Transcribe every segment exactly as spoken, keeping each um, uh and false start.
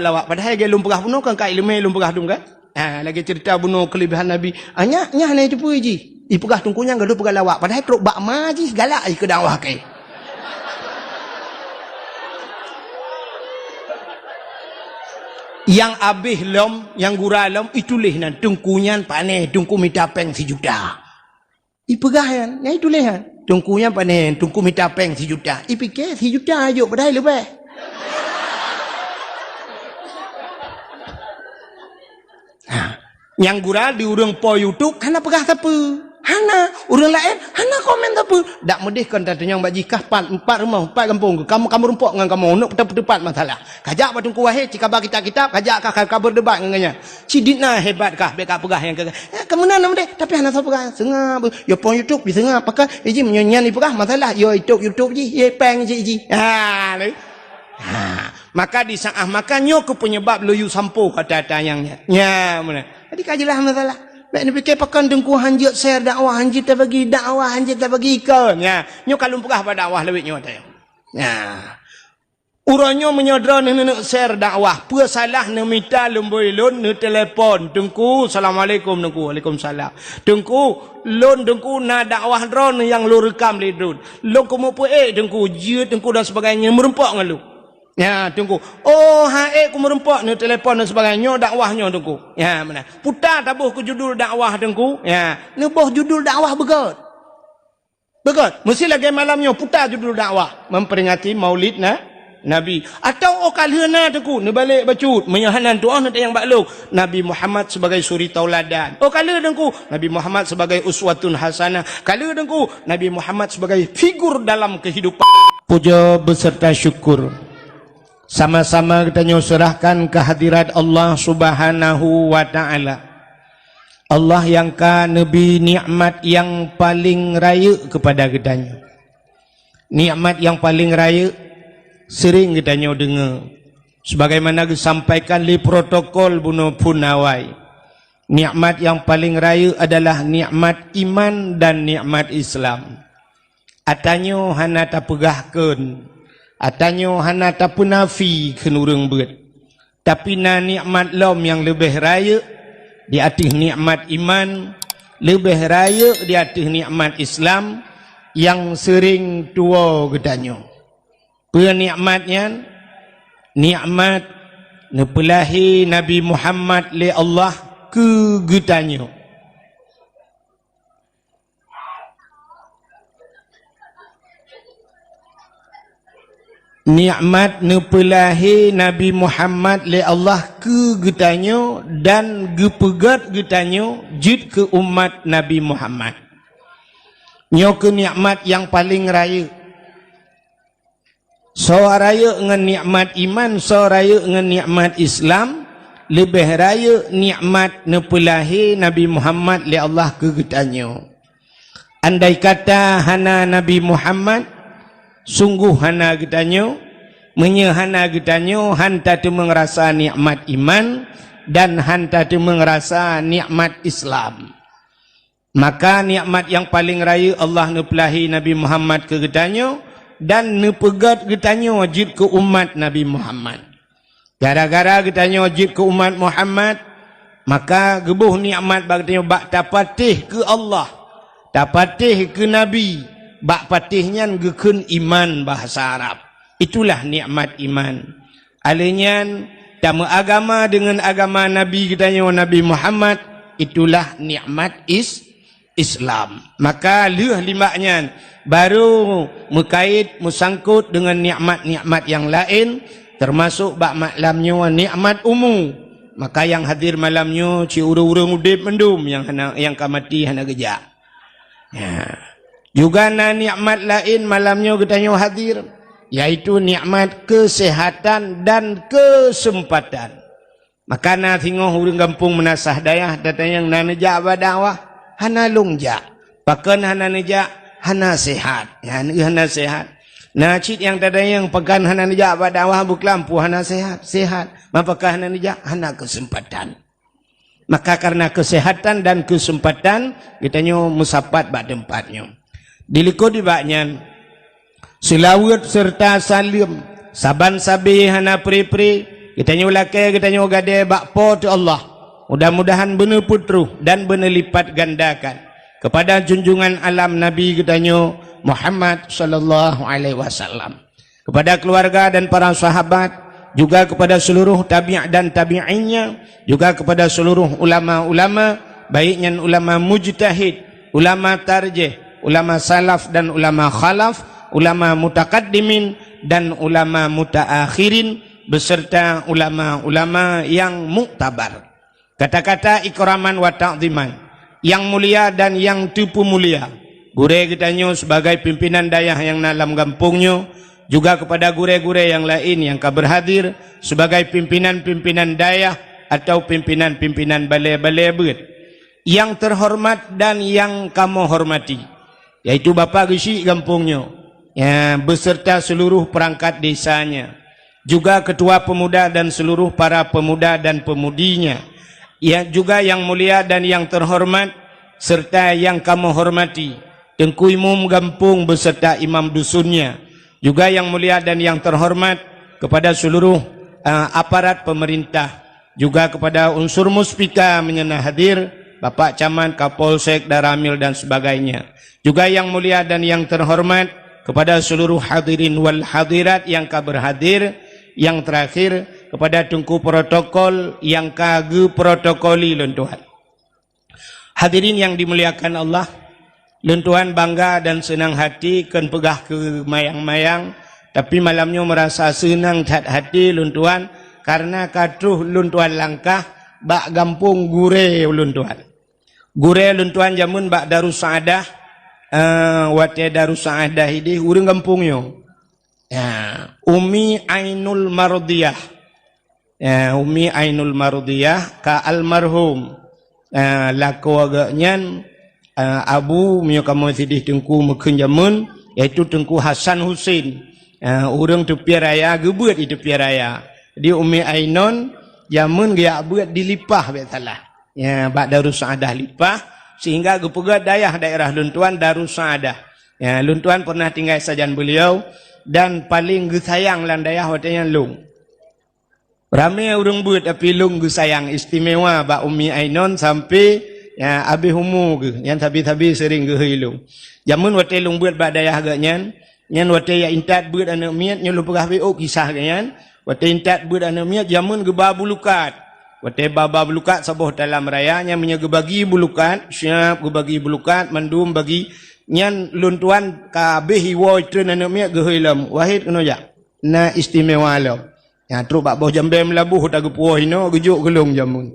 Lawak, padahai lagèe lôn peugah bunoe kan, ka ileumèe lôn peugah dum kan? Ha, lagèe ceurita bunoe keuleubihan Nabi. Ah, nyak, nyak hana jiteupeue jih. Ipeugah teungku nyan gadoh peugah lawak, padahai trok bak ma jih galak jih keu dakwah kèe. Nyang abéh lom, nyang gura lom, ituléh nan, teungku nyan pané, teungku mita pèng sijuta. Ipeugah nyan, nyan ituléh nyan. Teungku nyan pané, teungku mita pèng sijuta. Ipike sijuta jok, padahai leubeh. Ha. Nyang gura di ureueng po YouTube hana peugah sapeue. Hana. Ureueng laén hana komen sapeue. Dak meudeh kon tatanyong bak jih kah pat, empat rumoh, empat gampông. Kamoe, kamoe rumpok ngon kamoe. Neuk peuteupat masalah. Kajak bak Teungku Wahé, cikaba kitab-kitab, kajak kah ka, ka berdebat ngon gobnyan. Ci dit na hebat kah, bèk kapeugah nyang keu, eh, keumeunang na meudeh, tapi hana soe peugah. Seungab, yo pong YouTube, diseungab, pakon, eh, jih meunyoe nyan ipeugah masalah, yo YouTube, YouTube jih, ye pèng jih, jih. Ha, lé. Ha, maka di saat maka nyoe keuh penyebab lôn yue sampoe kata-kata nyang nyan. Nya, meunan. Jadi ka jeulaih masalah. Bèk neupike pakon teungku hanjeuet share dakwah, hanjeuet tabagi dakwah, hanjeuet tabagi ikon. Nya, nyoe ka lôn peugah bak dakwah lawét nyoe teuh. Nya. Uroe nyoe meunyoe droeneuh neuneuk share dakwah, peue salah neumita lumbôi lôn, neutelepon, "Teungku, assalamualaikum, Teungku." "Waalaikumsalam." "Teungku, lôn Teungku na dakwah droeneuh nyang lôn reukam lé droen. Lôn keumeung peuék Teungku, jeuet Teungku dan sebagainya, meurumpok ngon lôn." "Ya, Teungku." "Oh, han ék keu meurumpok," neutelepon dan sebagainya, "Nyoe dakwah nyoe, Teungku." Ya, meunan. Puta taboh keu judul dakwah, Teungku. Ya, neuboh judul dakwah beugöt. Beugöt, meusti lagèe malam nyoe puta judul dakwah, memperingati Maulid na, Nabi. Atawa óh ka lheueh na Teungku, neubalek bacut, meunyoe hana tu'oh neutanyong bak lôn, Nabi Muhammad sebagai suri tauladan. Óh ka lheueh Teungku, Nabi Muhammad sebagai uswatun hasanah. Ka lheueh Teungku, Nabi Muhammad sebagai figur dalam kehidupan. Puja beserta syukur sama-sama geutanyoe serahkan kehadirat Allah Subhanahu wa Ta'ala. Allah nyang ka neubri nikmat nyang paleng rayeuk keupada geutanyoe. Nikmat nyang paleng rayeuk seuring geutanyoe deungoe, sebagaimana geusampaikan lé protokol bunoe phon awai. Nikmat nyang paleng rayeuk adalah nikmat iman dan nikmat Islam. Ata nyoe hana tapeugah kheun, ata nyoe hana tapeunafi kheun ureuëng beuet. Tapi na nikmat lom nyang leubeh rayeuk di ateueh nikmat iman, leubeh rayeuk di ateueh nikmat Islam nyang seuring tuwoe geutanyoe. Peue nikmat nyan? Nikmat neupeulahé Nabi Muhammad lé Allah keu geutanyoe. Nikmat neupeulahé Nabi Muhammad lé Allah keu geutanyoe dan geupeugét geutanyoe jeuet keu umat Nabi Muhammad. Nyoe keuh nikmat nyang paleng rayeuk. Soe rayeuk ngon nikmat iman, soe rayeuk ngon nikmat Islam, leubeh rayeuk nikmat neupeulahé Nabi Muhammad lé Allah keu geutanyoe. Andai kata hana Nabi Muhammad, sunggoh hana geutanyoe. Meunyoe hana geutanyoe, han tateumeung rasa nikmat iman dan han tateumeung rasa nikmat Islam. Maka nikmat nyang paleng rayeuk Allah neupeulahé Nabi Muhammad keu geutanyoe dan neupeugét geutanyoe jeuet keu umat Nabi Muhammad. Gara-gara geutanyoe jeuet keu umat Muhammad, maka geuboh nikmat bak geutanyoe bak tapatéh keu Allah, tapatéh keu Nabi, bak patéh nyan geukheun iman bahasa Arab. Itulah nikmat iman. Alèh nyan, tameuagama deungon agama Nabi geutanyoe Nabi Muhammad, itulah nikmat is-, Islam. Maka lheueh limbak nyan, barô meukait meusangkot deungon nikmat-nikmat nyang laén, teumasok bak malam nyoe nikmat umu. Maka nyang hadir malam nyoe cit ureuëng-ureuëng udeb mandum nyang hana, nyang ka maté hana geujak. Ya. Juga na nikmat laén malam nyoe geutanyoe hadir, yaitu nikmat keuseuhatan dan keuseumpatan. Maka na singoh ureuëng gampông Meunasah Dayah tatanyong na neujak bak dakwah, hana lôn jak. Pakon hana neujak? Hana seuhat. Nyan hana seuhat. Na cit nyang tatanyong pakon hana neujak bak dakwah, beuklam peue hana seuhat? Seuhat. Ma pakon hana neujak? Hana keuseumpatan. Maka karena keuseuhatan dan keuseumpatan, geutanyoe meusapat bak teumpat nyoe. Dilikot nibak nyan, seulaweuet seureuta saleuem saban sabe hana pre-pre Geutanyoe lakée geutanyoe gadée bak Po teu Allah. Mudah-mudahan beuneupeutroh dan beuneulipatgandakan keupada junjungan alam Nabi geutanyoe Muhammad sallallahu alaihi wasallam, keupada keuluwarga dan para sahabat, juga keupada seuluruh tabi' dan tabi'innya, juga keupada seuluruh ulama-ulama, baik nyan ulama mujtahid, ulama tarjih, ulama salaf dan ulama khalaf, ulama mutakaddimin dan ulama mutaakhirin, beserta ulama-ulama yang muktabar. Kata-kata ikraman wa ta'ziman, yang mulia dan yang teupeumulia, gurée geutanyoe sebagai pimpinan dayah nyang na lam gampông nyoe, juga keupada gurée-gurée nyang laén nyang ka beurhadir sebagai pimpinan-pimpinan dayah atau pimpinan-pimpinan balée-balée beuet, yang terhormat dan yang kamoe hormati, yaitu Bapak Geuchik gampông nyoe, ya, beserta seluruh perangkat desanya, juga ketua pemuda dan seluruh para pemuda dan pemudinya, ya, juga yang mulia dan yang terhormat serta yang kamoe hormati, Teungku Imum gampông beserta imam dusunnya, juga yang mulia dan yang terhormat kepada seluruh, eh, aparat pemerintah, juga kepada unsur muspika meunyoe na hadir, Bapak Camat, Kapolsek, Danramil dan sebagainya. Juga yang mulia dan yang terhormat kepada seluruh hadirin wal hadirat yang ka berhadir, yang terakhir kepada teungku protokol yang ka geuprotokoli lôn tuan. Hadirin yang dimuliakan Allah, lôn tuan bangga dan seunang hati kon peugah keu mayang-mayang, tapi malam nyoe meurasa seunang that hati lôn tuan karena ka troh lôn tuan langkah bak gampông gurée lôn tuan. Gurée lôn tuan jameun bak Darussaadah, eh, watée Darussaadah ideh ureuëng gampông nyoe. Ya, Umi Ainul Mardiyah. Ya, Umi Ainul Mardiyah ka almarhum. Ya, lakoe geuh nyan, eh, abu meunyoe kamoe sideh teungku meukheun jameun, yaitu Teungku Hasan Husin. Ya, ureuëng Teupian Raya, geubeuet di Teupian Raya. Di Umi Ainun jameun geujak beuet di Lipah bék salah. Ya, bak Darussaadah Lipah, sehingga geupeugah dayah daerah lôn tuan Darussaadah. Ya, lôn tuan pernah tinggai sajan beliau dan paling geusayang lam dayah watée nyan lôn. Ramé ureuëng beuet tapi lôn geusayang istimewa bak Umi Ainun sampai, ya, abéh umu geuh, nyan sabe-sabe sering geuhôi lôn. Jameun watée lôn beuet bak dayah geuhnyan, nyan watée jak intat beuet aneuëk miet, nyoe lôn peugah beuh kisah geuhnyan. Watée intat beuet aneuëk miet jameun geuba bulukat. Watée ba-ba bulukat saboh talam raya, nyan meunyoe geubagi bulukat, siab geubagi bulukat, mandum bagi, nyan lôn tuan ka abéh iwoe treun aneuëk miet geuhôi lom, Wahid keunoe jak. Na istimewa lom. Nyang trok bak boh jambée meulaboh ta geupuwoe inoe geujok keu lôn jameun.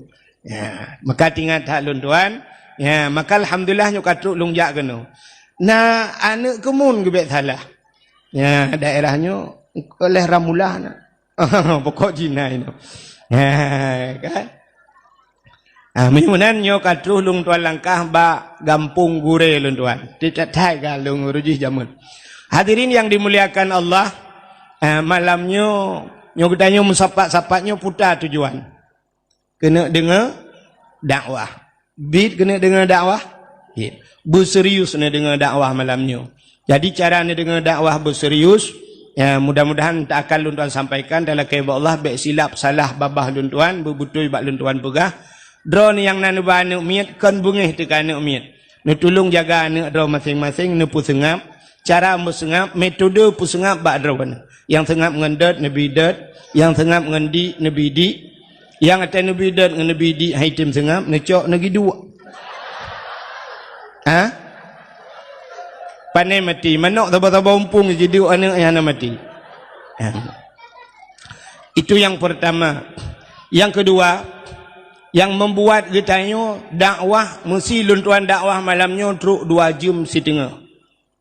Ya, maka tingat that lôn tuan. Ya, maka alhamdulillah nyoe ka trok lôn jak keunoe. Na aneuëk keumun geubek salah. Ya, daerah nyoe oleh Ramulah na. Pokok Cina inoe. Ya, kan? Ah, meunyoe meunan nyoe ka troh lôn tuan langkah bak gampông gurée lôn tuan. Tieb that-that ka lôn rujih jameun. Hadirin yang dimuliakan Allah, ah, malam nyoe, nyoe geutanyoe meusapat-sapat nyoe peue tujuan. Keuneuk deungoe dakwah. Bit keuneuk deungoe dakwah. Ya. Beuserius neudeungoe dakwah malam nyoe. Jadi cara neudeungoe dakwah beuserius, ya, mudah-mudahan ta akan lôn tuan sampaikan, talakée bak Allah bék silap salah babah lôn tuan, beubeutôi bak lôn tuan peugah. Droeneuh nyang na neuba aneuëk miet kon beungéh teuka aneuëk miet. Neutulông jaga aneuëk droe maséng-maséng, neupeuseungab, cara meuseungab, metode peuseungab bak droeneuh. Nyang seungab ngon dot neubi dot, nyang seungab ngon dik neubi dik. Nyang até neubi dot ngon neubi dik hai tem seungab, neucok neugi duek. Ha? Pane mati, manok saba-saba umpung jiduek aneuëk nyang hana mati. Ha. Itu yang pertama. Yang kedua, yang membuat geutanyoe dakwah, meusi lôn tuan dakwah malam nyoe trok dua jeuem siteungoh.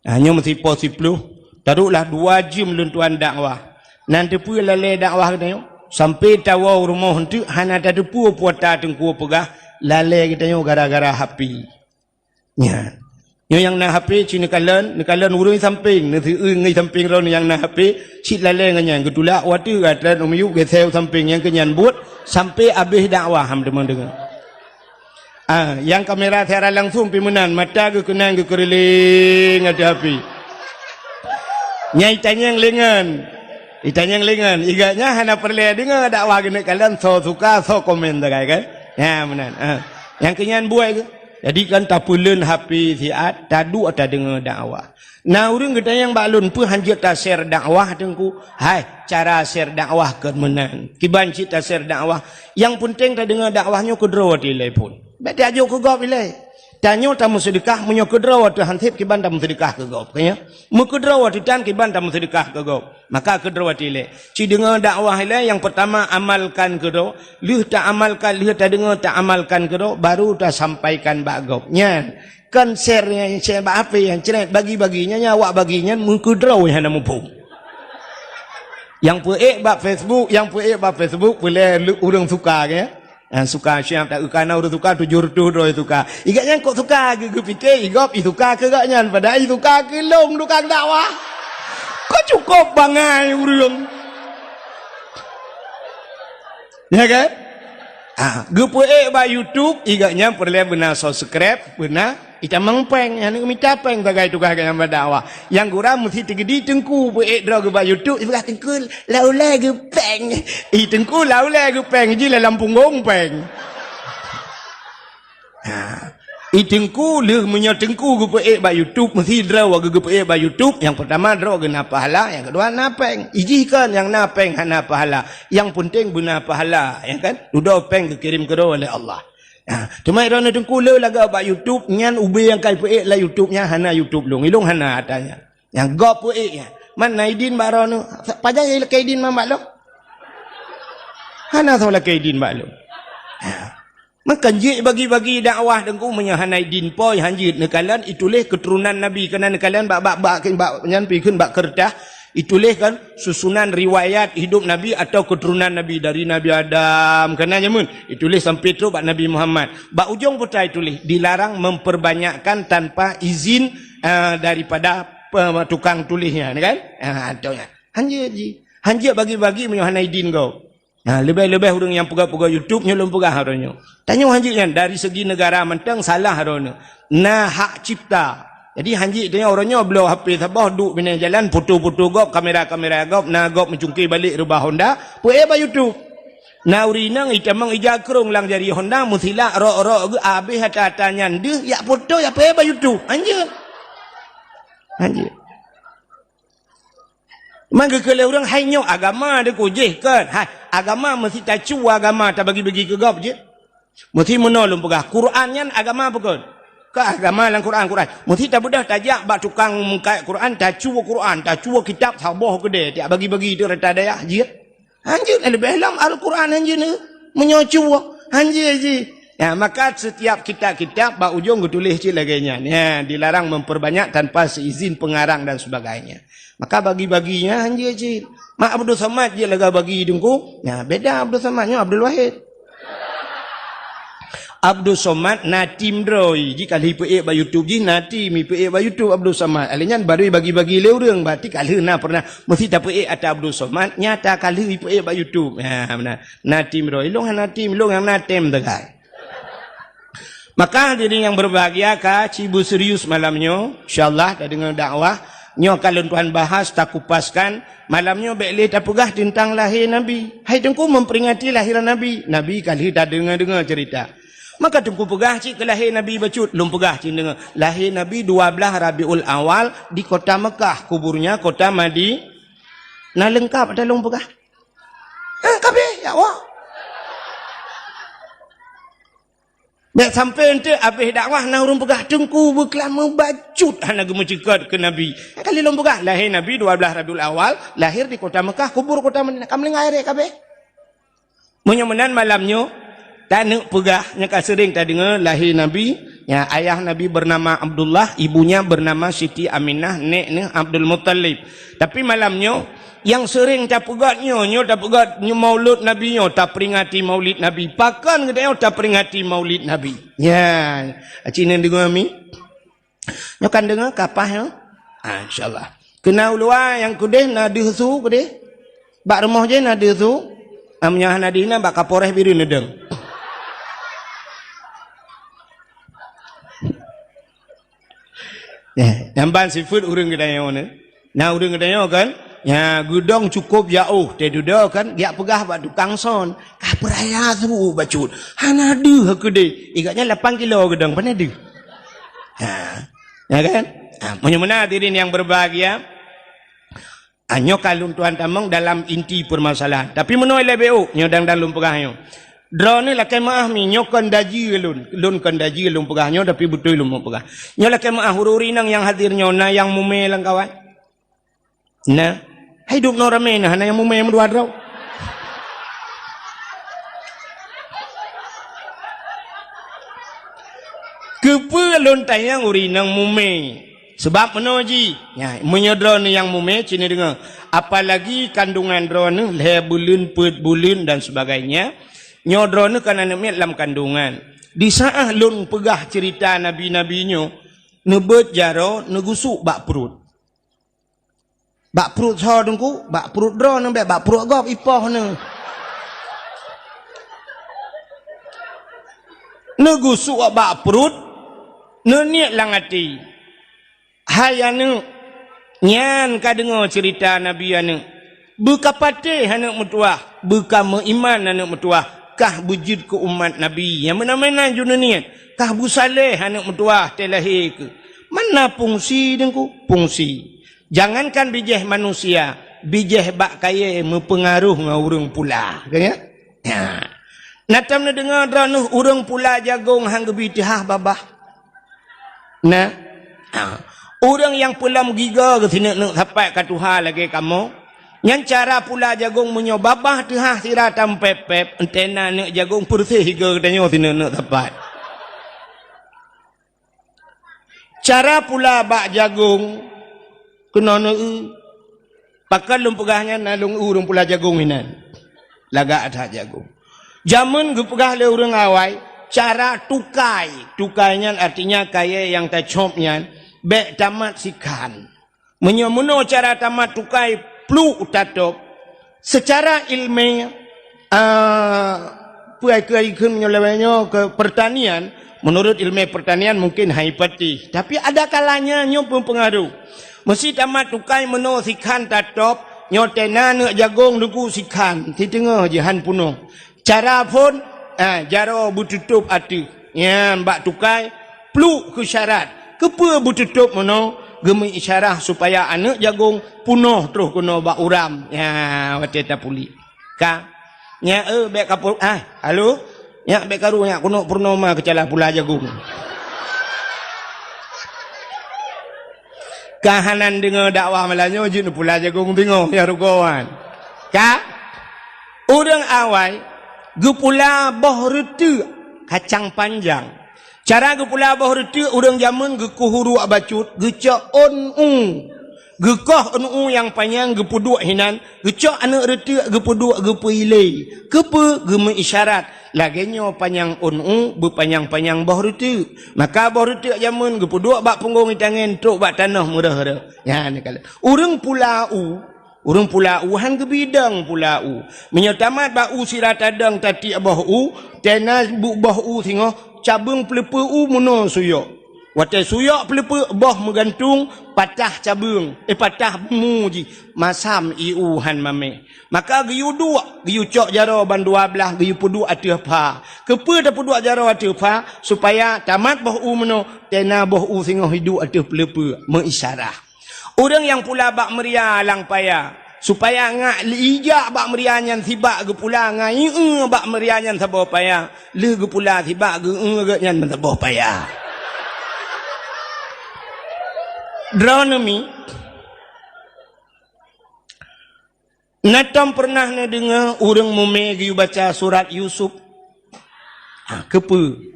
Ha, nyoe meusipo siploh, taroklah dua jeuem lôn tuan dakwah. Nan teupeue lalée dakwah geutanyoe? Sampai tawoe rumoh eunteuk hana tateupeue peue ta teungku peugah lalée geutanyoe gara-gara H P. Nyan. Nyoe nyang na H P cit neukalon, neukalon ureuëng sampéng, neusieu ngon sampéng droeneuh nyang na H P, cit lalée ngon nyan geutulak watée gata u miyueb geuseu sampéng nyang keu nyan buet sampai abéh dakwah ham teuma deungoe. Ah, nyang kamera siaran langsung pi meunan, mata geukeunang geukeureuléng ateueh H P. Nyang tanyong lé ngon. Itanyong lingon, igat nyan hana peureulée deungoe dakwah geuneuk kalon, soe suka, soe komen sagai kan? Ya, meunan. Ha. Nyang keu nyan buet geuh. Jadi kan tapeuleuen H P siat, taduek tadeungoe dakwah. Na ureuëng geutanyong bak lôn, "Peue hanjeuet ta-share dakwah, Teungku?" Hai, cara share dakwah kon meunan. Kiban cit ta-share dakwah. Nyang peunteng tadeungoe dakwah nyoe keudroe watée ilée phon. Bék tajok keu gob ilée. Tanyoe tameuseudeukah, meunyoe keudroe watée han sép kiban tameuseudeukah keu gob. Ka nyan? Meukeudroe watée tan kiban tameuseudeukah keu gob. Maka keudroe watée ilée. Ci deungoe dakwah ilée, nyang peurtama amalkan keudroe. Lheueh taamalkan, lheueh tadeungoe taamalkan keudroe, baru tasampaikan bak gob. Nyan. Kon share nyang share bak H P nyang cret bagi-bagi nyan, nyang awak bagi nyan meukeudroe hana muphom. Nyang peuék bak Facebook, nyang peuék bak Facebook, peulée ureuëng suka ke. Nyang suka siap tak kana ureuëng suka tujoh reutôh droe suka. Igat nyan kok suka geu-, geupike igob i suka keu gak nyan padahai i suka keu lôn tukang dakwah. Kok cukop bangai ureuëng. Ya kan? Ah, geupeuék bak YouTube, igat nyan peureulée beuna subscribe, beuna itamong péng, hana mita péng sagai tugaih geuh nyang bak dakwah. Nyang gura meusti teugeudi teungku peuék droe geuh bak YouTube, ipeugah teungku laulée geupéng. I teungku laulée geupéng ji lam punggong péng. Ha. I teungku lheueh meunyoe teungku geupeuék bak YouTube, meusti droe geuh geupeuék bak YouTube, nyang peurtama droe geuh na pahala, nyang keudua na péng. Ijih kon nyang na péng hana pahala. Nyang peunteng beuna pahala, ya kan? Dudoe péng geukirém keudroe lé Allah. Ha, teuma droeneuh teungku le lagée bak YouTube nyan ubé nyang ka ipeuék lam YouTube nyan hana YouTube lôn. Ilôn hana ata nyan. Nyang gob peuék nyan. Man na idin bak droeneuh. Pajan nyang lakée idin man bak lôn? Hana soe lakée idin bak lôn. Ha. Maka jeuet bagi-bagi dakwah teungku meunyoe hana idin po hanjeuet neukalon ituléh keuturonan Nabi keunan neukalon bak bak bak bak nyan pi kheun bak keureutah. Ituléh kan susunan riwayat hidup Nabi atau keturunan Nabi dari Nabi Adam. Keunan jameun ituléh sampai trok bak Nabi Muhammad. Bak ujong buta ituléh dilarang memperbanyakkan tanpa izin, ah, daripada pe-, tukang tuléh nyan kan? Ah, tu nyan. Hanjeuet ji. Hanjeuet bagi-bagi meunyoe hana idin gob. Ha, leubeh-leubeh ureuëng nyang peugah-peugah YouTube nyoe lôn peugah droeneuh. Tanyoe hanjeuet nyan dari segi negara mantong salah droeneuh. Na hak cipta. Jadi hanjeuet tanyoe uroe nyoe bloe H P saboh duek binéh jalan foto-foto gob, kamera-kamera gob, na gob meucungké balek reubah Honda, peuék bak YouTube. Na ureuëng inong itamong ija krong lam jari Honda meusilak rok-rok geuh abéh ata-ata nyan deuh yak foto yak peuék bak YouTube. Hanjeuet. Hanjeuet. Man geukheun lé ureuëng hai nyoe agama deuh kujih kon. Hai, agama meusti tacu agama tabagi-bagi keu gob jeuet. Meusti meunoe lôn peugah Quran nyan agama peue kon? Ka agama lam Quran, Quran. Meusti tabeudôh tajak bak tukang meukat Quran, tacu Quran, tacu kitab saboh keudée tiak bagi-bagi tu rata dayah jeuet. Hanjeuet leubeh lom Al-Quran hanjeuet ni. Meunyoe cuba hanjeuet ji. Ya, maka setiap kitab-kitab bak ujong geutuléh cit lagée nyan. Ya, dilarang memperbanyak tanpa seizin pengarang dan sebagainya. Maka bagi-baginya hanjeuet cit. Mak Abdul Samad je lagée bagi teungku. Ya, beda Abdul Samad nyoe Abdul Wahid. Abdul Somad na tim droe. Ji ka lheueh ipeuék bak YouTube jih na tim ipeuék bak YouTube Abdul Somad. Alèh nyan baru bagi-bagi lé ureuëng, berarti ka lheueh na pernah meusti tapeuék ata Abdul Somad, nyata ka lheueh ipeuék bak YouTube. Ha, beuna. Na tim droe. Ilong hana tim, ilong nyang na tem sagai. Maka hadirin yang berbahagia ka ci beuserius malam nyoe. Insyaallah tadeungoe dakwah. Nyoe ka lôn tuan bahas, takupaskan. Malam nyoe bék lé tapeugah teuntang lahé Nabi. Hai Teungku memperingati lahiran Nabi. Nabi ka lheueh tadeungoe-deungoe cerita. Maka Teungku peugah cit keu lahé Nabi bacut, lôn peugah cit deungoe. Lahé Nabi dua belas Rabiul Awal di kota Mekah, kuburnya kota Madi-, na leungkap ata lôn peugah. Eh, kabeh, ya Allah. Bék sampai eunteuk abéh dakwah na ureuëng peugah Teungku beukeulama bacut hana geumeucukot keu Nabi. Nyang kali lôn peugah, lahé Nabi dua belas Rabiul Awal, lahir di kota Mekah, kubur kota Madinah. Ka meulinggai ré kabeh. Meunyoe meunan malam nyoe, taneuk peugah nyang ka seuring tadeungoe lahé Nabi, ya, ayah Nabi bernama Abdullah, ibunya bernama Siti Aminah, nek neuh Abdul Muttalib. Tapi malam nyoe, nyang seuring tapeugét nyoe, nyoe tapeugét nyoe maulud Nabi nyoe, taperingati maulid Nabi. Pakon geutanyoe taperingati maulid Nabi? Nyan, aci neudeungoe mi? Nyoe kan deungoe kapah nyoe? Ah, insyaallah. Keu na u luwa nyang keudeh na deuh su keudeh? Bak rumoh jih na deuh su? Ah, meunyoe hana deuh na bak Kapolres Bireuen neudong. Eh, nyang ban sifeuet ureuëng geutanyoe nyoe. Na ureuëng geutanyoe kan? Nya, geudong cukup jaoh, teududoe kan, geujak peugah bak tukang son. Ka peuraya su bacut. Hana deuh keudeh. Igatnya lapan kilo geudong, pane deuh. Ha. Ya kan? Ha, meunyoe meunan hadirin yang berbahagia, ha, nyoe ka lôn tuan tamong dalam inti permasalahan. Tapi meunoe lé B O, nyoe dang-dang lôn peugah nyoe. Droeneuh lakée meuáh mi, nyoe kon daji lôn. Lôn kon daji lôn peugah nyoe, tapi beutôi lôn meu peugah. Nyoe lakée meuáh ureuëng-ureuëng inong nyang hadir nyoe, na nyang mumé lam kawan? Na. Hai dum noe ramé na, hana nyang mumé meudua droe. Keupeue lôn tanyong ureuëng inong mumé? Sabab meunoe jih. Nya, meunyoe droeneuh nyang mumé, ci neudeungoe. Apalagi kandungan droeneuh lhée buleuen, peuet buleuen dan sebagainya. Nyoe droeneuh kan aneuëk miet lam kandungan. Di saát lôn peugah ceurita nabi-nabi nyoe, neubeuet jaroe, neugusuk bak pruet. Bak pruet soe Teungku? Bak pruet droeneuh bék, bak pruet gob ipoh neuh. Neugusuk bak pruet, neuniet lam até. Hai aneuëk, nyan ka deungoe ceurita nabi aneuëk. Beuka patéh aneuëk meutuwah, beuka meuiman aneuëk meutuwah, kah beujeuet keu umat nabi. Nyang meunan-meunan ju neuniet, kah beusaléh aneuëk meutuwah teuh lahé keuh. Mana fungsi Teungku? Fungsi. Jangankan bijéh manusia, bijéh bak kayée meupeungaroh ngon ureuëng pula. Ka nyan? Nya. Na tom neudeungoe droeneuh ureuëng pula jagong han geubi teuhah babah? Na. Ha. Ureuëng nyang peulom gigoe geuh sineuk-neuk sapat ka tuha lagée kamoe. Nyan cara pula jagong meunyoe babah teuhah sira tampép-pép, entena neuk jagong peureuseh gigoe geutanyoe sineuk-neuk sapat. Cara pula bak jagong keunoe neu-eu. Pakon lôn peugah nyan na lôn eu ureuëng pula jagong inan. Lagak that jagong. Jameun geupeugah lé ureuëng awai, cara tukai. Tukai nyan artinya kayée nyang tacop nyan bék tamat sikhan. Meunyoe meunoe cara tamat tukai pluek tatôb, seucara iéleumé, ah, peue keu ikheun meunyoe lawét nyoe keu pertanian, menurut iéleumé pertanian mungkin hai pati. Tapi ada kalanya nyoe meupeungaroh. Meusé tamat tukai meunoe sikhan tatôb, nyoe tena neuk jagong Teungku sikhan, siteungoh jih han peunoh. Cara phon, ah, jaroe beututôb ateueh. Nyan bak tukai, pluek keu syarat. Keupeue beututôb meunoe? Geumeuisyarah supaya aneuëk jagong peunoh troh keunoe bak uram. Nya, watée tapuléh. Ka. Nya, eh, bék ka pu-, ah, halo? Nya, bék karu nya keunoe purnoma keucala pula jagong. Ka hana deungoe dakwah malam nyoe jeuet pula jagong bingoh ya rugoe wan. Ka? Ureuëng awai geupula boh reuteuek kacang panjang. Cara geupula boh reuteuek ureuëng jameun geukuh uruek bacut, geucok ôn u. Geukoh ôn u nyang panyang geupeuduek hinan, geucok aneuëk reuteuek geupeuduek geupeuilée. Keupeue? Geumeuisyarah lagée nyoe panyang ôn u beupanyang-panyang boh reuteuek. Maka boh reuteuek jameun geupeuduek bak punggong itangen trok bak tanoh meureuh-reuh. Nyan ka lheueh. Ureuëng pula u, ureuëng pula u han geubidong pula u. Meunyoe tamat bak u sira tadong tatiek boh u, tena bu-, boh u singoh cabeueng peuleupeue u meunoe suyok. Watée suyok peuleupeue boh meugantung, patah cabeueng, eh, patah bumu jih, masam ié u han mamé. Maka geuyue duek, geuyue cok jaroe ban dua blaih, geuyue peuduek ateueh pha. Keupeue tapeuduek jaroe ateueh pha? Supaya tamat boh u meunoe, tena boh u singoh iduek ateueh peuleupeue, meuisyarah. Ureuëng nyang pula bak meuria lam paya, supaya ngak ijak bak meuria nyan sibak geupula ngon ié bak meuria nyan saboh paya, lheueh geupula sibak geu-eu geuh nyan saboh paya. Droeneuh mi, na tom peureunah neudeungoe ureuëng mumé geuyue baca surat Yusuf? Ha, keupeue?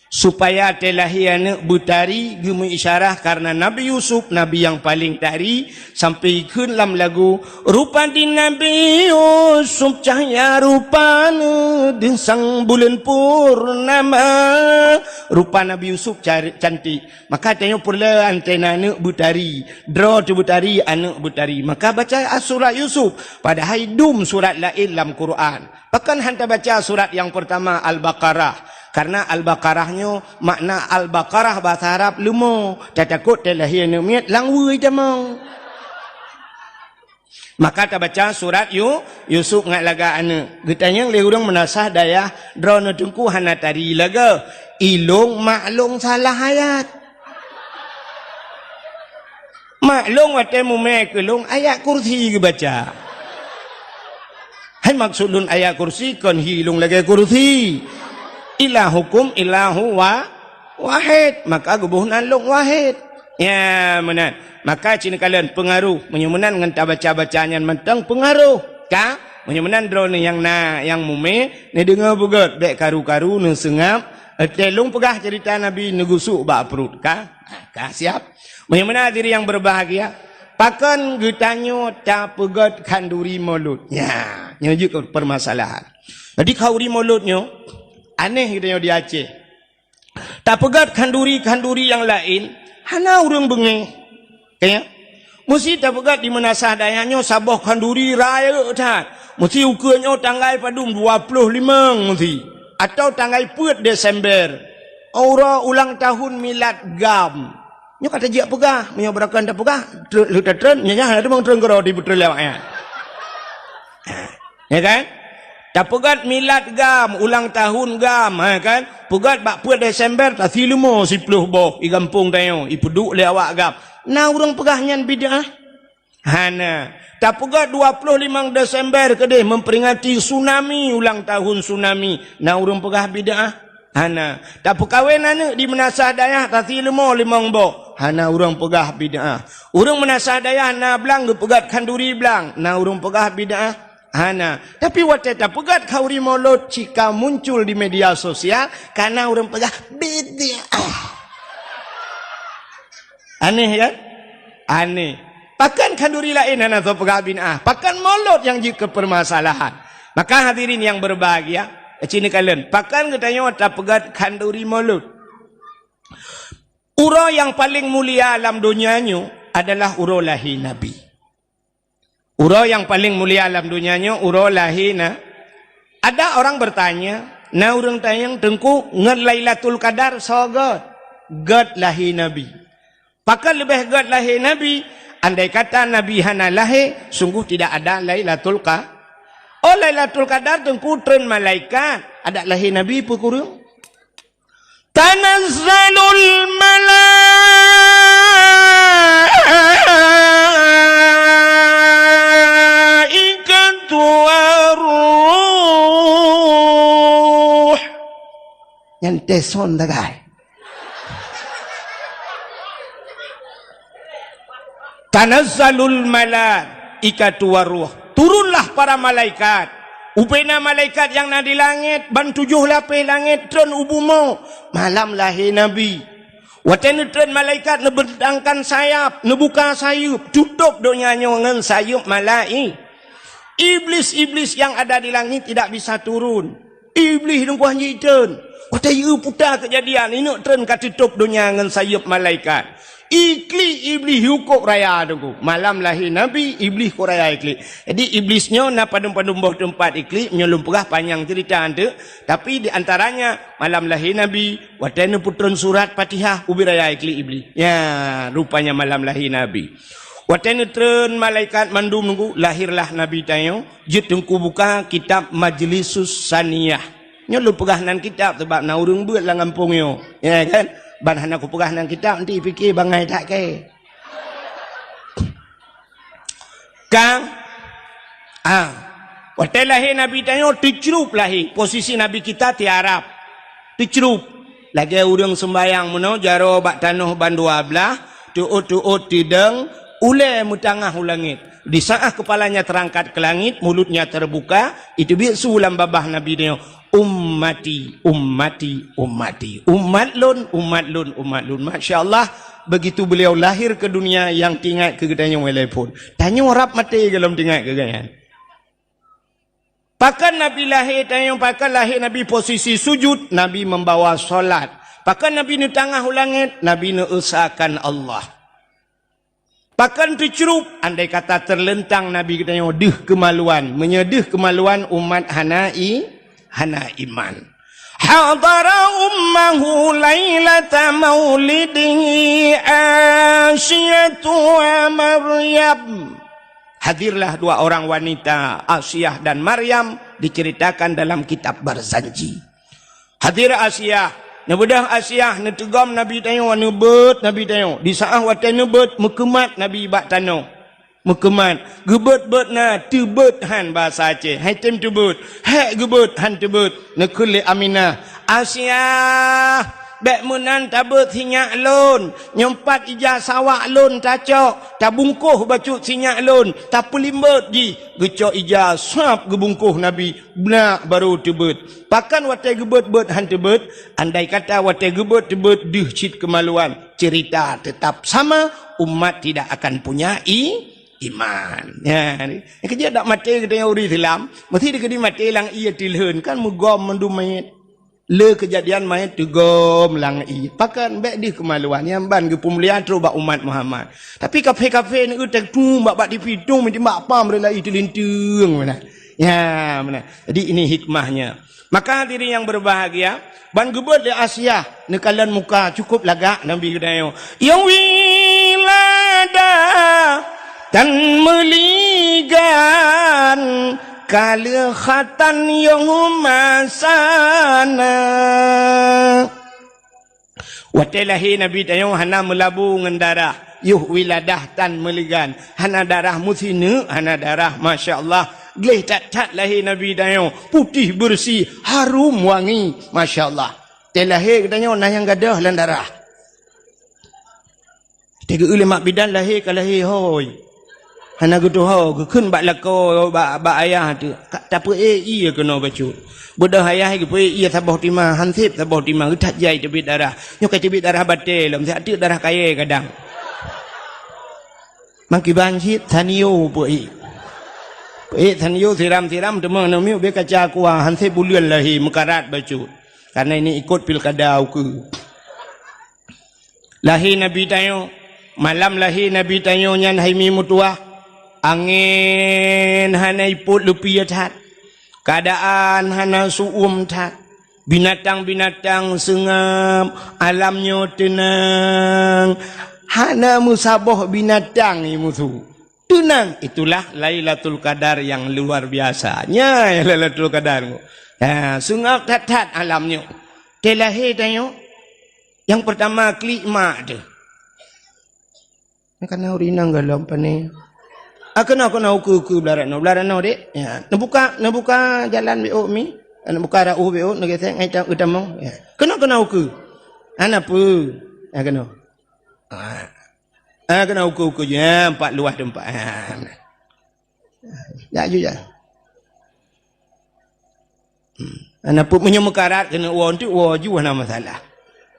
Supaya teuh lahé aneuëk beutari geumeuisyarah karena Nabi Yusuf, nabi nyang paleng tari, sampai kheun lam lagu, "Rupa di Nabi Yusuf cahya rupana, deusang buleuen purnama." Rupa Nabi Yusuf car-, cantik. Maka tanyoe peureulée antena aneuëk beutari, droe teuh beutari, aneuëk beutari. Maka baca surat Yusuf, padahai dum surat laén lam Quran. Pakon han tabaca surat nyang peurtama Al-Baqarah? Karena Al-Baqarah nyoe makna Al-Baqarah bahasa Arab leumo, tatakot teuh lahé aneuëk miet lam weueh tamong. Maka tabaca surat Yu-, Yusuf ngat lagak aneuk. Geutanyong lé ureuëng meunasah dayah, "Droeneuh Teungku hana tari lagée, ilong maklong salah ayat." Maklong watée mumé keu lôn ayat kursi geubaca. Hai maksud lôn ayat kursi kon hi lôn lagée kursi. Ilahukum ilahu wa-, wahid, maka geuboh nan lôn wahid. Ya, meunan. Maka cit neukalon peungaruh, meunyoe meunan ngon tabaca-baca nyan mantong peungaruh. Ka? Meunyoe meunan droeneuh nyang na, nyang mumé, neudeungoe beugét, bék karu-karu, neuseungab, eh, teuh lôn peugah ceurita Nabi neugusuk bak pruet. Ka? Ka siap? Meunyoe meunan hadirin yang berbahagia, pakon geutanyoe tapeugét khanduri Maulud? Nya, nyoe jeuet keu permasalahan. Jadi khanduri Maulud nyoe aneh geutanyoe di Aceh. Tapeugét khanduri-khanduri nyang laén, hana ureuëng beungéh. Ka ya? Meusti tapeugét di meunasah dayah nyoe saboh khanduri rayeuk that. Meusti ukeue nyoe tanggai padum, dua ploh limong meusti. Atawa tanggai peuet Desember. Uroe ulang tahun milad GAM. Nyoe ka tajak peugah, meunyoe beurakan tapeugah, tre-, lheueh tatreun, nyan, nyan, hana teumang treun keudroe di beutreun lewat nyan. Ya kan? Tapeugét milad GAM, ulang tahun GAM, ha kan? Peugét bak peuet Desember, tasi leumo siploh boh, i gampông tanyoe, ipeuduek lé awak GAM. Na ureuëng peugah nyan bid'ah? Hana. Tapeugét dua ploh limong Desember keudeh memperingati tsunami, ulang tahun tsunami. Na ureuëng peugah bid'ah? Hana. Tapeukawen aneuk di meunasah dayah, tasi leumo limong boh. Hana ureuëng peugah bid'ah. Ureuëng meunasah dayah na blang geupeugét khanduri blang. Na ureuëng peugah bid'ah? Hana. Tapi watée tapeugét khanduri Maulud, cit ka muncul di media sosial, ka na ureuëng peugah bid'ah. Aneh kan? Aneh. Pakon khanduri laén hana soe peugah bid'ah? Pakon Maulud nyang jeuet keu permasalahan? Maka hadirin yang berbahagia, cit neukalon, pakon geutanyoe tapeugét khanduri Maulud? Uroe nyang paleng mulia lam donya nyoe adalah uroe lahé Nabi. Uroe nyang paleng mulia lam donya nyoe uroe lahé na. Ada orang bertanya, na ureuëng tanyong, "Teungku, ngon Lailatul Qadar soe gét?" Gét lahé Nabi. Pakon leubeh gét lahé Nabi? Andai kata Nabi hana lahé, sungguh tidak ada Lailatul Qa-, oh, Lailatul Qadar Teungku treun malaikat, adak lahé Nabi peue kureueng? Tanazzalul malaikatu warruh. Nyan teson dagai. Tanazzalul malaikatu warruh. Turunlah para malaikat. Ubena malaikat nyang na di langét, ban tujoh lapéh langét treun u bumoe. Malam lahé Nabi. Watée neutreun malaikat neubentangkan sayap, neubuka sayeuep, tutôb donya nyoe ngon sayeuep malai-, Iblis-iblis yang ada di langit tidak bisa turun. Iblih dungkuah jitreun. Watée yue puta keujadian, ineuk treun ka teutôb donya ngon sayeuep malaikat. Iklik Iblih yue kôb raya dungku. Malam lahé Nabi, Iblih kôb raya iklik. Jadi Iblis nyoe na padum-padum boh teumpat iklik, nyoe lôn peugah panyang ceurita anteuk. Tapi di antaranya malam lahé Nabi, watée neupeutreun surat Fatihah, ubit raya iklik Iblih. Ya, rupanya malam lahé Nabi. Watée neutreun malaikat mandum nunggu, lahirlah Nabi tanyoe, jeuet teungku buka kitab Majlisus Saniyah. Nyoe lôn peugah nan kitab sabab na ureuëng beuet lam gampông nyoe, ya kan? Ban hana kupeugah nan kitab, nanti pike bangai that kée. Kang, ah, watée lahé Nabi tanyoe teucrup lahé, posisi Nabi kita tiarap. Teucrup. Lagée ureuëng seumbayang meunoe jaroe bak tanoh bandua blaih, teuôt-teuôt tidong, ulée meutangah u langét. Di saat kepalanya terangkat ke langit, mulutnya terbuka, iteubiet su lam babah Nabi nyoe, "Ummati, ummati, ummati. Umat lôn, umat lôn, umat lôn." Masya Allah, begitu beliau lahir ke dunia, nyang teuingat keu geutanyoe mulai phon. Tanyoe rab maté gohlom teuingat keu geuhnyan. Pakon Nabi lahé tanyoe, pakon lahé Nabi posisi sujud, Nabi membawa salat. Pakon Nabi neutangah u langét, Nabi neuesakan Allah. Pakon teucrup, andai kata teuleuntang Nabi geutanyoe deuh keumaluan. Meunyoe deuh keumaluan, umat hana i-, hana iman. Hadara ummahu lailata maulidihi Asiyatu wa Maryam. Hadirlah dua orang wanita, Asiah dan Maryam, diceritakan dalam kitab Barzanji. Hadir Asiah, neubeudôh Asiah, neuteugom Nabi tanyoe, neubeuet Nabi tanyoe. Di saát watée neubeuet, meukeumat Nabi bak tanoh. Meukeumat, geubeuet-beuet na, teubeuet han bahasa Aceh. Hai tem teubeuet, hék geubeuet han teubeuet. Neukheun lé Aminah, "Asiah, bék meunan tabeuet sinyak lôn. Nyoe pat ija sawak lôn tacok, tabungkôh bacut sinyak lôn, tapeulimbot jih." Geucok ija sab geubungkôh Nabi, beunak barô teubeuet. Pakon watée geubeuet-beuet han teubeuet? Andai kata watée geubeuet-beuet deuh cit keumaluan, cerita tetap sama, umat tidak akan punya i-, iman. Ya, ni. Keujeuet dak maté geutanyoe ureuëng Islam, meusti dikeudi maté lam ié tilheun, kan meugom mandum manyét. Le keujadian manyét teugom lam ié. Pakon bék deuh keumaluan, nyang ban geupeumulia trok bak umat Muhammad. Tapi kafé-kafé ni, eu, teutung bak, bak T V, tung meujimak pam rela i teulinteung mana. Ya, mana. Jadi ini hikmahnya. Maka hadirin yang berbahagia, ban geubeuet lé Asiah neukalon muka cukup lagak Nabi geutanyoe. Nyang wiladah tan meuligan, ka lheueh khatan nyang masa na. Watée lahé Nabi tanyoe hana meulabu ngon darah, yoh wiladah tan meuligan, hana darah meusineuk, hana darah, masya Allah. Gleh that-that lahé Nabi tanyoe, putéh beureusi, harum wangi, masya Allah. Watée lahé geutanyoe na nyang gadôh lam darah. Teugeue lé mak bidan lahé ka lahé hôi. Hana geutuho, geukheun bak lakoe, bak, bak ayah teuh. Ka tapeuék ié keunoe bacut. Beudôh ayah geupeuék ié saboh tima, han sép saboh tima, geuthat jai teubiet darah. Nyoe ka teubiet darah batée lom, siat teuk darah kayée kadang. Mangkiban cit, sanio peuék. Peuék sanio siram-siram, teuma aneuk miet bèk kaca kuah, han sép buleuen lahé, meukarat bacut. Karena ini ikut pilkada ukeue. Lahé Nabi tanyoe, malam lahé Nabi tanyoe nyan hai mi meutuwah, angén hana ipot leupie that, keuadaan hana su'um that, binatang-binatang seungab, alam nyoe teunang, hana meusaboh binatang i musu. Teunang, itulah Lailatul Qadar yang luar biasa. Nyan Lailatul Qadar. Ha, seungab that-that alam nyoe. Teu lahé tanyoe, nyang peurtama klik mak teuh. Nyan kana ureueng inong gohlom pane. Ah, keunoe, keunoe, ukeue, ukeue, blah rot noe, blah rot noe, Dek. Ya, neubuka, neubuka jalan beuh mi. Neubuka rot beuh, neugesek ngon geutamong. Ya. Keunoe, keunoe, ukeue. Hana peue. Ya, keunoe. Ah. Ah, keunoe ukeue-ukeue jih, ah, pat luwah teumpat. Ah, nah. Jak ju jak. Hmm. Hana peue, meunyoe meukarat keuneuk woe, enteuk woe ju hana masalah.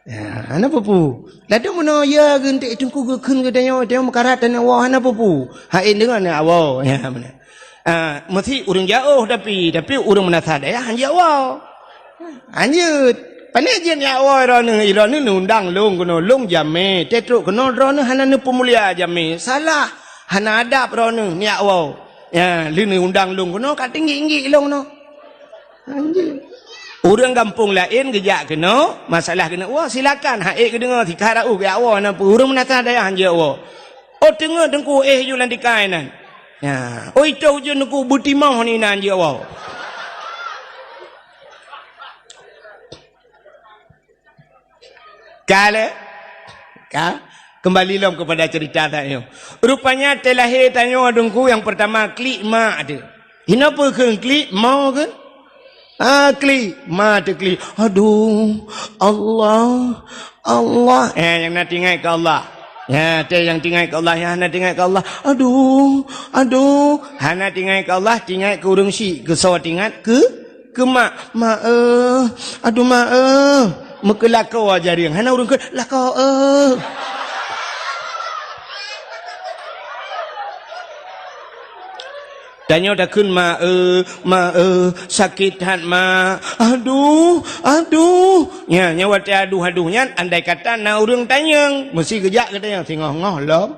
Ya, hana peue-peue. Ladôm meunoe ya geuh enteuk teungku geukheun geutanyoe, tanyoe meukarat tanyoe woe hana peue-peue. Hai deungon ya woe. Ya, beuna. Ah, meusti ureueng jiôh tapi, tapi ureueng meunasah dayah han jiôh woe. Anjeut, pane jeuet jak woe droeneuh, droeneuh neuundang lôn keunoe, lôn jamé, teutrok keunoe droeneuh hana neupeumulia jamé, salah, hana adab droeneuh neujak woe. Ya, lheueh neuundang lôn keunoe ka teunggik-nggik lôn keunoe. Anjeut. Ureueng gampông laén geujak keunoe, masalah keuneuk woe, silakan, han ék geudeungoe, sikara uh geujak woe, na peue ureueng meunasah dayah han jeuet woe. Oh, teungoh teungku éh ju lam tikai nan. Ya, oi toh ujeuen teungku beutimoh ni nan jeuet woe. Ka lé? Ka? Kembali lom kepada cerita tanyoe. Rupanya teu lahé tanyoe teungku nyang peurtama klik mak teuh. Hinoe peue kheun klik, mo kheun? Ah, klik, ma teu klik. Aduh, Allah, Allah. Eh, nyang na teuingat keu Allah. Ya, teu nyang teuingat keu Allah, nyang hana teuingat keu Allah. Aduh, aduh. Hana teuingat keu Allah, teuingat keu ureueng syik. Keu soe teuingat? Keu, keu mak. Mak, eh. Aduh, mak, eh. Meukeulakoe jareung. Hana ureueng kheun, lakoe, eh. Tanyoe takheun, "Ma, eh, ma, eh, sakét that, ma. Aduh, aduh." Nya, nya watée aduh-aduh nyan, andai kata na ureueng tanyong, meusti geujak keu tanyoe, singoh-ngoh lom.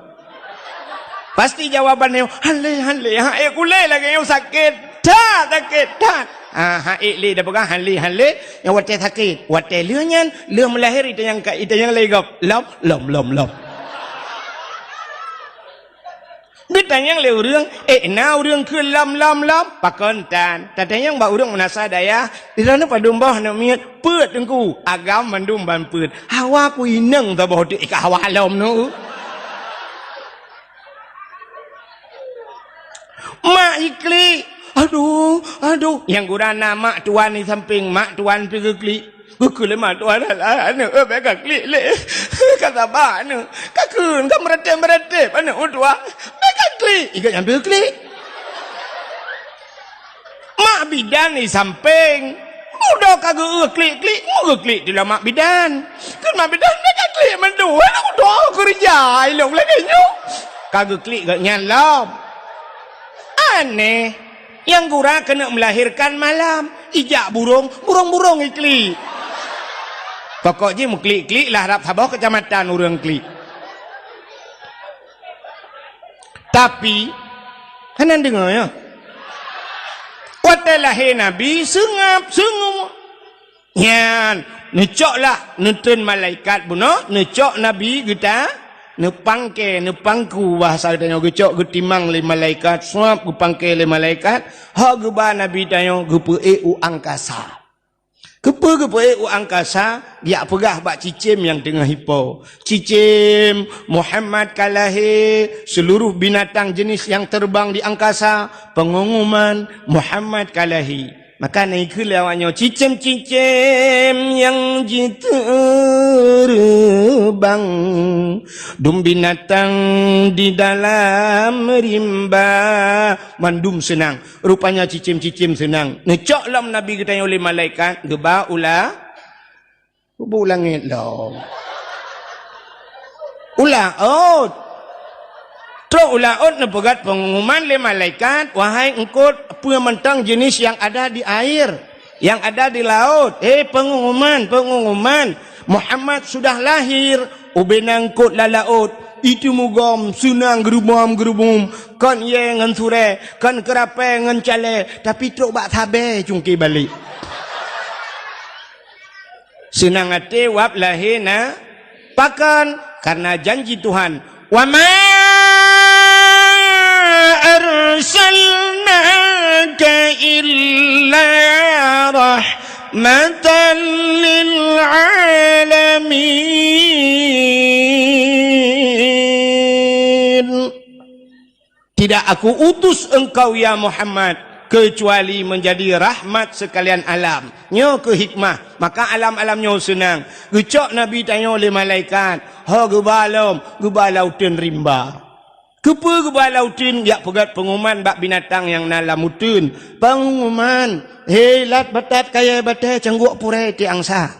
Pasti jawaban nyoe, "Han lé, han lé, han ék kulé lagée nyoe sakét that, sakét that." Ah, han ék lé dah peugah, "Han lé, han lé." Nya watée sakét, watée lheueh nyan, lheueh meulahé, itanyong ka, itanyong lé gob, "Lom, lom, lom, lom." Geut Tanyong lé ureuëng, "Eh, na ureuëng keu lom, lom, lom?" "Pakon tan." Tatanyong bak ureuëng meunasah dayah, "Di droeneuh padum boh aneuk miet?" "Peuet, Teungku." "Agam mandum ban peuet." "Hawa ku inong saboh teuk ka hawa lom nyoe." Mak jiklik. "Aduh, aduh." Nyang gura na mak tuan di sampéng, mak tuan pih geuklik. Geukheun lé mak tuan, "Alah, aneuk, eh, bèk kaklik lé. Ka saba aneuk. Kakheun, ka meuratéb-meuratéb aneuk meutuah. Bèk kaklik." Ikat nyang pih geuklik. Mak bidan di sampéng. Udah ka geu-, geuklik-klik, mu geuklik di lam mak bidan. Kheun mak bidan, "Bèk kaklik mandum. Aneuk meutuah keureuja ilong lagèe nyoe." Ka geuklik gobnyan lom. Aneh. Nyang gura keuneuk melahirkan malam, ijak burông, burông-burông iklik. Pokok jih meuklik-klik lah rab saboh keucamatan ureuëng klik. Tapi, hana deungoe nyoe. Watèe lahé Nabi, seungab, seungab. Nyan, neucok lah, neutreun malaikat bunoe, neucok Nabi geuta, neupangke, neupangku bahasa geutanyoe, geucok geutimang lé malaikat, suab geupangke lé malaikat, hok geuba Nabi tanyoe geupeuék u angkasa. Keupeue geupeuék u angkasa? Geujak peugah bak cicém nyang teungoh ipo, "Cicém, Muhammad ka lahé, seuluruh binatang jenis nyang terbang di angkasa, peungumuman, Muhammad ka lahé." Maka na ikheun lé awaknyoe, "Cicém-cicém nyang jiteureubang, dum binatang di dalam rimba, mandum seunang." Rupanya cicém-cicém seunang. Neucok lom Nabi geutanyoe lé malaikat, geuba u la-, geuba u langét lom. U laôt. Trok u laôt neupeugét peungumuman lé malaikat, "Wahai eungkôt, peue mantong jenis nyang ada di air, nyang ada di laôt, hé peungumuman, peungumuman, Muhammad sudah lahir." Ubena eungkôt lam laôt, iteumugom seunang geurubom-geurubom, kon yé ngon surée, kon keurapée ngon calée, tapi trok bak sabée cungké balek. Seunang até wab lahé na, pakon? Kareuna janji Tuhan, "Wa ma arsalnaka illa rahmatan lil alamin." Tidak Aku utus engkau, ya Muhammad, kecuali menjadi rahmat sekalian alam. Nyoe keuh hikmah, maka alam-alam nyoe seunang. Geucok Nabi tanyoe lé malaikat, ho geuba lom, geuba lam uteuen rimba. Keupeue geuba lam uteuen? Jak peugét peungumuman bak binatang nyang na lam uteuen. Peungumuman, "Hei, lat batat kayée batée, cangguek purée tiek angsa."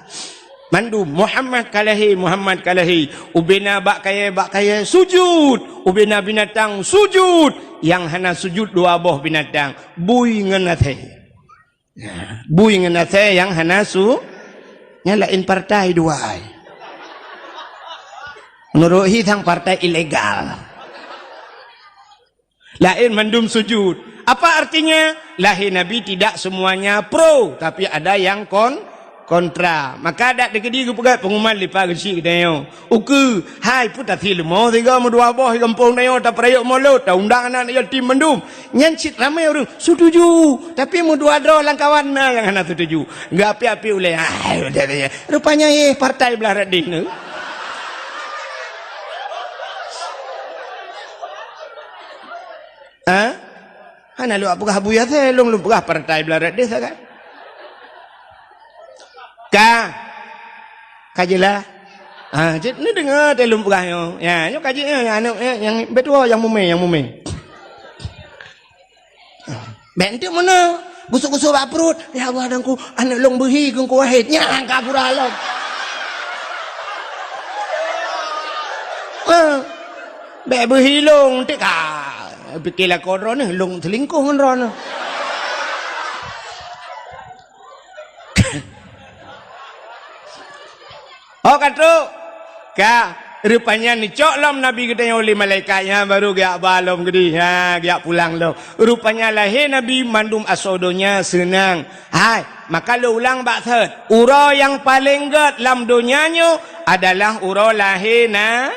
Mandum, "Muhammad ka lahé, Muhammad ka lahé." Ubena bak kayée, bak kayée sujut. Ubena binatang sujut. Nyang hana sujut dua boh binatang, bui ngon asée. Bui ngon asée nyang hana su-, nyan laén partai dua ai. Meunurot hi sang partai ilegal. Laén mandum sujud. Apa artinya? Lahé Nabi tidak semuanya pro, tapi ada yang kon-, kontra. Maka dak teukeudi geupeugah pengumuman lipat geuchik geutanyoe. Ukeue, hai peue tasie leumo sigoe meudua boh di gampông tanyoe tapeurayeuk molot, taundang aneuk yatim mandum. Nyan cit ramé ureuëng setuju, tapi meudua droe lam kawan na nyang hana setuju. Geuapi-api ulée, hai, rupanya eh partai blah radeh nyoe. Ha? Hana lôn peugah Abu Yasir, lôn, lôn peugah partai blah radeh sagai. Ka. Ka jeulaih. Ha, jeuet neudeungoe teuh lôn peugah nyoe. Ya, nyoe ka jeuet nyoe, aneuk, eh, nyang beutôi nyang mumé, nyang mumé. Bék enteuk meunoe, gusok-gusok bak pruet. "Ya Allah, Teungku, aneuk lôn beuhi Teungku Wahid." Nyan ka pura lom. Ha. Bék beuhi lôn, enteuk ka pike lakoe droeneuh, lôn seulingkoh ngon droeneuh. Oh, ka trok. Ka, rupanya neucok lom Nabi geutanyoe lé malaikat nyan, baru geujak ba lom geudeh. Ha, geujak pulang lom. Rupanya lahé Nabi mandum asoe donya seunang. Hai, maka lôn ulang bak thot. Uroe nyang paleng gét lam donya nyoe adalah uroe lahé na-,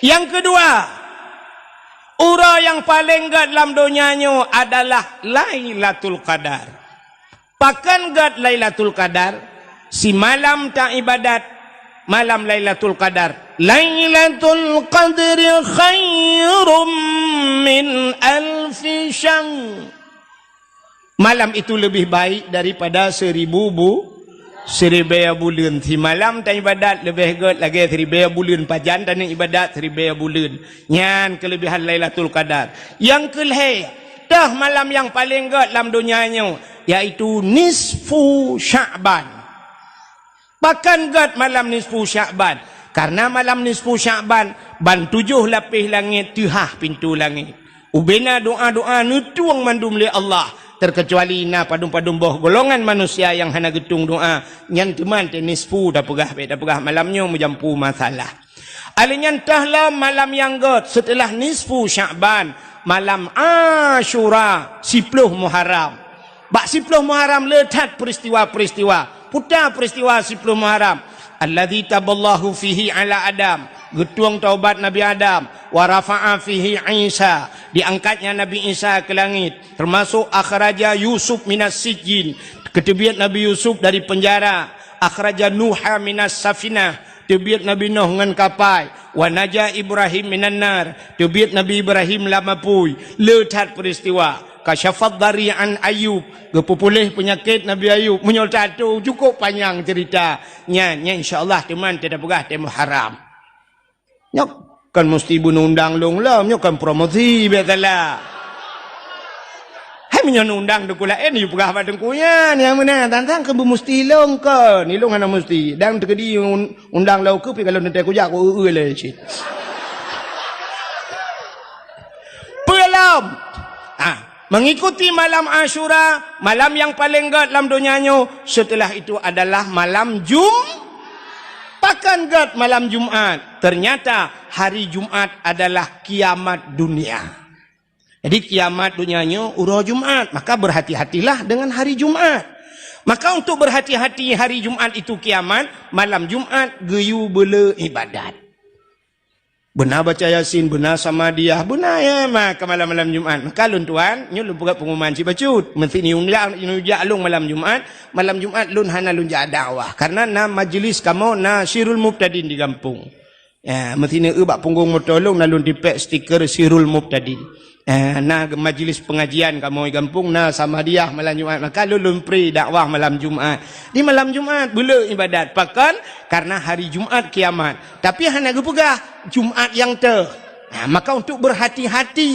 nyang keudua, Uroe nyang paleng gét lam donya nyoe adalah Lailatul Qadar. Pakon gét Lailatul Qadar? Simalam taibadat, malam Lailatul Qadar. Lailatul Qadri khairum min alfi syahr. Malam itu lebih baik daripada seribu bu-, siribèe buleuen. Simalam taibadat leubeh gét lagèe siribèe buleuen. Pajan taneuk ibadat siribèe buleuen. Nyan keulebihan Lailatul Qadar. Nyang keulhèe, toh malam nyang paleng gét lam donya nyoe, yaitu nisfu Sya'ban. Pakon gét malam nisfu Sya'ban? Karena malam nisfu Sya'ban, ban tujoh lapéh langét teuhah pintoe langét. Ubena doa-doa neutueng mandum lé Allah, terkecuali na padum-padum boh golongan manusia nyang hana geutueng doa, nyan teuma teuh nisfu tapeugah, bèk tapeugah malam nyoe meujampu masalah. Alèh nyan toh lom malam nyang gét seuteulah nisfu Sya'ban, malam Asyura, siploh Muharram. Bak siploh Muharram le that peuristiwa-peuristiwa. Peue ta peuristiwa siploh Muharram? Alladzi taballahu fihi ala Adam. Geutueng taubat Nabi Adam. Wa rafa'a fihi Isa. Diangkatnya Nabi Isa ke langit. Termasuk akhraja Yusuf minas sijjin. Geuteubiet Nabi Yusuf dari penjara. Akhraja Nuha minas safinah. Teubiet Nabi Nuh ngon kapai. Wa naja Ibrahim minan nar. Teubiet Nabi Ibrahim lam apui. Le that peuristiwa. Kasyafad dari an Ayub, geupeupuléh peunyakét Nabi Ayub. Meunyoe tato, cukôp panyang ceurita. Nyan, nyan insya Allah teuma teupeugah teuh Muharram. Nyoe kon musti beuneundang lôn lom, nyoe kon promosi biasalah. Hai meunyoe neundang teungku laén, yue peugah bak teungku nyan, nyang meunan, tantang keu beumusti lôn kon. Ilôn hana musti. Dan teukeudi un-, undang lôn keu pi kalau neutée kujak ku eu-eu lé cit. Peue lom? Ah, mengikuti malam Asyura, malam nyang paleng gét lam donya nyoe, setelah itu adalah malam Jum-, pakon gét malam Jumat. Ternyata hari Jumat adalah kiamat dunia. Jadi kiamat donya nyoe uroe Jumat, maka berhati-hatilah dengan hari Jumat. Maka untuk berhati-hati hari Jumat itu kiamat, malam Jumat geuyue beule ibadat. Beuna baca Yasin, beuna Samadiyah, beuna ya maka malam-malam Jumat. Maka lôn tuan, nyoe lôn peugah pengumuman cit bacut. Meusti ni undang, ni jak lôn malam Jumat, malam Jumat lôn hana lôn jak dakwah. Karena na majlis kamoe na Sirul Mubtadin di gampông. Ya, meusti ni eu bak punggong moto lôn na lôn tipék stiker Sirul Mubtadin. Eh, na majlis pengajian kamoe gampông na Samadiyah malam Jumat. Maka lôn lôn pri dakwah malam Jumat. Di malam Jumat beule ibadat. Pakon? Karena hari Jumat kiamat. Tapi hana geupeugah Jumat nyang teuh. Ha, maka untuk berhati-hati.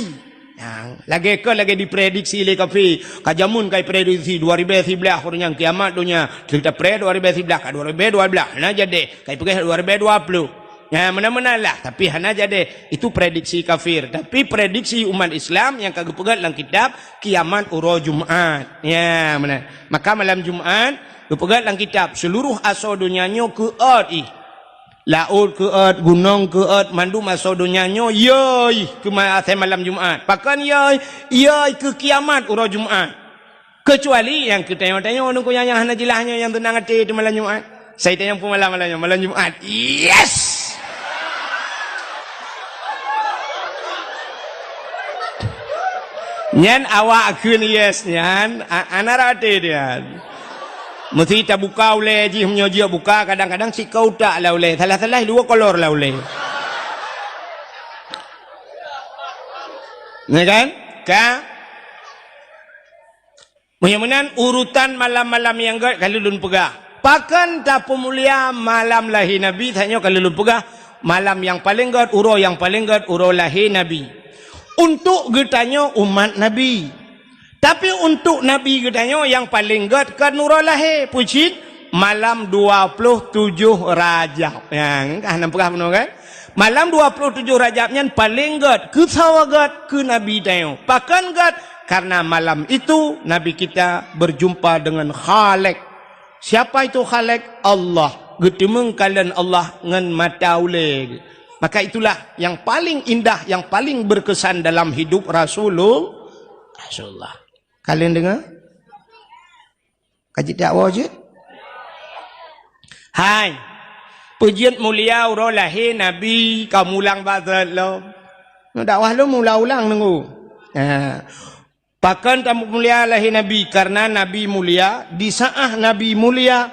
Ha, lagèe kon lagèe diprediksi lé kafé. Ka jameun ka iprediksi dua ribèe siblaih ureueng nyang kiamat donya. Cerita pre dua ribèe siblaih ka dua ribèe dua blah. Hana jadi. Ka ipeugah dua ribèe dua ploh. Ya, meunan-meunan lah. Tapi hana jadi. Itu prediksi kafir. Tapi prediksi umat Islam nyang ka geupeugah lam kitab kiamat uroe Jumat. Ya, meunan. Maka malam Jumat geupeugah lam kitab seluruh asoe donya nyoe keuôt ih. Laôt keuôt, gunong keuôt, mandum asoe donya nyoe yoi keu ma-, asai malam Jumat. Pakon yoi? Yoi keu kiamat uroe Jumat. Keucuali nyang keu tanyoe-tanyoe nungku nyang, nyang hana jeulaih nyoe nyang teunang até di malam Jumat. Sai tanyong peumalam malam nyoe, malam Jumat. Yes! Nyan awak kheun yes nyan, a-, ana rate dia. Meusti tabuka ulèe jih, meunyoe jeuet buka, kadang-kadang sikau tak lah ulèe, salah-salah dua kolor lah ulèe. Ya kan? Ka? Meunyoe meunan urutan malam-malam nyang gét ka lôn peugah. Pakon tapeumulia malam lahé Nabi, tanyoe ka lôn peugah, malam nyang paleng gét, uroe nyang paleng gét, uroe lahé Nabi. Untuk geutanyoe umat Nabi. Tapi untuk Nabi geutanyoe nyang paleng gét kon uroe lahé, peue cit? Malam dua ploh tujoh Rajab. Nyang ka hana peugah bunoe kan? Malam dua ploh tujoh Rajab nyan paleng gét, keusawa gét keu Nabi tanyoe. Pakon gét? Karena malam itu Nabi kita berjumpa dengan Khalik. Siapa itu Khalik? Allah. Geuteumeung kalon Allah ngon mata ulèe. Maka itulah yang paling indah, yang paling berkesan dalam hidup Rasulul-, Rasulullah. Kalian dengar? Ka jiteuak woe jeuet? Hai. Peue jeuet mulia uroe lahé Nabi ka mulang bak zat lom. Dakwah lôn ulang-ulang nunggu. Ha. Pakon tamulia lahé Nabi? Karena Nabi mulia, di saat Nabi mulia,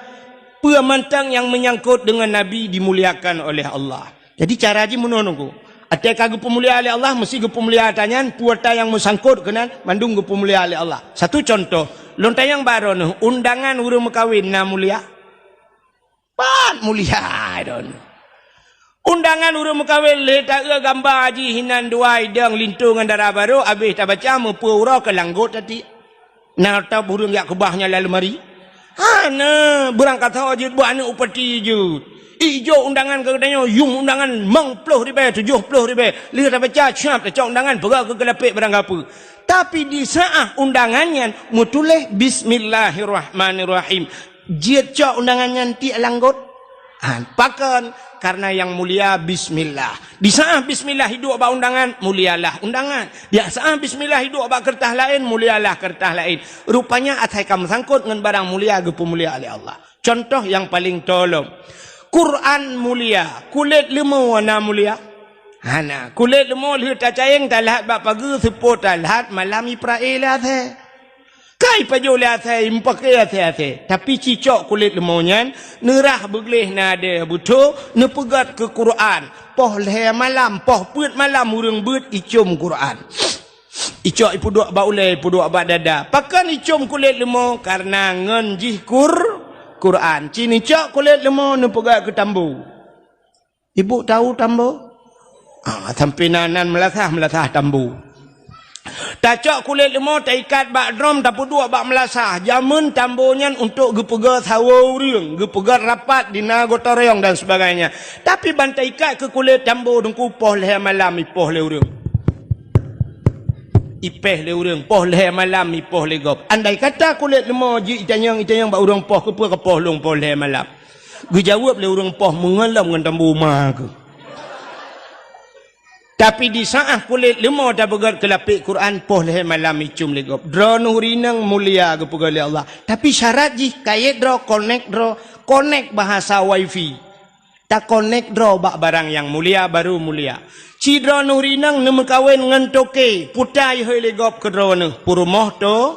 peue mantong nyang menyangkut dengan Nabi dimuliakan oleh Allah. Jadi cara jih meunoe nunggu. Até ka geupeumulia lé Allah, meusti geupeumulia ata nyan, peue ata nyang meusangkot keunan, mandum geupeumulia lé Allah. Satu contoh, lôn tanyong bak droeneuh, undangan ureuëng meukawen na mulia? Pat mulia droeneuh. Undangan ureuëng meukawen lé taeu gamba jih hinan dua idong linto ngon dara barô, abéh tabaca meupeu uroe keu langgot tati. Na tab ureuëng jak keubah nyan lam leumari? Hana, beurangkat ho jeuet buet aneuëk upati jeuet. Ijok undangan keu geutanyoe, yum undangan limong ploh ribée, tujoh ploh ribée. Lheueh tabaca, siap tacok undangan, peugah keu keulapék barang gapeue. Tapi di saat undangan nyan meutuléh bismillahirrahmanirrahim. Jeuet cok undangan nyan tiek langgot. Ha, pakon? Karena yang mulia bismillah. Di saat bismillah iduek bak undangan, mulialah undangan. Di saat bismillah iduek bak keureutah laén, mulialah keureutah laén. Rupanya asai ka meusangkot ngon barang mulia geupeumulia lé Allah. Contoh nyang paleng tolom. Quran mulia, kulét leumo na mulia? Hana. Kulét leumo lheueh tacayeng talhat bak pageue, seupôt talhat malam iprae lé asée. Kai pajoh lé asée, meupaké asée-asée. Tapi cicok kulét leumo nyan, neurah beugleh nadée beutho, neupeugét keu Quran. Poh lhée malam, poh peuet malam ureuëng beuet icom Quran. Icok ipeuduek bak ulée, ipeuduek bak dada. Pakon icom kulét leumo? Karena ngon jih Qur-, Quran. Ci neucok kulét leumo neupeugét keu tambo. Ibu tahu tambo? Ah, sampai na nan meulasah-meulasah tambo. Tacok kulét leumo, taikat bak drom, tapeuduek bak meulasah. Jameun tambo nyan untuk geupeugét sawoe ureuëng, geupeugét rapat di na gotong royong dan sebagainya. Tapi ban taikat keu kulét tambo, Teungku, poh lhée malam ipoh lé ureuëng. Ipéh lé ureuëng, poh lhée malam ipoh lé gob. Andai kata kulét leumo jeuet itanyong-itanyong bak ureuëng poh, keupeue kapoh lôn poh lhée malam? Geujaweueb lé ureuëng poh, meungon lom ngon tambo ma keuh. Tapi di saat kulét leumo tapeugét keu lapék Quran, poh lhée malam icom lé gob. Droeneuh ureuëng inong mulia geupeugét lé Allah. Tapi syarat jih kayét droe, konek droe, konek bahasa wifi. Takonek droe bak barang nyang mulia, baru mulia. Ci droeneuh ureuëng inong neumeukawen ngon toke, peue ta ihôi lé gob keu droeneuh? Peurumoh to-,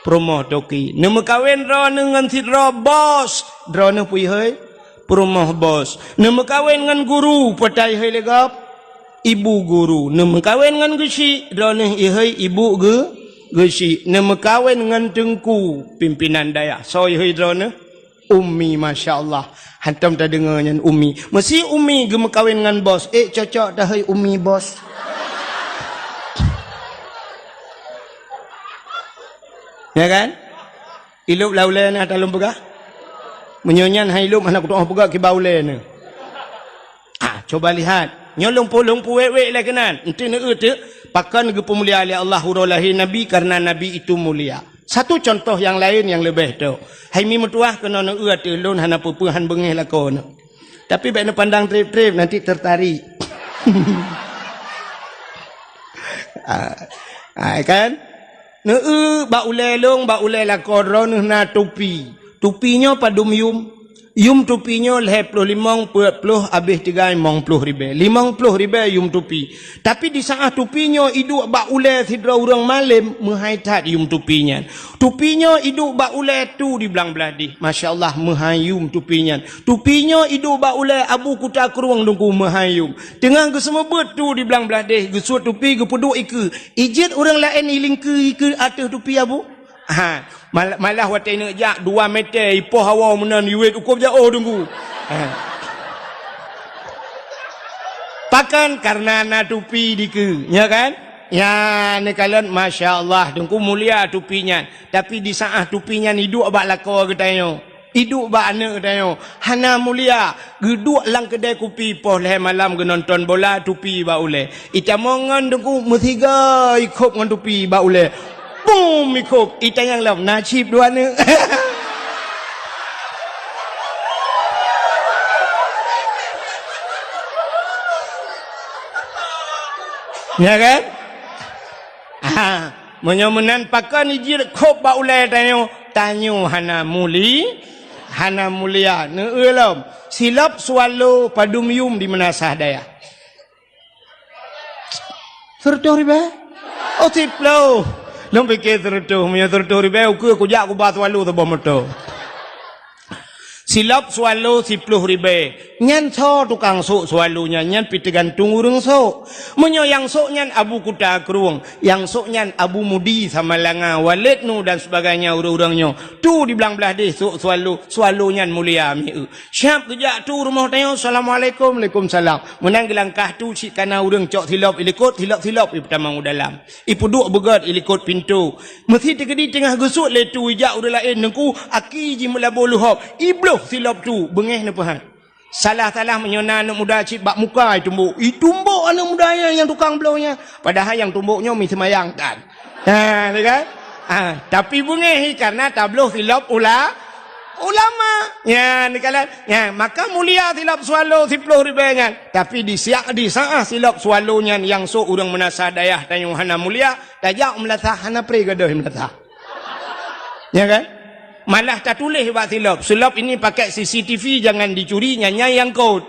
peurumoh toke. Neumeukawen droeneuh ngon sidroe bos, droeneuh peue ihôi? Peurumoh bos. Neumeukawen ngon guru, peue ta ihôi lé gob? Ibu guru. Neumeukawen ngon geuchik, droeneuh ihôi ibu geu-, geuchik. Neumeukawen ngon teungku, pimpinan dayah, soe ihôi droeneuh? Ummi, masya Allah. Hantom tadeungoe nyan ummi. Meusi ummi geumeukawen ngon bos. Eh, cocok tahôi ummi bos. Ya kan? Ilop lam ulée na talom peugah. Meunyoe nyan hai ilop hana kutu'oh peugah kiban ulée na. Ah, coba lihat. Nyoe lôn pu-, lôn puwék-wék lé keunan. Enti neueu teuk, pakon geupeumulia lé Allah uroe lahé Nabi karena Nabi itu mulia. Satu contoh nyang laén nyang leubeh tok. Hai mi meutuwah keunoe neueu ateueh lôn hana peue-peue han beungéh lakoe nyoe. Tapi bék neupandang treb-treb, nanti tertarik. Ah, ah, kan? Neueu bak ulée lôn, bak ulée lakoe droeneuh na tupi. Tupi nyoe padum yum? Yum tupi nyoe lhée ploh limong, peuet ploh, abéh tigai limong ploh ribée. Limong ploh ribée yum tupi. Tapi di saat tupi nyoe iduek bak ulée sidroe ureuëng malém, meuhai that yum tupi nyan. Tupi nyoe iduek bak ulée tu di blang blaih deh. Masya Allah, meuhai yum tupi nyan. Tupi nyoe iduek bak ulée Abu Kuta Krueng Teungku, meuhai yum. Teungoh geuseumeubeuet tu di blang blaih deh, geusuet tupi geupeuduek ikeue. Ijeuet ureuëng laén ilingkeue ikeue ateueh tupi Abu? Ha, mal-, malah watée neuk jak dua meter ipoh hawa meunan iwet ukôb jaoh Teungku. Ha. Pakon? Karena na tupi dikeue, nya kan? Ya, neukalon, masya Allah, Teungku mulia tupi nyan. Tapi di saat tupi nyan iduek bak lakoe geutanyoe, iduek bak aneuëk geutanyoe, hana mulia, geuduek lam keudée kupi poh lhée malam geunonton bola, tupi bak ulée. Itamong ngon Teungku meusiga ikhôb ngon tupi bak ulée. Bum ikhôb, itanyong lom, na cit dua aneuëk. Ya kan? Ha, meunyoe meunan pakon ijeuet khôb bak ulée tanyoe, tanyoe hana muli, hana mulia. Neueu lom, silop swallow padum yum di meunasah dayah. Sireutoh ribèe? Oh, siploh. Lôn pike sireutoh, meunyoe sireutoh ribèe, ukeue kujak kuba Swallow saboh moto. Silop Swallow siploh ribèe. Nyan soe tukang sôk Swallow nyan? Nyan pih teugantung ureueng sôk. Meunyoe nyang sôk nyan Abu Kuta Krueng, nyang sôk nyan Abu Mudi Samalanga, Walid Nu dan sebagainya ureueng-ureueng nyoe. Tu di blang blaih deh sôk Swallow, Swallow nyan mulia mieu. Siap geujak tu rumoh tanyoe, "Assalamualaikum." "Waalaikumsalam." Meunan geulangkah tu cit kana ureueng cok silop i likot, silop-silop ipeutamong u dalam. Ipeuduek beugèt i likot pintoe. Meusi teukeudi teungoh geusuet lé tu ijak ureueng laén, "Teungku, aki jimeulabô leuhob." Ibloh silop tu, beungéh neupeuhat. Salah-salah meunyoe na aneuk muda cit bak muka itumbok. Itumbok aneuk muda nyan nyang tukang bloh nyan. Padahai nyang tumbok nyoe mi seumayang tan. Ha, ni kan? Ha, tapi beungéh karena tabloh silop ula-, ulama. Nyan, ni kan? Nyan, maka mulia silop Swallow siploh ribèe nyan. Tapi di siak, di saat silop Swallow nyan nyang sôk ureueng meunasah dayah tanyoe hana mulia, tajak meulasah hana pré gadôh meulasah. Ya kan? Malah tatuléh bak silop, "Silop ini pakai C C T V, jangan dicuri, nyan nyang kot."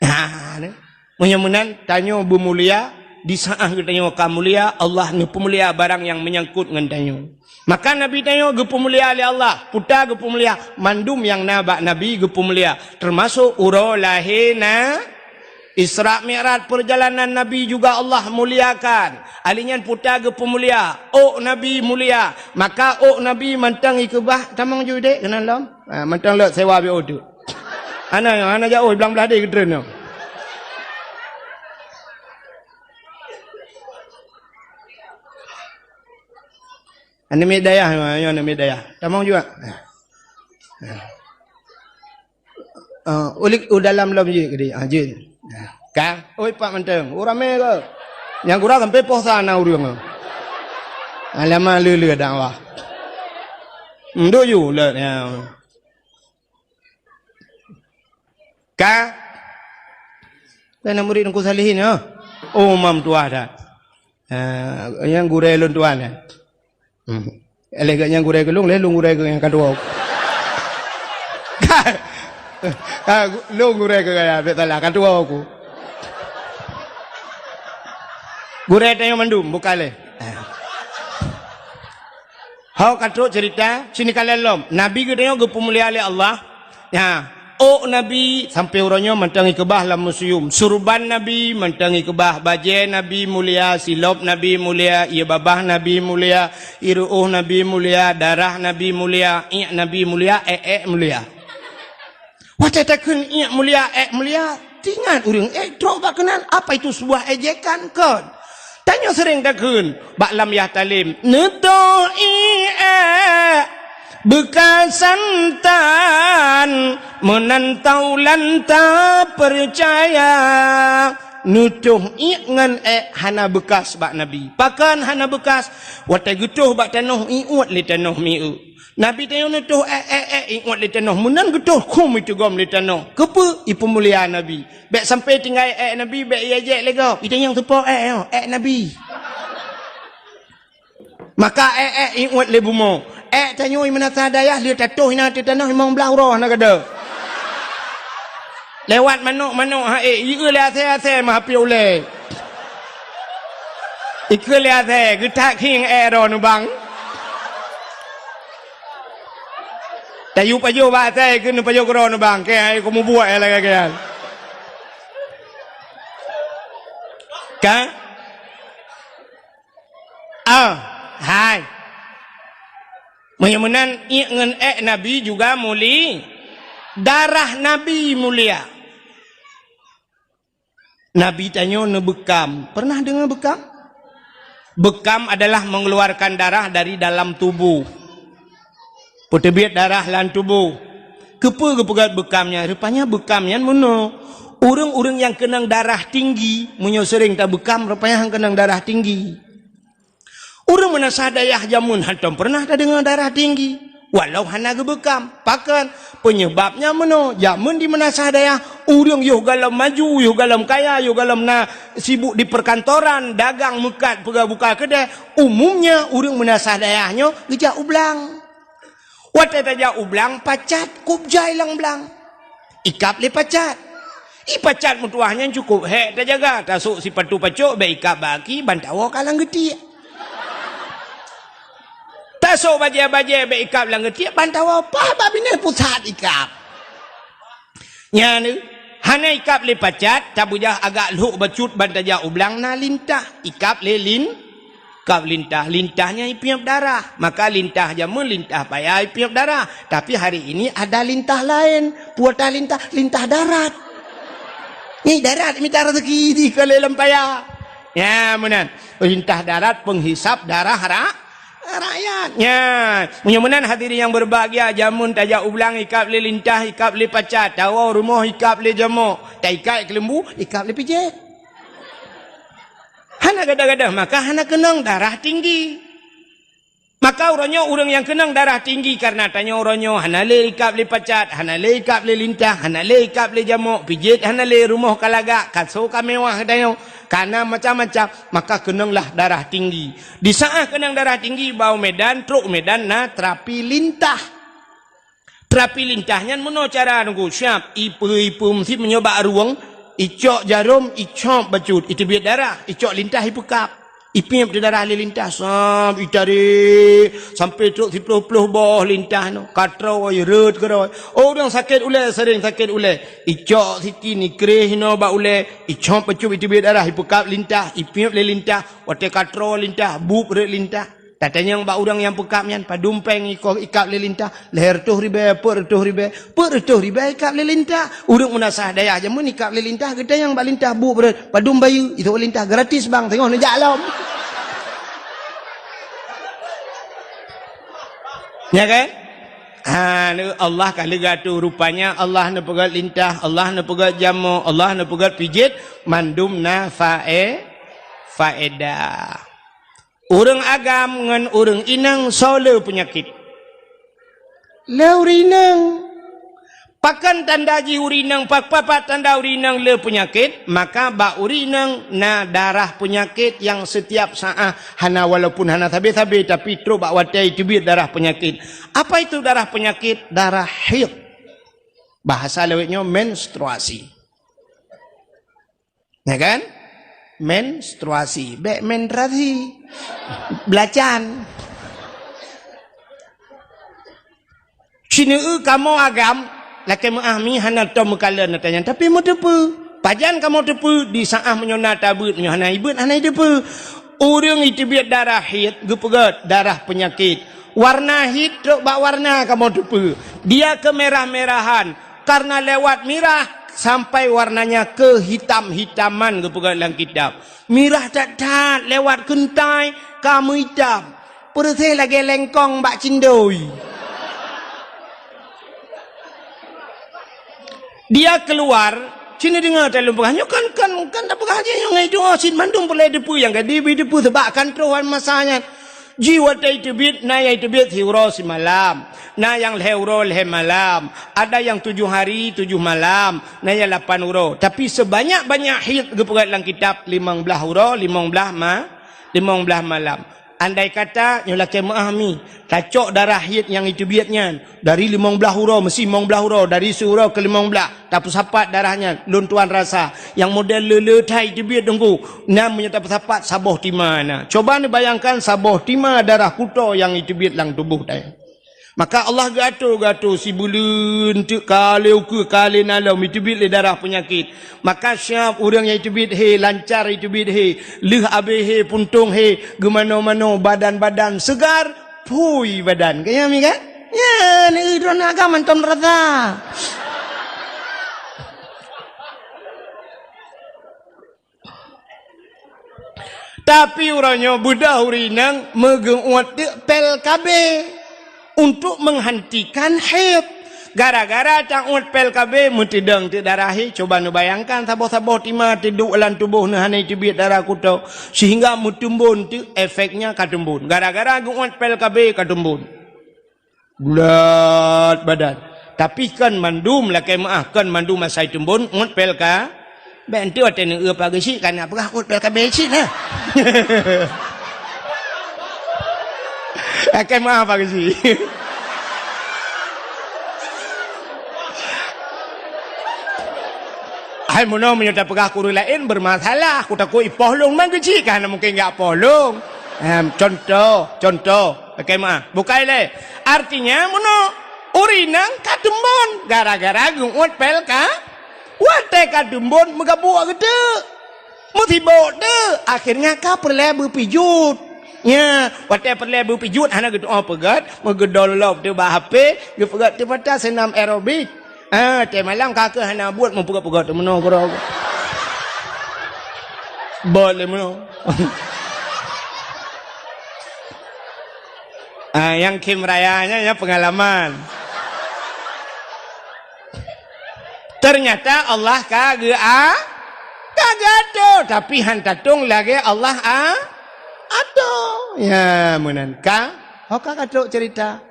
Ha, ni. Meunyoe meunan, tanyoe beumulia, di saat geutanyoe ka mulia, Allah neupeumulia barang nyang meunyangkot ngon tanyoe. Maka Nabi tanyoe geupeumulia lé Allah, peue ta geupeumulia, mandum nyang na bak Nabi geupeumulia, teumasok uroe lahé na Isra Mi'raj, perjalanan Nabi juga Allah muliakan. Ahli nyan peue ta geupeumulia, ôk Nabi mulia. Maka ôk Nabi mantong ikeubah, tamong ju dek keunan lom. Ha, mantong lok sewa biôh tu. Hana, hana jauh, blang blaih deh geutreun nyoe. Aneuk miet dayah, nyoe aneuk miet dayah. Tamong juga. Ha. Ah, ulik u dalam lom jeuet keudeh. Ah, jeuet. Ah, ka? Oi, pat mantong. Oh, ramé ke? Nyang gura sampai poh sa na ureueng. Alamak, le-le dakwah. Nduk ju, le, ya. Ka? Kan murid Teungku Salihin, ya? Oh, mam tuah dah. Ah, nyang gurèe lôn tuan, ya. Hmm. Lé geuh nyang gurèe keu lôn, lé lôn gurèe keu nyang ka tuwoe. Ka, ka, lôn gurèe keu gaya, bèk salah, ka tuwoe ku. Gurèe tanyoe mandum, bukan lé. Ho ka trok cerita, sini kalian lom. Nabi geutanyoe geupeumulia lé Allah. Ya, ôk Nabi sampoe uroe nyoe mantong ikeubah lam museum. Surban Nabi mantong ikeubah, bajèe Nabi mulia, silop Nabi mulia, ie babah Nabi mulia, ie ru'ôh Nabi mulia, darah Nabi mulia, iek Nabi mulia, èk-èk mulia. Watèe takheun iek mulia, èk mulia, teuingat ureueng èk trok bak keunan, apa itu sebuah ejekan? Kon. Tanyoe seuréng takheun bak lam yah talem, "Neutoh iek èk beukasan tan, meunan taulan tapeucaya." Neutoh iek ngon èk hana beukas bak Nabi. Pakon hana beukas? Watèe geutoh bak tanoh, iuet lé tanoh mieu. Nabi tanyoe neutoh èk, èk, èk, iuet lé tanoh. Meunan geutoh khum iteugom lé tanoh. Keupeue? Ipeumulia Nabi. Bèk sampoe tinggai èk Nabi, bèk iejek lé gob. Itanyong teupo èk nyoe, èk Nabi. Maka èk, èk iuet lé bumoe. Èk tanyoe meunasah dayah lheueh tatoh inan ateueh tanoh limong blah uroe hana gadôh. Lewat manok-manok ha ék, ieu lé asèe-asèe meuhapé ulèe. Ikheun lé asèe, geutak khieng èk droe neubang. Tayue pajoh bak asèe, keu neupajoh keudroe neubang. Keu hai keu mubuet eh lagèe keu nyan. Ka? Ah, hai. Meunyoe meunan, iek ngon èk Nabi juga muli-, darah Nabi mulia. Nabi tanyoe neubeukam. Pernah deungoe beukam? Beukam adalah mengeluarkan darah dari dalam tubuh. Peuteubiet darah lam tuboh. Keupeue geupeugèt beukam nyan? Rupanya beukam nyan meunoe. Ureueng-ureueng nyang keunong darah tinggi, meunyoe seuréng tabeukam, rupanya han keunong darah tinggi. Ureueng meunasah dayah jameun hantom peureunah tadeungoe darah tinggi, walau hana geubeukam. Pakon? Peunyeubab nyan meunoe, jameun di meunasah dayah, ureueng yoh gohlom maju, yoh gohlom kaya, yoh gohlom na sibuk di perkantoran, dagang meukat, peugah buka keudè, umumnya ureueng meunasah dayah nyoe geujak u blang. Watèe tajak u blang, pacat kub jai lam blang. Ikab lé pacat. Ipacat meutuwah nyan cukôp hék tajaga, tasôk sipatu pacok bék ikab bak aki, ban tawoe ka lam geutiek. Tasôk bajée-bajée bék ikab lam geutiek, ban tawoe paih bak binéh pusat ikab. Nyan, hana ikab lé pacat, tabeujah agak lhok bacut ban tajak u blang na lintah, ikab lé lin-, Kab lintah, lintah nyan ipiep darah. Maka lintah jameun, lintah paya ipiep darah. Tapi hari ini ada lintah laén. Peue lintah? Lintah darat. Nyan darat mita rezeki di keu lé lam paya. Nyan meunan. Lintah darat penghisap darah ra-, rakyat. Nyan. Meunyoe meunan hadirin yang berbahagia, jameun tajak u blang ikab lé lintah, ikab lé pacat, tawoe rumoh ikab lé jamok, taikat keuleumbu, ikab lé pijet. Hana gadôh-gadôh, maka hana keunong darah tinggi. Maka uroe nyoe ureuëng nyang keunong darah tinggi kareuna tanyoe uroe nyoe hana lé ikab lé pacat, hana lé ikab lé lintah, hana lé ikab lé jamok, pijet hana lé, rumoh ka lagak, kaso ka mewah tanyoe, kana macam-macam, maka keunonglah darah tinggi. Di saát keunong darah tinggi, bak u Medan, trok u Medan na terapi lintah. Terapi lintah nyan meunoe cara nunggu siab, ipeue-ipeue meusit meunyoe bak rueng, icok jarom, icop bacut, iteubiet darah, icok lintah ipeukab. Ipiep teuh darah lé lintah, sab, itarek, sampai trok siploh-ploh boh lintah nyoe. Ka troe, rhot keudroe. Oh, ureuëng sakét ulée, sering sakét ulée. Icok sikin, ikreh inoe bak ulée, icop bacut, iteubiet darah, ipeukab lintah, ipiep lé lintah, watée ka troe lintah, bueb rhot lintah. Tatanyong bak ureuëng nyang peukab nyan, padum péng ikoh ikab lé lintah, lhée reutôh ribée, peuet reutôh ribée, peuet reutôh ribée ikab lé lintah. Ureuëng meunasah dayah jameun ikab lé lintah, geutanyong bak lintah bueb rhot, padum bayeue, itoe lintah gratis bang, teungoh neujak lom. Ya kan? Ha, Allah ka leuga tu rupanya Allah neupeugét lintah, Allah neupeugét jamok, Allah neupeugét pijet, mandum na fae-, faedah. Ureuëng agam ngon ureuëng inong soe le peunyakét? Le ureuëng inong. Pakon tanda jih ureuëng inong, pak-, papat tanda ureuëng inong le peunyakét? Maka bak ureuëng inong na darah peunyakét nyang setiap saát hana, walaupun hana sabe-sabe, tapi trok bak watée iteubiet darah peunyakét. Apa itu darah peunyakét? Darah haid. Bahasa lawét nyoe menstruasi. Ya kan? Menstruasi. Bék menstruasi. Belacan. Sineue kamoe agam, lakée meuáh mi hana tom meukalon ata nyan, tapi meuteupeue. Pajan kamoe teupeue, di saát meunyoe na tabeuet, meunyoe hana ibeuet, hana iteupeue. Ureuëng iteubiet darah haid, geupeugét darah peunyakét. Warna haid trok bak warna kamoe teupeue. Dia kemerah-merahan, karena lewat mirah sampai warnanya kehitam-hitaman geupeugah lam kitab. Mirah that-that lewat keuntai ka meuitam. Peureuséh lagée lengkong bak cindoi. Dia keluar, sini deungoe taleueng peugah, nyoe kan, kan, kan tapeugah jih nyoe ngai doa cit mandum peureulée teupeue nyang ka dibi teupeue sebab kan troh masa nyan. Jih watée iteubiet, na nyang iteubiet siuroe simalam, na nyang lhée uroe lhée malam, ada nyang tujoh hari tujoh malam, na nyang lapan uroe. Tapi sebanyak-banyak haid geupeugét lam kitab limong blaih uroe, limong blaih ma-, limong blaih malam. Andai kata nyoe lakée meuáh mi, tacok darah haid nyang iteubiet nyan, dari limong blaih uroe, meusi limong blaih uroe, dari siuroe keu limong blaih, tapeusapat darah nyan, lôn tuan rasa, nyang model le-le that iteubiet teungku, na meunyoe tapeusapat saboh tima na. Coba neubayangkan saboh tima darah kuto nyang iteubiet lam tuboh tanyoe. Maka Allah geuatur-geuatur sibuleuen teuk ka lhée ukeue ka lhée na lom iteubiet lé darah peunyakét. Maka siab ureuëng nyang iteubiet hé, lancar iteubiet hé, lheueh abéh hé, puntông hé, geumanoe-manoe, badan-badan seugar, phui badan. Ka nyan mi kan? Nyan, eh, droeneuh agam mantong rasa. Tapi uroe nyoe beudôh ureuëng inong meugeuuet teuk pil K B untuk menghentikan haid. Gara-gara taôt pil K B meuteudong teuk darah haid, cuba neubayangkan saboh-saboh tima teuduek lam tuboh neuh hana teubiet darah kuto, sehingga meutumbon teuk efeknya ka tumbon. Gara-gara geuuet pil K B ka tumbon. Bulat badan. Tapi kon mandum lakée meuáh, kon mandum asai tumbon, uet pil K B. Bék enteuk watée neueu pageusik, kana peugah uet pil K B cit na. Lakée meuáh pageusik. Hai meunoe meunyoe tapeugah keu ureuëng laén bermasalah, kutakot ipoh lôn, man keuchik ka hana mungken jak poh lôn. Em, contoh, contoh. Oke, maaf. Bukai lé. Artinya meunoe, ureuëng inong ka teumbon gara-gara geuuet pil ka. Watée ka teumbon meugabuk geuteuk. Meusibok teuk, akhirnya ka peureulée beupijuet. Nya, watée peureulée beupijuet hana geutuoh peugét, meugeudong lom teuk bak H P, geupeugét teuk mata seunam aerobik. Ah, teumalam ka keuh hana buet meupeugét-peugét teuk meunoe keudroe. Bot lé meunoe. Ah, nyang khém raya nyan, nyan peungalaman. Ternyata Allah ka geu-, a-, ka geuatoe, tapi han tatong lagée Allah a-, atoe. Ya, meunan ka. Ho ka ka trok cerita.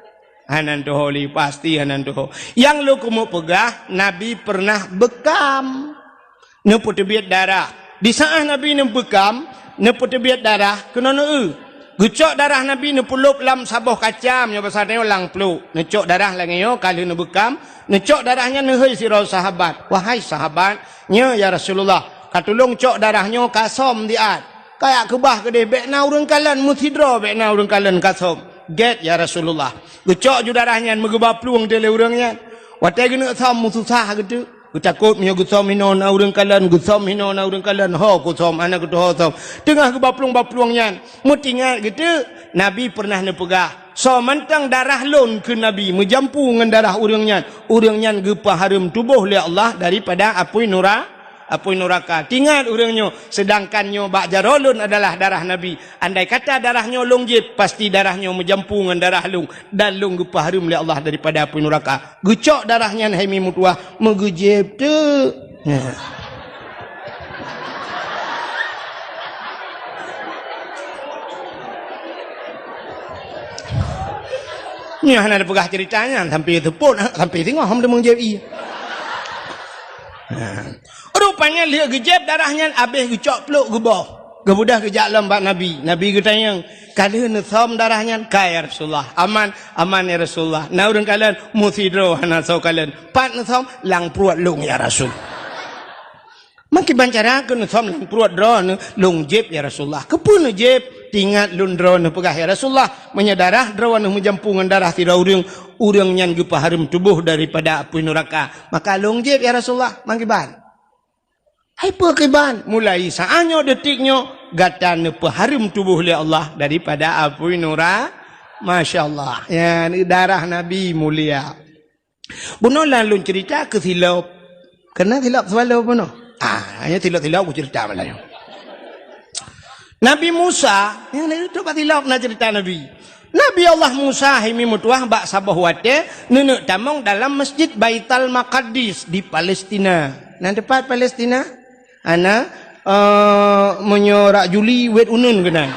Hana tuho lé, pasti hana tuho. Nyang lôn keumeung peugah, Nabi pernah beukam. Neupeuteubiet darah. Di saát Nabi neubeukam, neupeuteubiet darah, keunoe neueu. Geucok darah Nabi neupeulop lam saboh kacam, nyoe basa tanyoe lam pluek. Neucok darah lagée nyoe ka lheueh neubeukam, neucok darah nyan neuhôi sidroe sahabat. "Wahai sahabat, nyoe ya Rasulullah, ka tulông cok darah nyoe ka som diat. Kajak keubah keudeh, bék na ureuëng kalon, meusidroe bék na ureuëng kalon ka som." "Gét ya Rasulullah." Geucok ju darah nyan meugeuba plueng teuk lé ureuëng nyan. Watée geuneuk som meususah geuteuk. Geutakot meunyoe geusom hinoe na ureuëng kalon, geusom hinoe na ureuëng kalon, ho kusom, hana geutuho som. Teungoh geuba plueng-ba plueng nyan, meutingat geuteuk, Nabi pernah neupeugah, "Soe mantong darah lôn," kheun Nabi, "meujampu ngon darah ureuëng nyan, ureuëng nyan geupeuhareuem tuboh lé Allah daripada apui nura-, apui nuraka." Tingat ureuëng nyoe, seudangkan nyoe bak jaroe lôn adalah darah Nabi. Andai kata darah nyoe lôn jieb, pasti darah nyoe meujampu ngon darah lôn, dan lôn geupeuhareuem lé Allah daripada apui nuraka. Geucok darah nyan hai mi meutuwah, meugeujeb teuk. Nyan. Nyoe hana tapeugah cerita nyan, sampai seupôt, sampai singoh hom teumeung jeb ie. Ha. Rupanya lheueh geujeb darah nyan abéh geucok pluek geuboh. Geubeudôh geujak lom bak Nabi. Nabi geutanyong, "Ka lheueh neusom darah nyan?" "Ka, ya Rasulullah." "Aman?" "Aman, ya Rasulullah." "Na ureuëng kalon?" "Meusidroe hana soe kalon." "Pat neusom?" "Lam pruet lôn, ya Rasul." "Meukiban cara keu neusom lam pruet droeneuh?" "Lôn jeb, ya Rasulullah." "Keupeue neujeb?" "Tingat lôn droeneuh peugah, ya Rasulullah, meunyoe darah droeneuh meujampu ngon darah sidroe ureuëng, ureuëng nyan geupeuhareuem tuboh daripada apui nuraka. Maka lôn jeb, ya Rasulullah." "Meukiban?" "Hai peue kiban?" "Mulai saát nyoe, detik nyoe, gata neupeuhareuem tuboh lé Allah daripada apui nura-," Masya Allah. Nyan darah Nabi mulia. Bunoe lôn cerita keu silop. Keureuna silop swallow bunoe. Ah, hanya silop-silop kucerita malam nyoe. Nabi Musa, nyang na itu bak silop na cerita Nabi. Nabi Allah Musa hai mi meutuwah bak saboh watée neuneuk tamong dalam Masjid Baital Maqdis di Palestina. Na teupat Palestina? Hana, eh, meunyoe rak Juli, wet uneun keunan.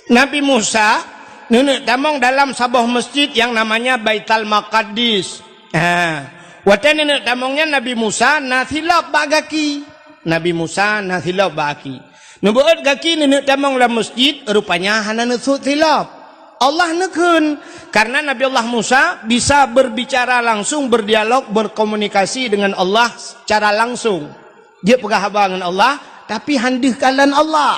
Nabi Musa neuneuk tamong dalam saboh masjid nyang namanya Baital Maqdis. Ha. Watée neuneuk tamong nyan Nabi Musa na silop bak gaki. Nabi Musa na silop bak gaki. Neubeuet gaki neuneuk tamong lam masjid, rupanya hana neusut silop. Allah neukheun, karena Nabi Allah Musa bisa berbicara langsung, berdialog, berkomunikasi dengan Allah secara langsung. Jeuet peugah haba ngon Allah, tapi han deuh kalon Allah.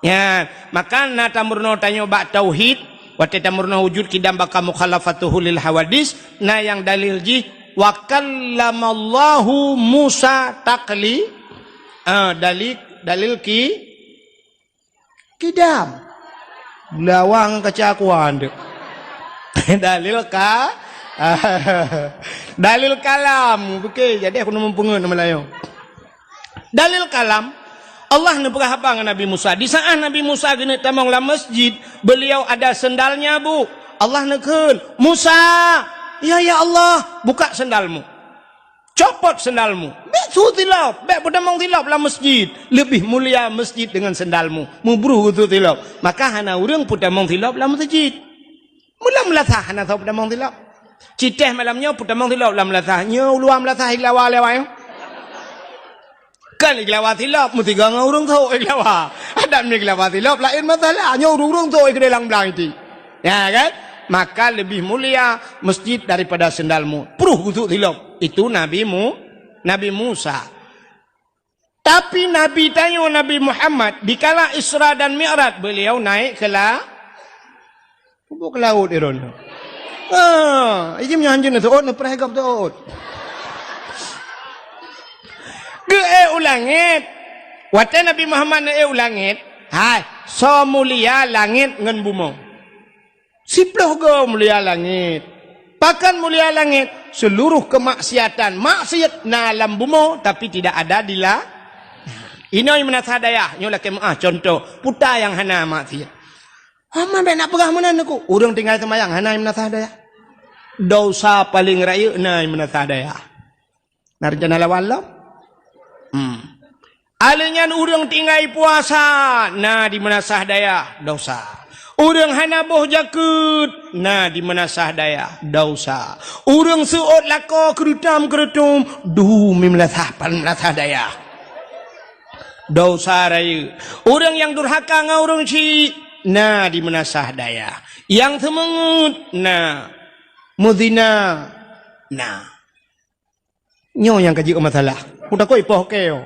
Nyan, maka na tameurunoe tanyoe bak tauhid, watée tameurunoe wujud qidam baqa mukhalafatuhu lil hawadits, na nyang dalil jih, "Wa kallamallahu Musa takli-," ah, dalil, dalil ki-, qidam. Lawang kaca kuan tu. Dalil ka-, dalil kalam. Oke, jadi aku neumeupeungeut nama lain. Dalil kalam, Allah neupeugah haba ngon Nabi Musa. Di saat Nabi Musa geuneuk tamong lam masjid, beliau ada sendalnya, Bu. Allah neukheun, "Musa!" "Ya, ya Allah." "Buka sendalmu. Copot sendalmu. Bék su silop, bék peutamong silop lam masjid. Lebih mulia masjid dengan sendalmu." Meubruh geusu silop. Maka hana ureuëng peutamong silop lam masjid. Meulam meulasah hana soe peutamong silop. Citéh malam nyoe peutamong silop lam meulasah. Nyoe u luwa meulasah iglawa lewat nyoe. Kan iglawa silop, meusigoe ngon ureuëng sôk iglawa. Adak meuiglawa silop, laén masalah. Nyoe ureuëng-ureuëng sôk iglawa lam blang iti. Ya kan? Maka lebih mulia masjid daripada sendalmu. Pruh gusut silop. Itu Nabi Mu-, Nabi Musa. Tapi Nabi tanyoe, Nabi Muhammad, dikala Isra dan Mi'raj, beliau naik ke la-, Peubuet keu laôt droeneuh. Ah, ijih meunyoe hanjeuet neuseuôt, neupreh gob seuôt. Geuék u langét. Watée Nabi Muhammad neuék u langét, hai, soe mulia langét ngon bumoe? Siploh goe mulia langét. Pakon mulia langét? Seluruh kemaksiatan, maksiat na lam bumoe, tapi tidak ada di la-, inoe meunasah dayah, nyoe lakée meuáh contoh, peue nyang hana maksiat. Hana bék na peugah meunan Teungku. Ureuëng tinggai seumayang hana meunasah dayah. Dosa paleng rayeuk na meunasah dayah. Na rencana lawan lom? Hmm. Alheuh nyan ureuëng tinggai puasa na di meunasah dayah, dosa. Ureuëng hana boh jakeuet na di meunasah dayah, dosa. Ureuëng seuôt lakoe keurutom-keurutom, dum meunasah pan meunasah dayah. Dosa rayeuk. Ureuëng nyang durhaka ngon ureuëng syik na di meunasah dayah. Nyang seumeungeut na. Meuzina na. Nyoe nyang ka jeuet masalah. Ku takot ipoh keu.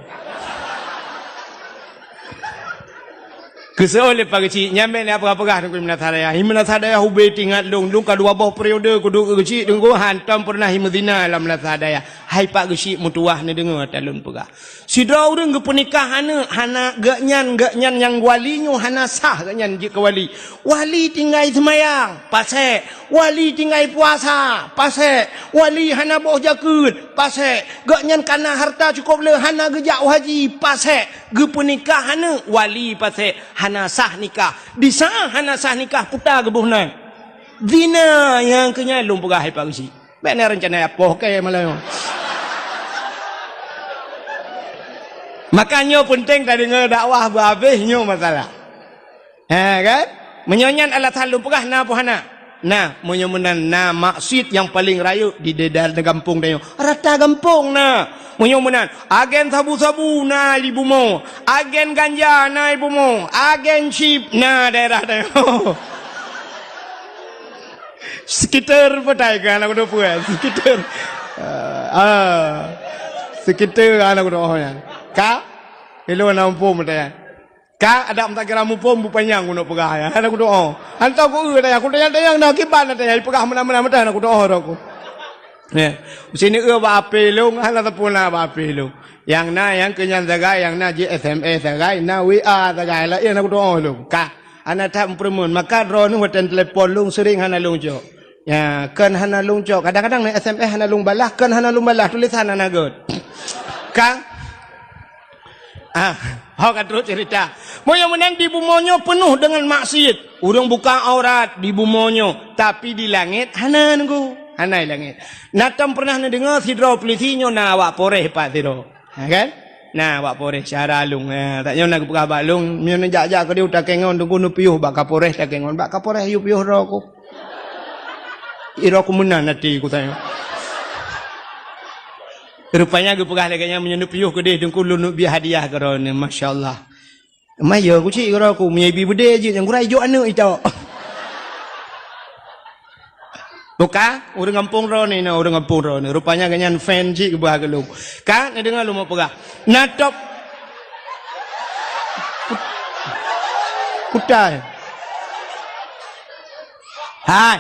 Keusoe lé Pak Geuchik, nyan bék na peugah-peugah Teungku meunasah dayah. Meunasah dayah ubé teuingat lôn, lôn ka dua boh periode kuduek keu Geuchik Teungku, hantom peureunah meuzina lam meunasah dayah. Hai Pak Geuchik meutuwah neudeungoe ata lôn peugah. Sidroe ureuëng geupeunikah aneuëk hana geuhnyan, geuhnyan nyang wali nyoe hana sah geuhnyan jeuet keu wali. Wali tinggai seumayang, pasék. Wali tinggai puasa, pasék. Wali hana boh jakeuet, pasék. Geuhnyan kana hareuta cukôp le hana geujak u haji, pasék. Geupeunikah aneuëk wali, pasék. Hana sah nikah. Di saát hana sah nikah peue geuboh nan? Zina nyang keu nyan lôn peugah hai Pak Geuchik. Bék na rencana ipoh keu malam nyoe. Maka nyoe peunteng tadeungoe dakwah beuhabéh nyoe masalah. Ha kan? Meunyoe nyan alasan lôn peugah na peue hana? Na, meunyoe meunan na maksiat nyang paleng rayeuk di daerah gampông tanyoe. Rata gampông na. Meunyoe meunan, agen sabu-sabu na di bumoe, agen ganja na di bumoe, agen chip na daerah tanyoe. Sekitar petai ka aneuk kudo peue? Sekitar. Ah, ah. Sekitar aneuk kudo oh nyan. Ka? Ilôn na muphom petai. Ka ada meutakira muphom bupanyang kuno peugah ya. Aneuk kudo oh. Hantom ku eu tanya, ku tanya-tanya na kiban tanya peugah meunan-meunan meutai aneuk kudo oh rok ku. Ya. Sini eu bak api lôn, hana teupeu na bak api lôn. Nyang na nyang keu nyan sagai, nyang na jih S M S sagai, na W A sagai, laén aneuk kudo oh lôn. Ka. Hana that meupeureumeun, maka droeneuh watée telepon lôn sering hana lôn cok. Ya, kon hana lôn cok. Kadang-kadang na S M S hana lôn balah, kon hana lôn balah, tulisan hana göt. Ka? Ah, ho ka trok cerita. Meunyoe meunan di bumoe nyoe peunoh deungon maksiat. Ureuëng buka aurat di bumoe nyoe, tapi di langét hana Teungku. Hana di langét. Na tom pernah neudeungoe sidroe polisi nyoe na awak Polres pat sidroe. Ha kan? Na, bak Polres syara lôn. Ha, tak nyoe na geupeugah bak lôn, meunyoe neujak-jak keudeh u Takengon, Teungku neupiôh bak Kapolres Takengon. Bak Kapolres yue piôh droe ku. Idroe ku meunan até ku tanyoe. Rupanya geupeugah lagée nyan, meunyoe neupiôh keudeh Teungku lôn neubri hadiah keu droeneuh. Masya Allah. Maya ku cit keudroe ku, meunyoe ibi beudé jih nyang gura ijok aneuk itok. Buka, ureuëng gampông droeneuh na, ureuëng gampông droeneuh. Rupanya geuhnyan fan cit geuba keu lôn. Ka, neudeungoe lôn peugah. Na top. Kutai. Hai,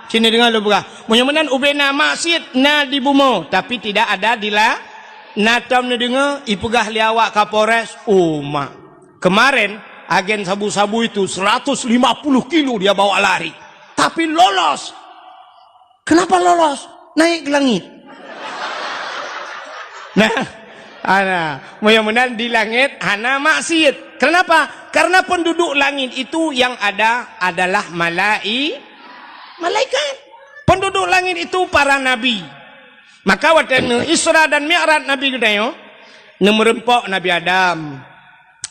sini deungoe lôn peugah. Meunyoe meunan ubé na maksiat na di bumoe, tapi tidak ada di la-, na tom neudeungoe ipeugah lé awak Kapolres, oh mak. Kemarin, agen sabu-sabu itu seratus lima puluh kilo dia bawa lari. Tapi lolos. Kenapa lolos? Naik ke langit. Nah, ana, mudah-mudahan di langit hana maksiat. Kenapa? Karena penduduk langit itu yang ada adalah malai-, malaikat. Penduduk langit itu para nabi. Maka watée neu Isra dan Mi'raj Nabi geutanyoe, neumeureumpok Nabi Adam,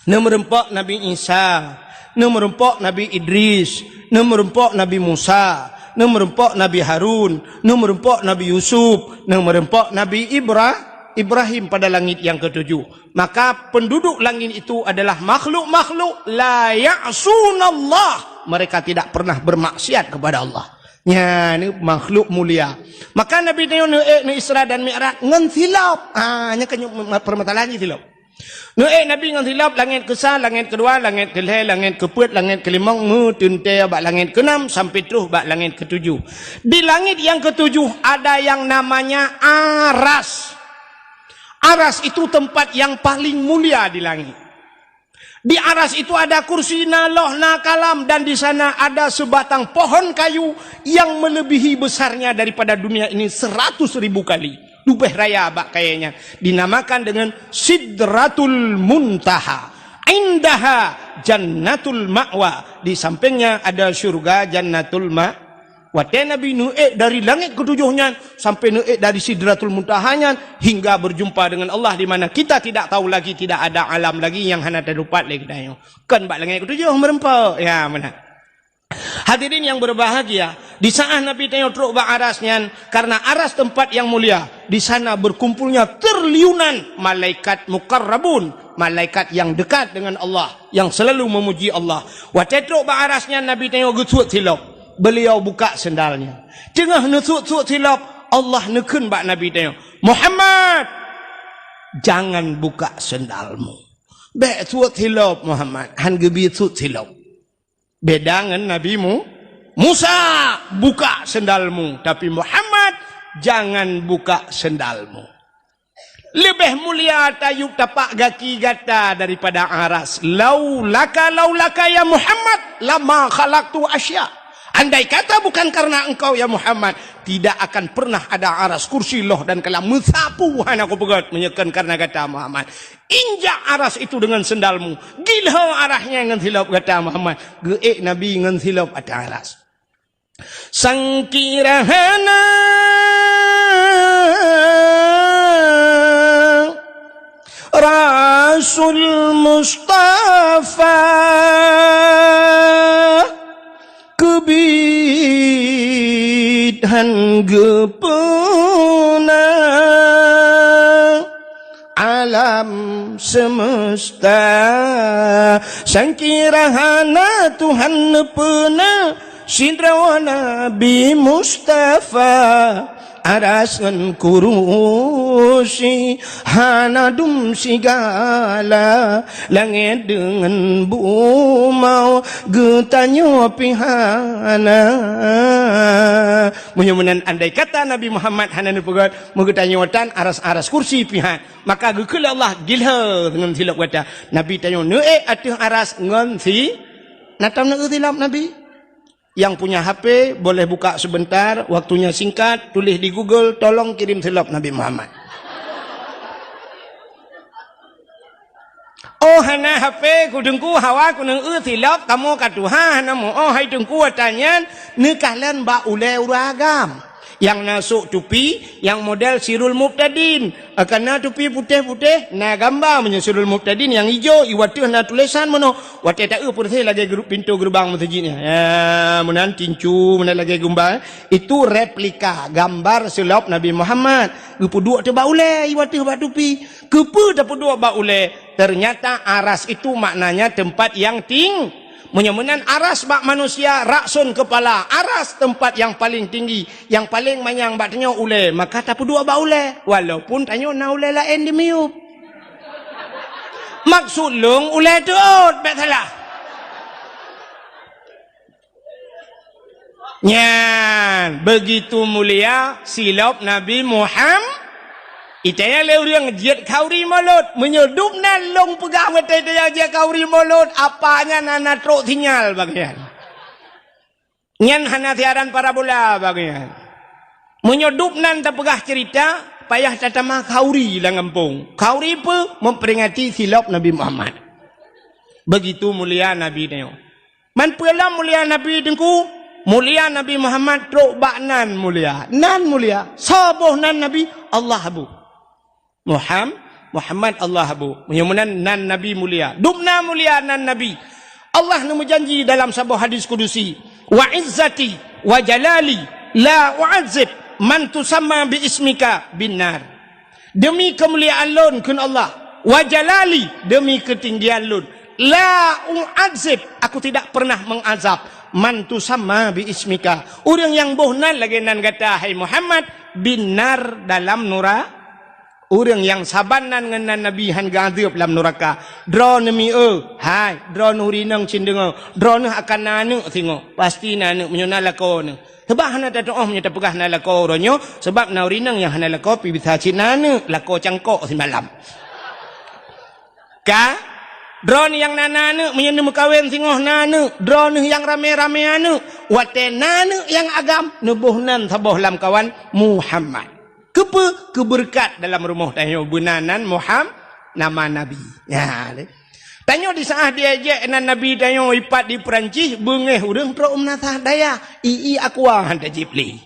neumeureumpok Nabi Isa, neumeureumpok Nabi Idris, neumeureumpok Nabi Musa, neumeureumpok Nabi Harun, neumeureumpok Nabi Yusuf, neumeureumpok Nabi Ibra-, Ibrahim pada langit yang ketujuh. Maka penduduk langit itu adalah makhluk-makhluk la ya'sunallah. Mereka tidak pernah bermaksiat kepada Allah. Nyan makhluk mulia. Maka Nabi tanyoe neuék neu Isra dan Mi'raj ngon silop. Ah, nyan kan permasalahan jih silop. Neuék Nabi ngon silop, langét keusa, langét keudua, langét keulhée, langét keupeuet, langét keulimong, meuteuntée bak langét keunam sampai troh bak langét keutujoh. Di langét nyang keutujoh ada yang namanya Aras. Aras itu tempat yang paling mulia di langit. Di Aras itu ada kursi, na loh, na kalam, dan di sana ada sebatang pohon kayu yang melebihi besarnya daripada dunia ini seratus ribu kali. Leubeh raya bak kayée nyan. Dinamakan dengan Sidratul Muntaha. Indaha Jannatul Ma'wa. Di sampingnya ada syurga Jannatul Ma-, Watée Nabi neuék dari langét keutujoh nyan sampai neuék dari Sidratul Muntaha nyan, hingga berjumpa dengan Allah di mana kita tidak tahu lagi, tidak ada alam lagi nyang hana teutupat lé geutanyoe. Kon bak langét keutujoh meureumpok. Ya, meunan. Hadirin yang berbahagia, di saat Nabi tanyoe trok bak Aras nyan, karena Aras tempat yang mulia, di sana berkumpulnya triliunan malaikat muqarrabun, malaikat yang dekat dengan Allah, yang selalu memuji Allah. Watée trok bak Aras nyan, Nabi tanyoe geusuet silop. Beliau buka sendalnya. Teungoh neusuet-suet silop, Allah neukheun bak Nabi tanyoe, "Muhammad, jangan buka sendalmu." Bék suet silop, Muhammad. Han geubi suet silop. Beda ngon Nabi Mu-, Musa, "Buka sendalmu." Tapi Muhammad, "Jangan buka sendalmu." Leubeh mulia tayub tapak gaki gata daripada Aras. "Laulaka, laulaka ya Muhammad, lama khalaqtu asya." Andai kata bukan karena engkau ya Muhammad, tidak akan pernah ada Aras, kursi, loh dan kalam. Meusapu hana kupeugét meunyoe kon karena gata Muhammad. Injak Aras itu dengan sendalmu. Gilho Aras nyan ngon silop gata Muhammad. Geuék Nabi ngon silop ateueh Aras. Sangkira hana Rasul Mustafa keubiet han geupeuna alam semesta. Sangkira hana Tuhan neupeuna sidroe Nabi Mustafa. Aras ngon kurusi hana dum sigala, langét deungon bumoe geutanyoe pih hana. Meunyoe meunan andai kata Nabi Muhammad hana neupeugét, meugeutanyoe tan Aras-Aras, kursi pih han. Maka geukheun lé Allah, "Gilho ngon silop gata." Nabi tanyoe neuék ateueh Aras ngon si-, na tam neuék silop Nabi? Yang punya H P boleh buka sebentar, waktunya singkat, tulis di Google, "Tolong kirim silop Nabi Muhammad." Oh, hana H P, ku Teungku, hawa ku neuék silop, kamoe ka tuha, hana meu-oh, hai Teungku, ata nyan neukalon bak ulée ureuëng agam. Nyang na sôk tupi, nyang model Sirul Mubtadin. Ka na tupi putéh-putéh, na gamba meunyoe Sirul Mubtadin, nyang ijo, iwateueh na tulésan meunoe. Watée taeu peureséh lagée gru-, pintoe geureubang meuseujid nyan. Ya, meunan tincu, meunan lagée gumba. Itu replika gambar silop Nabi Muhammad. Geupeuduek teuh bak ulée, iwateueh bak tupi. Keupeue tapeuduek bak ulée? Ternyata Aras itu maknanya tempat yang ting-, meunyoe meunan Aras bak manusia, Rakson kepala, Aras tempat yang paling tinggi, yang paling manyang bak tanyoe ulée, maka tapeuduek bak ulée, walaupun tanyoe na ulée laén di miyueb. Maksud lôn ulée teuôt, bék salah. Nyan, begitu mulia silop Nabi Muham-, itaya lé ureuëng jeuet khauri mulod. Meunyoe dubnan lôn peugah meutai taya jeuet khauri mulod, apa nyan hana trok sinyal bagian. Nyan hana siaran parabola bagian. Meunyoe dubnan tapeugah cerita, payah tatamah khauri lam gampông. Khauri peue? Memperingati silop Nabi Muhammad. Begitu mulia Nabi nyoe. Man peue lom mulia Nabi Teungku? Mulia Nabi Muhammad trok bak nan mulia. Nan mulia. Soe boh nan Nabi? Allah bu. Muham-, Muhammad Allah bu. Meunyoe meunan nan Nabi mulia. Dubna mulia nan Nabi. Allah neumeujanji dalam saboh hadis kudusi, "Wa izzati wa jalali la u'adzib man tusamma bi ismika bin nar." Demi keumuliaan lôn, kheun Allah, wa jalali, demi keutinggian lôn, la u'adzib, aku tidak pernah mengazab, "Man tusamma bi ismika." Ureuëng nyang boh nan lagée nan gata, hai Muhammad, bin nar, dalam nura-, ureuëng nyang saban nan ngon nan Nabi han geuadeueb lam nuraka. Droeneuh mieu, hai, droeneuh rinong cit deungoe, droeneuh akan na aneuëk singoh. Pasti na aneuëk meunyoe na lakoe neuh. Sabab hana tatuoh meunyoe tapeugah na lakoe uroe nyoe, sabab na ureuëng nyang hana lakoe pih bisa cit na aneuëk, lakoe cangkok simalam. Ka? Droeneuh nyang na, na aneuëk, meunyoe neumeukawen singoh na aneuëk, droeneuh nyang ramé-ramé aneuëk, watée na aneuëk nyang agam, neuboh nan saboh lamkawan Muhammad. Keupeue? Keubeureukat dalam rumoh tanyoe beuna nan Muham-, nama Nabi. Nyan lé. Tanyoe di saat diejek nan Nabi tanyoe ipat di Peurancih, beungéh ureuëng trok meunasah dayah, ié aqua han tajib lé.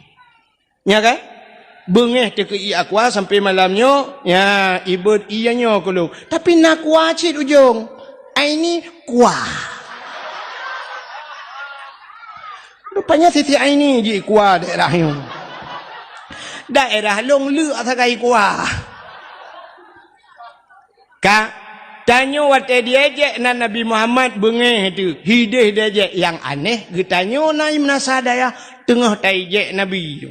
Nya kan? Beungéh teuh keu ié aqua sampai malam nyoe, nya, ibeuet ié nyoe keu lôn. Tapi na aqua cit ujong. Aini aqua. Rupanya Siti Aini jih aqua daerah nyoe. Daerah lôn leuk sagai aqua. Ka, tanyoe watée diejek nan Nabi Muhammad beungéh teuh, hideh diejek. Nyang aneh, geutanyoe na meunasah dayah teungoh taijek Nabi.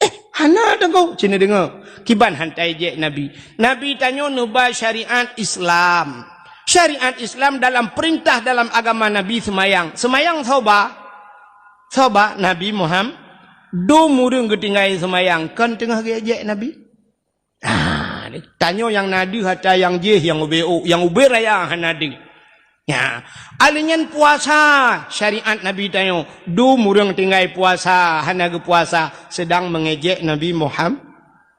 Eh, hana teungku, cit neudeungoe. Kiban han taijek Nabi. Nabi tanyoe neuba syariat Islam. Syariat Islam dalam peurintah dalam agama Nabi seumayang. Seumayang soe ba? Soe ba? Nabi Muhammad. Dum ureuëng geutinggai seumayang, kon teungoh geuejek Nabi. Ah, tanyoe nyang na deuh atra nyang jih, nyang ubé ôk, nyang ubé raya hana deuh. Nya, alèh nyan puasa, syariat Nabi tanyoe, dum ureuëng tinggai puasa, hana geupuasa, seudang meungejek Nabi Muham-,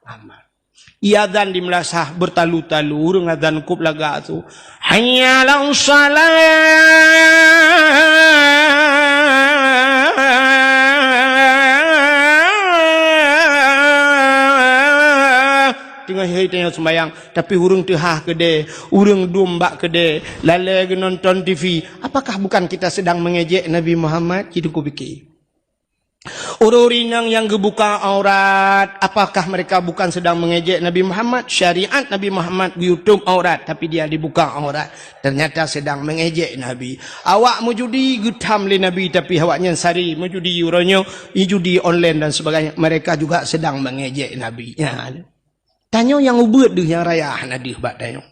Muhammad. Iazan di meulasah beutalu-talu, ureuëng azan kôb lagak su. Hayya 'alas shalah. Teungoh hari tanyoe seumayang, tapi ureuëng teuhah keudè, ureuëng dum bak keudè, lalè geunonton T V. Apakah bukan kita sedang mengejek Nabi Muhammad? Cit teungku pike. Ureuëng inong nyang geubuka aurat, apakah mereka bukan sedang mengejek Nabi Muhammad? Syariat Nabi Muhammad geuyutob aurat, tapi dia dibuka aurat. Ternyata sedang mengejek Nabi. Awak meujudi geutham lé Nabi, tapi awak nyan sari meujudi uroe nyoe, judi online dan sebagainya. Mereka juga sedang mengejek Nabi. Ya. Tanyoe nyang ubeuet deuh nyang raya hana deuh bak tanyoe.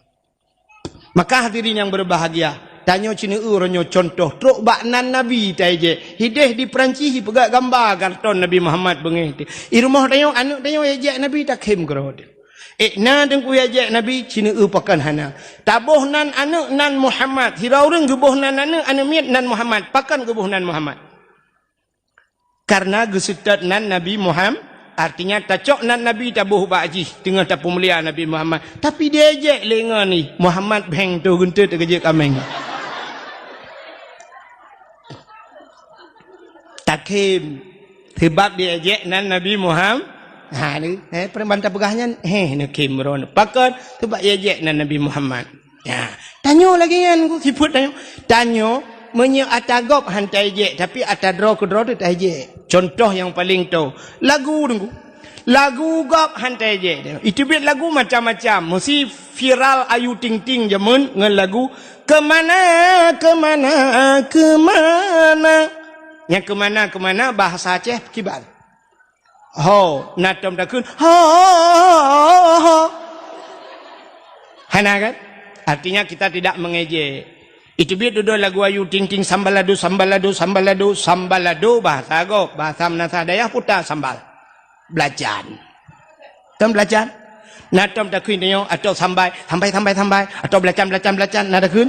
Maka hadirin nyang berbahagia, tanyoe cit neueu uroe nyoe contoh trok bak nan Nabi taijek. Hideh di Peurancih jipeugah gamba karton Nabi Muhammad beungéh teuh. I rumoh tanyoe, aneuëk tanyoe ijek Nabi takhém keudroe teuh. Eh, na teungku ijek Nabi, cit neueu pakon hana. Taboh nan aneuëk nan Muhammad. Sidroe ureuëng geuboh nan aneuëk, aneuëk miet nan Muhammad. Pakon geuboh nan Muhammad? Karena geuseutôt nan Nabi Muhammad, artinya tacok nan Nabi taboh bak jih teungoh tapeumulia Nabi Muhammad. Tapi diejek lé ngon ih, Muhammad bheng toh geunteut keujeuet kaméng. Takhém, sebab diejek nan Nabi Muhammad. Ha, ni, eh, peureuman tapeugah nyan, heh, neukhém droeneuh. Pakon? Sebab diejek nan Nabi Muhammad. Ya, tanyoe lagée nyan ku sifeuet tanyoe. Tanyoe meunyoe ata gob han taijek, tapi ata droe keudroe teuh taijek. Contoh nyang paleng toe, lagu teungku. Lagu gob han taijek. Iteubiet lagu macam-macam, meusi viral Ayu Ting Ting jameun ngon lagu Keumana, Keumana, Keumana. Nyang keumana-keumana bahasa Aceh kiban? Ho, na tom takheun, ho, ho, ho, ho. Hana kan? Artinya kita tidak mengejek. Iteubiet dudoe lagu Ayu Ting Ting, sambalado, sambalado, sambalado, sambalado, bahasa gob, bahasa meunasah dayah puta sambal. Belacan. Tom belacan? Na tom takheun tanyoe, atau sambai, sambai, sambai, sambai, atau belacan, belacan, belacan, na takheun?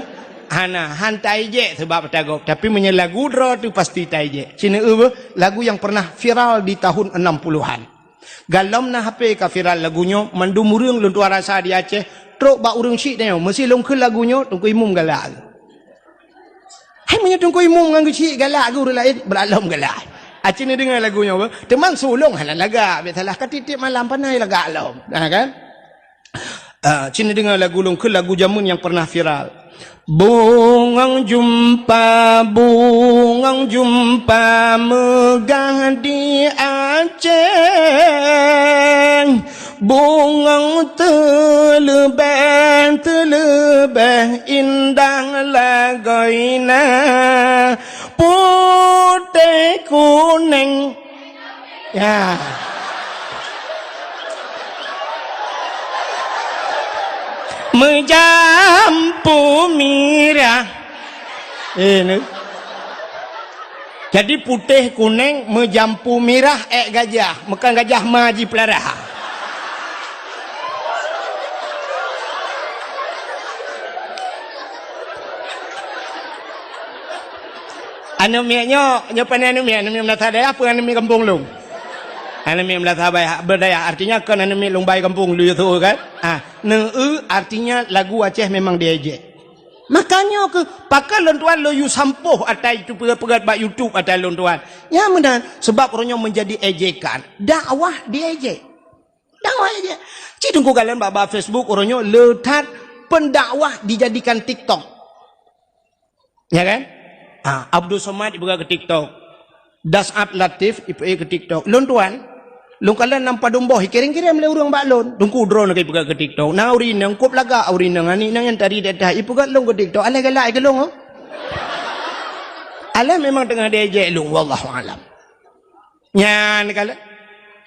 Hana, han taijek sebab ata gob. Tapi meunyoe lagu droe teuh pasti taijek. Cit neueu beuh, lagu yang pernah viral di tahun enam puluhan. Galom na H P ka viral lagu nyoe, mandum ureuëng lôn tuan rasa di Aceh, trok bak ureuëng syiek tanyoe, meusi lôn kheun lagu nyoe, Teungku Imum galak. Hai meunyoe Teungku Imum ngon geuchik galak geuh ureuëng laén, brat lom galak. Aci neudeungoe lagu nyoe beuh. Teuma su lôn hana lagak, biasalah ka tiep-tiep malam panai lagak lom. Nah kan? Ah, cit neudeungoe lagu lôn kheun, lagu jameun nyang pernah viral. Bungong jeumpa, bungong jeumpa meugah di Aceh. Bungong teuleubeh, teuleubeh indah lagoina. Pu- Ya. Meujampu mirah. Eh, ni. Jadi putéh kunéng meujampu mirah ék gajah, meukan gajah ma jipeulara. Aneuk miet nyoe, nyoe pane aneuk miet, aneuk miet meunasah dayah, peue aneuk miet gampông lôn? Aneuk miet meunasah dayah, artinya kon aneuk miet lôn bai gampông lôn yue su kan? Ah, neueu artinya lagu Aceh memang diejek. Makanya keuh, pakon lôn tuan lôn yue sampôh ata itu peugét-peugét bak YouTube ata lôn tuan. Nyan meunan, sebab uroe nyoe meunjadi ejekan. Dakwah diejek. Dakwah ejek. Cit teungku kalon bak-bak Facebook uroe nyoe le that pendakwah dijadikan TikTok. Ya kan? Ha, Abdul Somad ipeugah keu TikTok. Das'at Latif ipeugah keu TikTok. Lôn tuan, lôn kalon lam padum boh, ikirém-kirém lé ureuëng bak lôn. Teungku droeneuh ka ipeugah keu TikTok. Na ureuëng inong, kop lagak ureuëng inong, aneuk inong nyang tari di ateueh, ipeugah lôn keu TikTok. Alah galak keu lôn, oh. Alah memang teungoh diejek lôn, wallahu alam. Nyan kalon.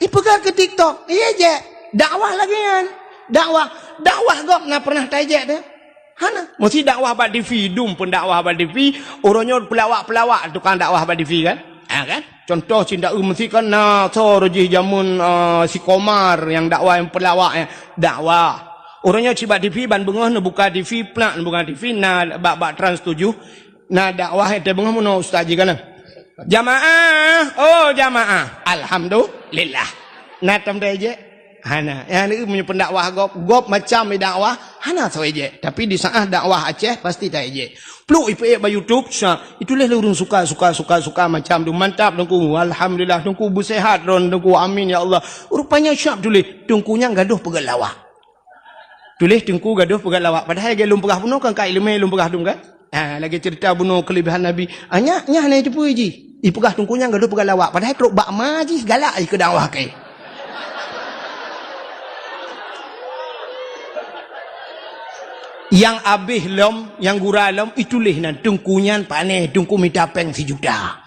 Ipeugah keu TikTok, iya jeh. Dakwah lagée nyan. Dakwah, dakwah gob na pernah taejek teuh? Hana. Meusi dakwah bak TV, dum pun dakwah bak TV, uroe nyoe peulawak-peulawak tukang dakwah bak TV kan? Ha kan? Contoh cit da'eu meusi kan na soe jih jameun, eh, si Komar nyang dakwah nyang peulawak nyan. Dakwah. Uroe nyoe cit bak TV ban beungoh neubuka TV, plak neubuka TV, na bak, bak Trans tujoh, na dakwah nyang teungoh meunoe ustaz jih kana. Jamaah, oh jamaah. Alhamdulillah. Na tom taejek? Hana. Nyang neu meunyoe pendakwah gob, gob macam dakwah, hana soe ejek. Tapi di saat dakwah Aceh pasti taejek. Pluk ipeuék bak YouTube, sa, ituléh lé ureuëng suka, suka, suka, suka macam tu. Mantap teungku. Alhamdulillah teungku beusehat droen teungku. Amin ya Allah. Rupanya siap tuléh teungku nyang gadoh peugah lawak. Tuléh teungku gadoh peugah lawak. Padahai lagée lôn peugah bunoe kan ka ileumé lôn peugah dum kan? Ha, lagée cerita bunoe kelebihan Nabi. Ah, nyak, nyak hana jiteupeu jih. Ipeugah teungku nyang gadoh peugah lawak. Padahai trok bak ma jih galak jih keu dakwah keu. Nyang abéh lom, nyang gura lom, ituléh nan teungku nyan pané, teungku mita péng sijuta.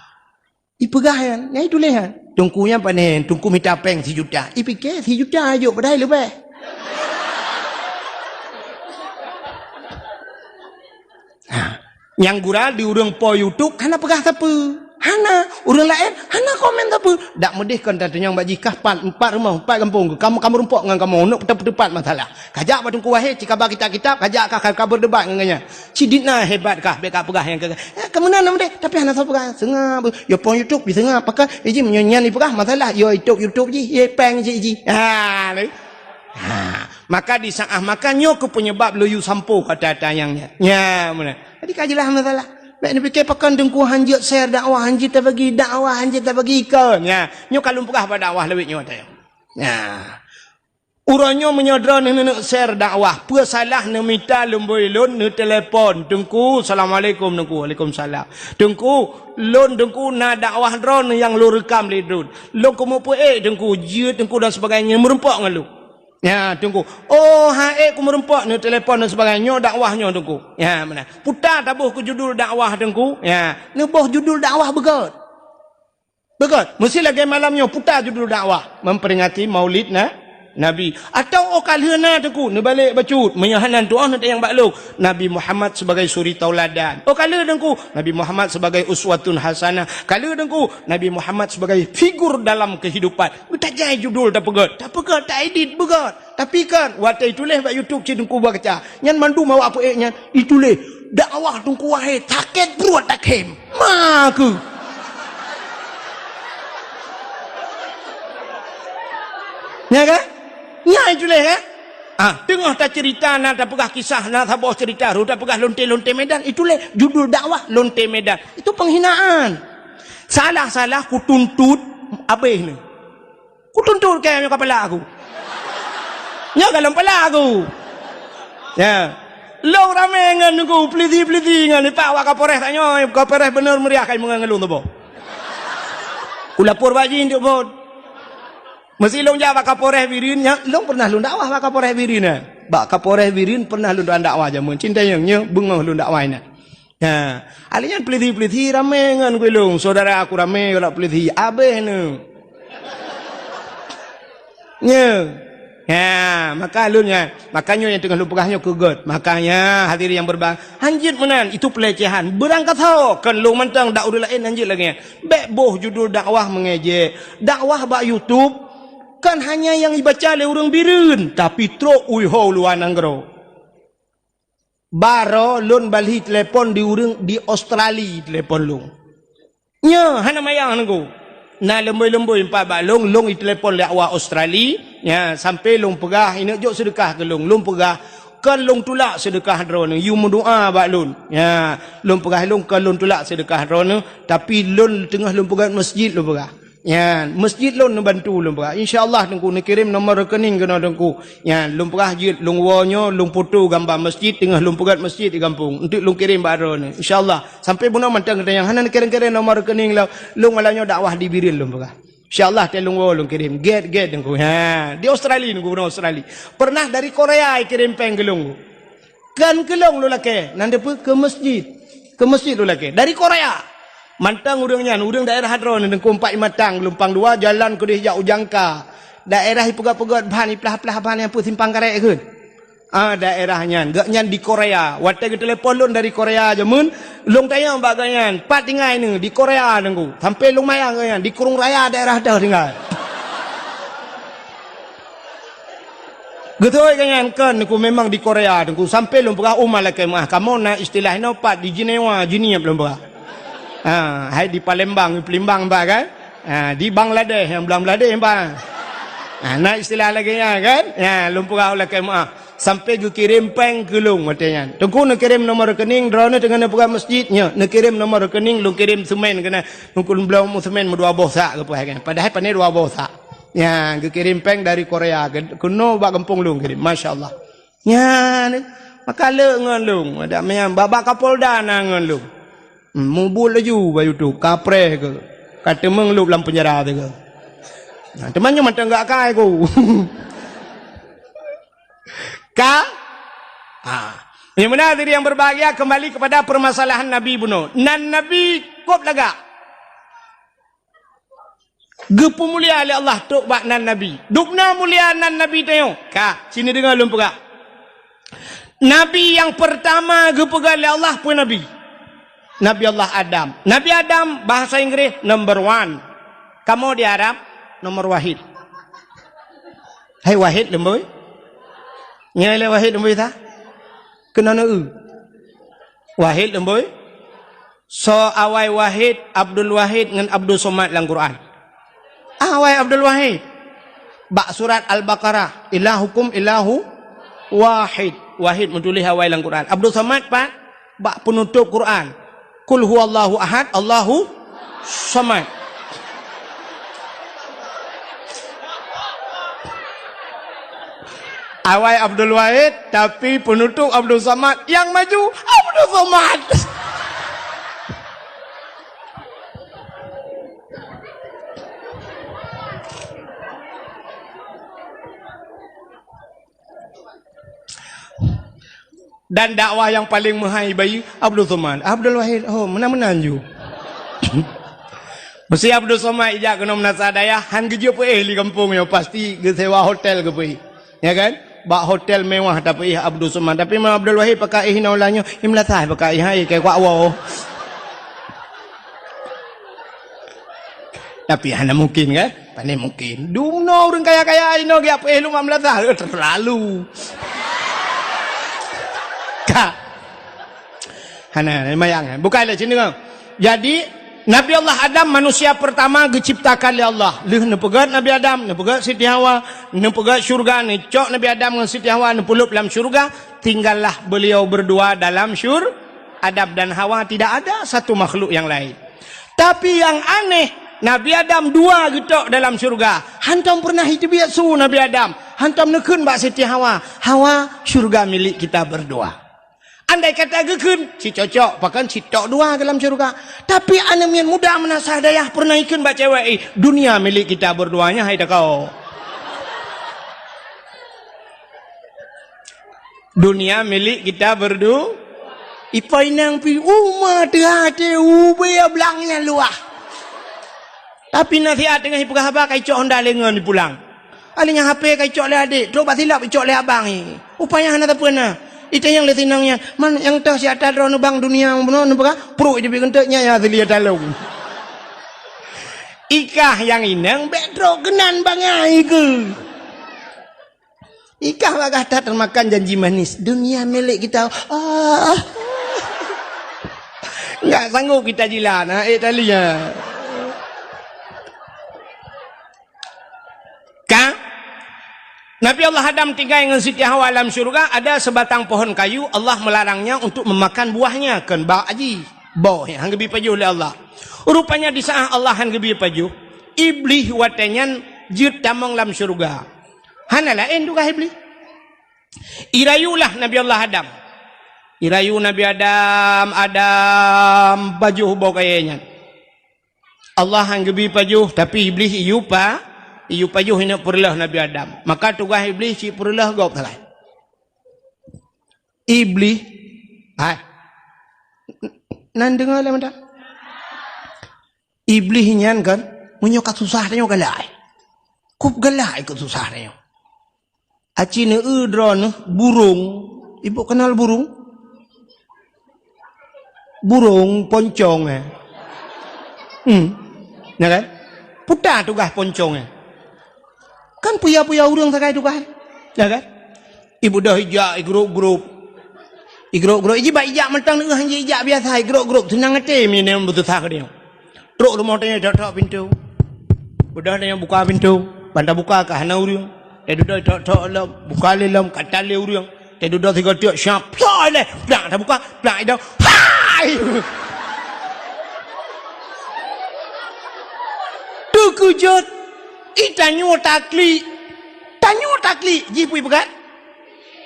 Ipeugah nyan, nyan ituléh nyan. Teungku nyan pané, teungku mita péng sijuta. Ipike sijuta jok padahai leubeh. Ha. Nyang gura di ureuëng po YouTube hana peugah sapeue. Hana, ureuëng laén hana komen sapeue. Dak meudeh kon tatunyong bak jih kah pat, empat rumoh, empat gampông, kamoe, kamoe rumpok ngon kamoe, neuk peuteupat masalah. Kajak bak Teungku Wahé, cikaba kitab-kitab, kajak kah ka, ka berdebat ngon gobnyan. Sidit na hebat kah, bék ka peugah nyang keu, eh, keu meunan na meudeh, tapi hana soe peugah. Seungab, yo pong YouTube, diseungab, pakon, eh, jih meunyoe nyan ipeugah, masalah, yo YouTube, YouTube jih, ye péng jih, jih. Ha, lé. Ha, maka di saat, maka nyoe keuh penyebab lôn yue sampôh kata-kata nyang nyan. Nya, meunan. Jadi ka jeulaih masalah. Bék neupike pakon teungku hanjeuet share dakwah, hanjeuet tabagi dakwah, hanjeuet tabagi kon. Nya, nyoe ka lôn peugah bak dakwah lawét nyoe teuh. Nya. Uroe nyoe meunyoe droeneuh neuneuk share dakwah, peue salah neumita lumbôi lôn neutelepon, "Teungku, assalamualaikum Teungku." "Waalaikumsalam." "Teungku, lôn Teungku na dakwah droeneuh nyang lôn reukam lé droen. Lôn keumeupeuék Teungku, jeuet Teungku dan sebagainya meurumpok ngon lôn." Ya, Teungku. "Oh, han ék kumeurumpok," neutelepon dan sebagainya, "nyoe dakwah nyoe Teungku." Ya, meunan. Puta taboh keu judul dakwah Teungku. Ya, neuboh judul dakwah beugét. Beugét, meusi lagée malam nyoe puta judul dakwah, memperingati Maulid na, Nabi. Atawa óh ka lheueh na Teungku, neubalek bacut, meunyoe hana tuoh neutanyong bak lôn, Nabi Muhammad sebagai suri tauladan. Óh ka lheueh Teungku, Nabi Muhammad sebagai uswatun hasanah. Ka lheueh Teungku, Nabi Muhammad sebagai figur dalam kehidupan. Beutajai judul tapeugét, tapeugét, taedit beugét. Tapi kan, watée ituléh bak YouTube cit Teungku baca. Nyan mandum awak peuék nyan, ituléh, "Dakwah Teungku Wahé, sakét pruet takhém." Ma keuh. Nya kan? Nya ituléh kan? Ah, teungoh tacerita na tapeugah kisah, na saboh cerita, ru tapeugah lonte-lonte Medan, ituléh judul dakwah lonte Medan. Itu penghinaan. Salah-salah kutuntut abéh ni. Kutuntut kèe nyoe keu pala aku. Nyoe golom pala aku. Ya. Lôn ramé ngon Teungku, peulisi-peulisi ngon, ipak wak Kapolres tanyoe, Kapolres beuneuh meuriah kai meungon ngon lôn tuboh. Kulapor bak jih untuk bot. Meusi lôn jak bak Kapolres Bireuen, nyan lôn pernah lôn dakwah bak Kapolres Bireuen, eh. Bak Kapolres Bireuen pernah lôn dakwah jameun. Cinta nyang nyoe beungoh lôn dakwah inan. Ha, alèh nyan peulisi-peulisi ramé ngon gulong, saudara aku ramé golom peulisi, abéh neu. Nyo. Ha, maka lôn nyan, maka nyoe nyang teungoh lôn peugah nyoe keu gét. Makanya hadirin yang berbahagia, hanjeuet meunan, itu pelecehan. Beurangkasoe, kon lôn mantong, dak ureueng laén hanjeuet lagée nyan. Bék boh judul dakwah mengejek. Dakwah bak YouTube, kon hanya nyang ibaca lé ureueng Bireuen, tapi trok u luwa nanggroe. Baroe lôn balhi telepon di ureueng di Australia telepon lôn. Nyo, hana mayang Teungku. Na leumboi-leumboi empat bak lôn, lôn itelepon lé awak Australia, nya, sampai lôn peugah, "Ineuk jok seudeukah keu lôn." Lôn peugah, "Kon lôn tulak seudeukah droeneuh, yue meudoa bak lôn." Nya, lôn peugah lôn, "Kon lôn tulak seudeukah droeneuh, tapi lôn teungoh lôn peugét masjid," lôn peugah. Nyan, masjid lôn neubantu lôn peugah. Insya Allah Teungku neukirém nomor rekening keunoe Teungku. Nyan, lôn peugah jeuet lôn woe nyoe, lôn foto gamba masjid, teungoh lôn peugét masjid di gampông. Enteuk lôn kirém bak droeneuh. Insya Allah. Sampai bunoe mantong geutanyoe hana neukirém-kirém nomor rekening lôn. Lôn malam nyoe dakwah di Bireuen lôn peugah. Insya Allah, watée lôn woe lôn kirém. Gét, gét Teungku. Ha, di Australia Teungku, bunoe Australia. Pernah dari Korea ikirém péng keu lôn. Kon keu lôn lôn lakée, nan dipeue keu masjid. Keu masjid lôn lakée. Dari Korea. Mantong ureueng nyan, ureueng daerah droeneuh Teungku, Empat Imatang, Geulumpang Dua, jalan keudeh jak u Jangka. Daerah ipeugét-peugét ban, iplah-plah ban nyang peue simpang karet kheun. Ah, daerah nyan. Gobnyan di Korea. Watée geutelepon lôn dari Korea jameun, lôn tanyong bak gobnyan, "Pat tinggai neuh?" "Di Korea, Teungku." Sampai lôn mayang gobnyan, di Krueng Raya daerah teuh tinggai. Geutôi gobnyan, "Kon, Teungku, memang di Korea, Teungku." Sampai lôn peugah, "Oh, ma lakée meuah. Kamoe na istilah inoe pat di Jenewa, Jeunieb," lôn peugah. Ha, hai di Palembang, di Palembang ba kan? Ha, di Bangladesh, nyang Bangladesh ba. Ha, na istilah lagée nyan kan? Ya, lôn peugah lakée meuah. Sampai geukirém péng keu lôn watée nyan. Teungku neukirém nomor rekening, droeneuh teungoh neupeugah masjid, nyoe, neukirém nomor rekening, lôn kirém seumén keunan. Teungku lôn bloe seumén meudua boh sak geupeugah kan. Padahai pané dua boh sak. Nya, geukirém péng dari Korea, ke-, keunoe bak gampông lôn kirém. Masya Allah. Nyan, maka le ngon lôn. Adak meunan, bak-bak Kapolda na ngon lôn. Hmm, mubuet laju bak YouTube, kapreh keu. Ka teumeung lôb lam penjara teuh keu. Nah, teuma nyoe mantong gak kai ku. Ka? Ha. Yang benar diri yang berbahagia, kembali kepada permasalahan Nabi bunoe. Nan Nabi kop lagak. Geupeumulia lé Allah trok bak nan Nabi. Dubna mulia nan Nabi tanyoe. Ka, sini deungoe lôn peugah. Nabi nyang peurtama geupeugah lé Allah peue Nabi? Nabi Allah Adam. Nabi Adam bahasa Inggris number one. Kamoe di Arab nomor wahid. Hai wahid leumboi. Nyoe lé wahid leumboi ta? Keunoe neu-eu. Wahid leumboi. Soe awai Wahid, Abdul Wahid ngon Abdul Somad lam Quran? Awai Abdul Wahid. Bak surat Al-Baqarah, "Ilahukum ilahu wahid." Wahid meutuléh awai lam Quran. Abdul Somad pat? Bak peunutôp Quran. "Qul huwallahu ahad, Allahu somad." Awai Abdul Wahid, tapi peunutôp Abdul Somad. Nyang maju, Abdul Somad. Dan dakwah nyang paleng meuhai bayeue, Abdul Somad, Abdul Wahid, oh, meunan-meunan ju. Meusé Abdul Somad ijak keunoe meunasah dayah, han geujeuet peuéh di gampông nyoe, pasti geusewa hotel geupeuéh. Ya kan? Bak hotel mewah tapeuéh Abdul Somad. Tapi meunyoe Abdul Wahid pakai éh inoe ulah nyoe, i meulasah pakai éh, hai, keu kuak woe. Tapi hana mungkin kan? Pane mungkin. Dumnoe ureueng kaya-kaya inoe geujak peuéh lom bak meulasah. Eh, terlalu. Ka. Hana, mayang. Bukan lé sini kan. Jadi, Nabi Allah Adam manusia pertama geuciptakan lé Allah. Lheueh neupeugét Nabi Adam, neupeugét Siti Hawa, neupeugét syurga, neucok Nabi Adam ngon Siti Hawa, neupeulop lam syurga, tinggallah beliau berdua dalam syur-, Adam dan Hawa, tidak ada satu makhluk yang lain. Tapi nyang aneh, Nabi Adam dua geutok dalam syurga. Hantom pernah jiteubiet su Nabi Adam. Hantom neukheun bak Siti Hawa, "Hawa, syurga milik kita berdua." Andai kata geukheun, cit cocok, pakon cit tok dua dalam syurga. Tapi aneuk miet muda meunasah dayah pernah ikheun bak cewek, "Eh, dunia milik kita berdua nyan, hai takau." Dunia milik kita berdu-, ipo inong pi uma teuhah teuh ubé blang nyang luwah. Tapi nasihat teungoh ipeugah haba ka icok honda lengon ipulang. Alèh nyan H P ka icok lé adék, trok bak silop icok lé abang, eh. Upaya hana sapeue na. Itanyong lé si inong nyan, "Man nyang toh si ata droeneuh bang dunia bunoe neupeugah?" Pruet jih bit keuneuk nyan, ya, asli ata lôn. Ikah nyang inong bèk trok keunan bangai keuh. Ikah bak gata termakan janji manis. Dunia milik kita. Ah. Enggak sanggup kita jilat, ha, eh, tali, ya. Ka? Nabi Allah Adam tinggai ngon Siti Hawa lam syurga, ada sebatang pohon kayu, Allah melarangnya untuk memakan buahnya, kon bak aji. Boh, han geubi pajoh lé Allah. Rupanya di saat Allah han geubi pajoh, Iblih watèe nyan jeuet tamong lam syurga. Hana laén tugaih Iblih. Irayulah Nabi Allah Adam. Irayu Nabi Adam, "Adam, pajoh boh kayèe nyan." Allah han geubi pajoh, tapi Iblih iyue pa-, iyue pajoh ineuk peureulèe Nabi Adam. Maka tugaih Iblih cit peureulèe gob sagai. Iblih, hai. Nan deungö lé mantong. Iblih nyan kan, meunyoe ka susah tanyoe galak. Kup galak ikôt susah tanyoe. Aci neueu droeneuh burông. Ibu kenal burông? Burông poncong, eh. Hmm. Ya kan? Peue ta tugaih poncong, eh. Kan puya-puya ureueng sagai tugaih. Ya kan? Ibu dah ijak, igrop-grop. Igrop-grop. Iji bak ijak mantong neueu han ijak biasa, igrop-grop. Seunang até meunyoe beususah keu tanyoe. Trok rumoh tanyoe, tok-tok pintoe. Udah tanyoe buka pintoe, ban tabuka ka hana ureueng. Tadudoe tok-tok lom, buka lé lom, ka tan lé ureueng. Tadudoe sigoe tiek, siap, plak ilèe, plak tabuka, plak idong. Hai! Teukeujot, i tanyoe taklik. Tanyoe taklik, jih peue ipeugah?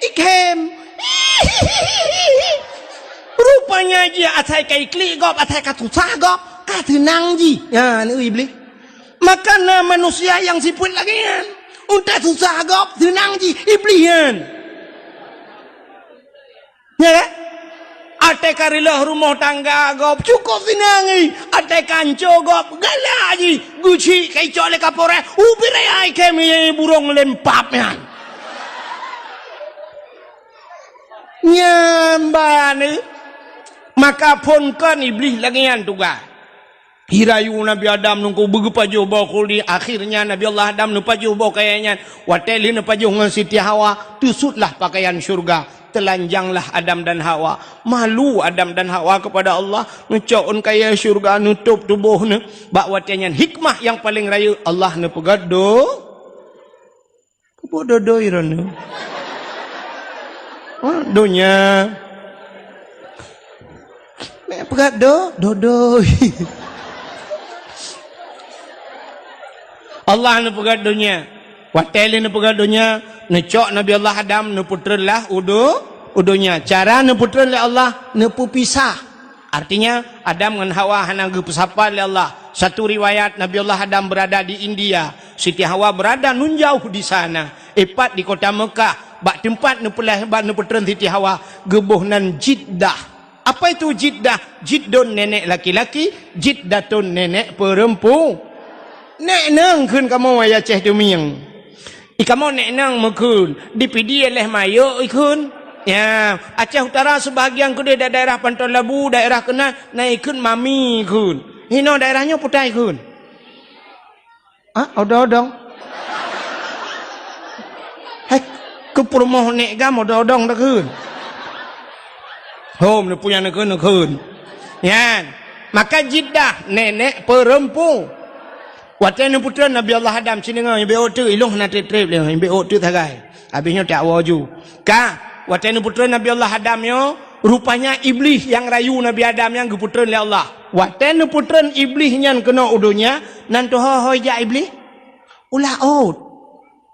Ikhém. Rupanya jih asai ka iklik gob, asai ka susah gob, ka seunang jih. Nyan, Iblih. Maka na manusia nyang sifeuet lagèe nyan. Untèe susah gob, seunang jih, Iblih nyan. Ya kan? Watèe ka reuloh rumoh tangga gob, cukôp seunang jih. Watèe ka hanco gob, galak jih. Geuchik ka icok lé kapolres, ubit raya ikhém ié burông lempap nyan. Nyan ban, eh. Maka phon kon Iblih lagèe nyan tugaih. Irayu Nabi Adam nungku beugeupajoh boh khuldi. Akhirnya Nabi Allah Adam neupajoh boh kayèe nyan. Watèe lheueh neupajoh ngon Siti Hawa, teusutlah pakaian syurga. Teulanjanglah Adam dan Hawa. Malu Adam dan Hawa kepada Allah. Neucok ôn kayèe syurga, neutôp tuboh neuh. Bak watèe nyan hikmah nyang paleng rayeuk Allah neupeugah do-, Peue dodoi droeneuh? Ha, donya. Meupeugah do-, dodoi. Allah neupeugah donya. Watèe lé neupeugah donya, neucok Nabi Allah Adam, neupeutreun lah u do-, u donya. Cara neupeutreun lé Allah, neupeupisah. Artinya, Adam ngon Hawa hana geupeusapat lé Allah. Satu riwayat, Nabi Allah Adam berada di India, Siti Hawa berada nun jauh di sana. Ipat di kota Mekah, bak teumpat neupeulahé, bak neupeutreun Siti Hawa, geuboh nan Jiddah. Apa itu Jiddah? Jiddun nenek laki-laki, Jiddatun nenek perempu-, Nek nang kheun kamoe, ya Aceh Tumieng. I kamoe nek nang meukheun, di Pidie leh mayok ikheun. Ya, Aceh Utara sebahagian keudeh da-, daerah Panton Labu, daerah keunan, na ikheun mami kheun. Hinoe daerah nyoe peue ta ikheun? Ah, odong-odong. Hai, keu peurumoh nek gam odong-odong takheun. Hom, neupue nyang neukheun, neukheun. Nyan. Maka Jiddah, nenek perempu. Watèe neupeutreun Nabi Allah Adam, ci deungö, nyang beuôt teuk, ilôn hana treb-treb lé, nyang beuôt teuk sagai. Habéh nyoe tak woe ju. Ka, watèe neupeutreun Nabi Allah Adam nyoe, rupanya Iblih nyang rayu Nabi Adam nyan geupeutreun lé Allah. Watèe neupeutreun Iblih nyan keunoe u donya, nan teuho-ho ijak Iblih? U laôt.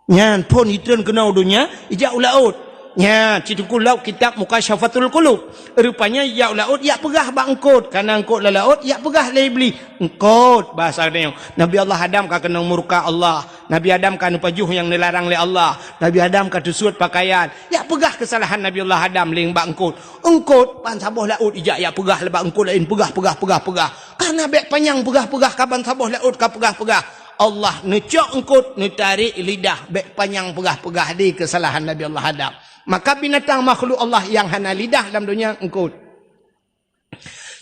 Nyan phon itreun keunoe u donya, ijak u laôt. Nyan, ci teungku lom kitab Mukasyafatul Qulub. Rupanya ijak u laôt, ijak peugah bak eungkôt. Kareuna eungkôt lam laôt, ijak peugah lé Iblih. Eungkôt, bahasa geutanyoe. Nabi Allah Adam ka keunong murka Allah. Nabi Adam ka neupajoh nyang neularang lé Allah. Nabi Adam ka teusuet pakaian. Ijak peugah keusalahan Nabi Allah Adam lé bak eungkôt. Eungkôt, ban saboh laôt ijak, ijak peugah lé bak eungkôt laén. Peugah, peugah, peugah, peugah. Kareuna bèk panyang peugah-peugah, ka ban saboh laôt ka peugah-peugah. Allah neucok eungkôt, neutarek lidah, bék panyang peugah-peugah di keusalahan Nabi Allah Adam. Maka binatang makhluk Allah nyang hana lidah lam donya eungkôt.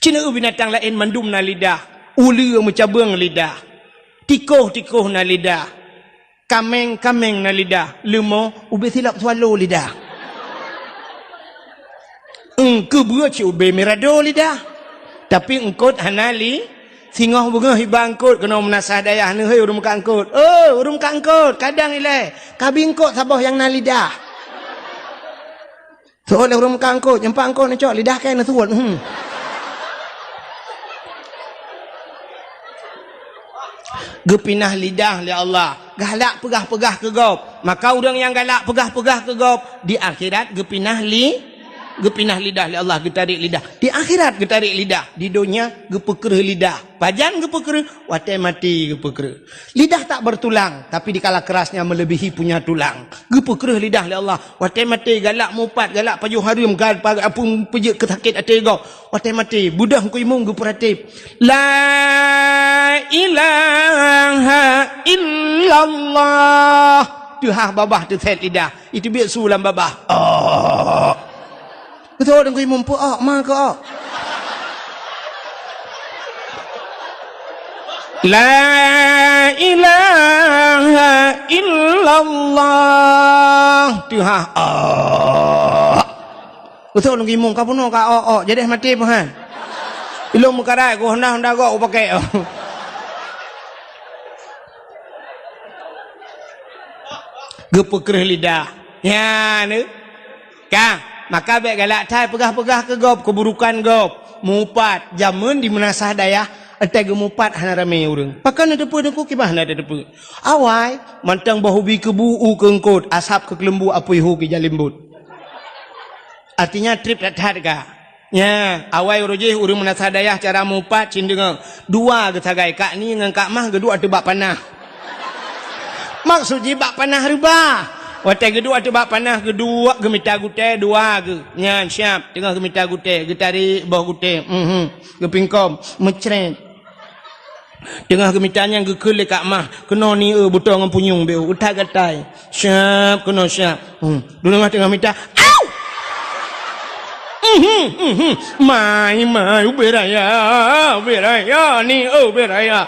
Ci na binatang laén mandum na lidah, uleue meucabeueng lidah, tikôh-tikôh na lidah, kaméng-kaméng na lidah, leumo ubé silop swallow lidah. Eungkeubeue ci ubé mirado lidah. Tapi eungkôt hana li, singoh beungoh iba eungkôt keunoe meunasah dayah neuhôi ureuëng muka eungkôt. Oh, ureuëng muka eungkôt, kadang ilée, kabi eungkôt saboh nyang na lidah. Seuôt lé ureuëng muka eungkôt, nyang pat eungkôt neucok lidah kée neusuet. Hmm. Geupinah lidah lé Allah, galak peugah-peugah keu gob. Maka ureuëng nyang galak peugah-peugah keu gob, di akhirat geupinah li-, geupinah lidah lé Allah, geutarek lidah. Di akhirat geutarek lidah, di donya geupeukreuh lidah. Pajan geupeukreuh? Watée maté geupeukreuh. Lidah tak bertulang, tapi dikala kerasnya melebihi punya tulang. Geupeukreuh lidah lé Allah. Watée maté galak mupat, galak pajoh hareuem, gal-, pa-, apui peujeuet keu sakét até gob. Watée maté, beudôh Teungku Imum geupeuratéb, "La ilaha illallah." Teuhah babah teusét lidah. Itu biet su lam babah. Oh. Beutôi Teungku Imum, peu-ok ma keu-ok. La ilaha illallah. Teuhah, ok. Beutôi Teungku Imum, ka bunoe ka ok-ok, jadeh maté peuhan. Ilong meukarat, ku honda-honda gok ku pakai. Geupeukreuh lidah. Nyan, eh. Ka, maka bék galak that peugah-peugah keu gob, keuburukan gob. Mupat, jameun di meunasah dayah, watée geumupat hana ramé ureuëng. Pakon na teupeu Teungku, kiban na teupeu. Awai, mantong boh ubi keubu u keu eungkôt, asab keu keuleumbu apui hu keu jalimbot. Artinya treb that-that ka. Nyan, awai uroe jih ureuëng meunasah dayah cara mupat cit deungoe. Dua geusagai, Kak Ni ngon Kak Mah geuduek ateueh bak panah. Maksud jih bak panah reubah. Watée geuduek ateueh bak panah geuduek geumita gutée dua geuh. Nyan siab, teungoh geumita gutée, geutarek boh gutée. Mhm. Geupingkom, meucrét. Teungoh geumita nyan geukheun lé Kak Mah, keunoe ni eu beutoe ngon punyueng beu, utak gatai. Siab, keunoe siab. Hmm. Dua teungoh mita. Au! Mhm, mhm. Mai, mai, ubé raya, ubé raya, ni eu ubé raya.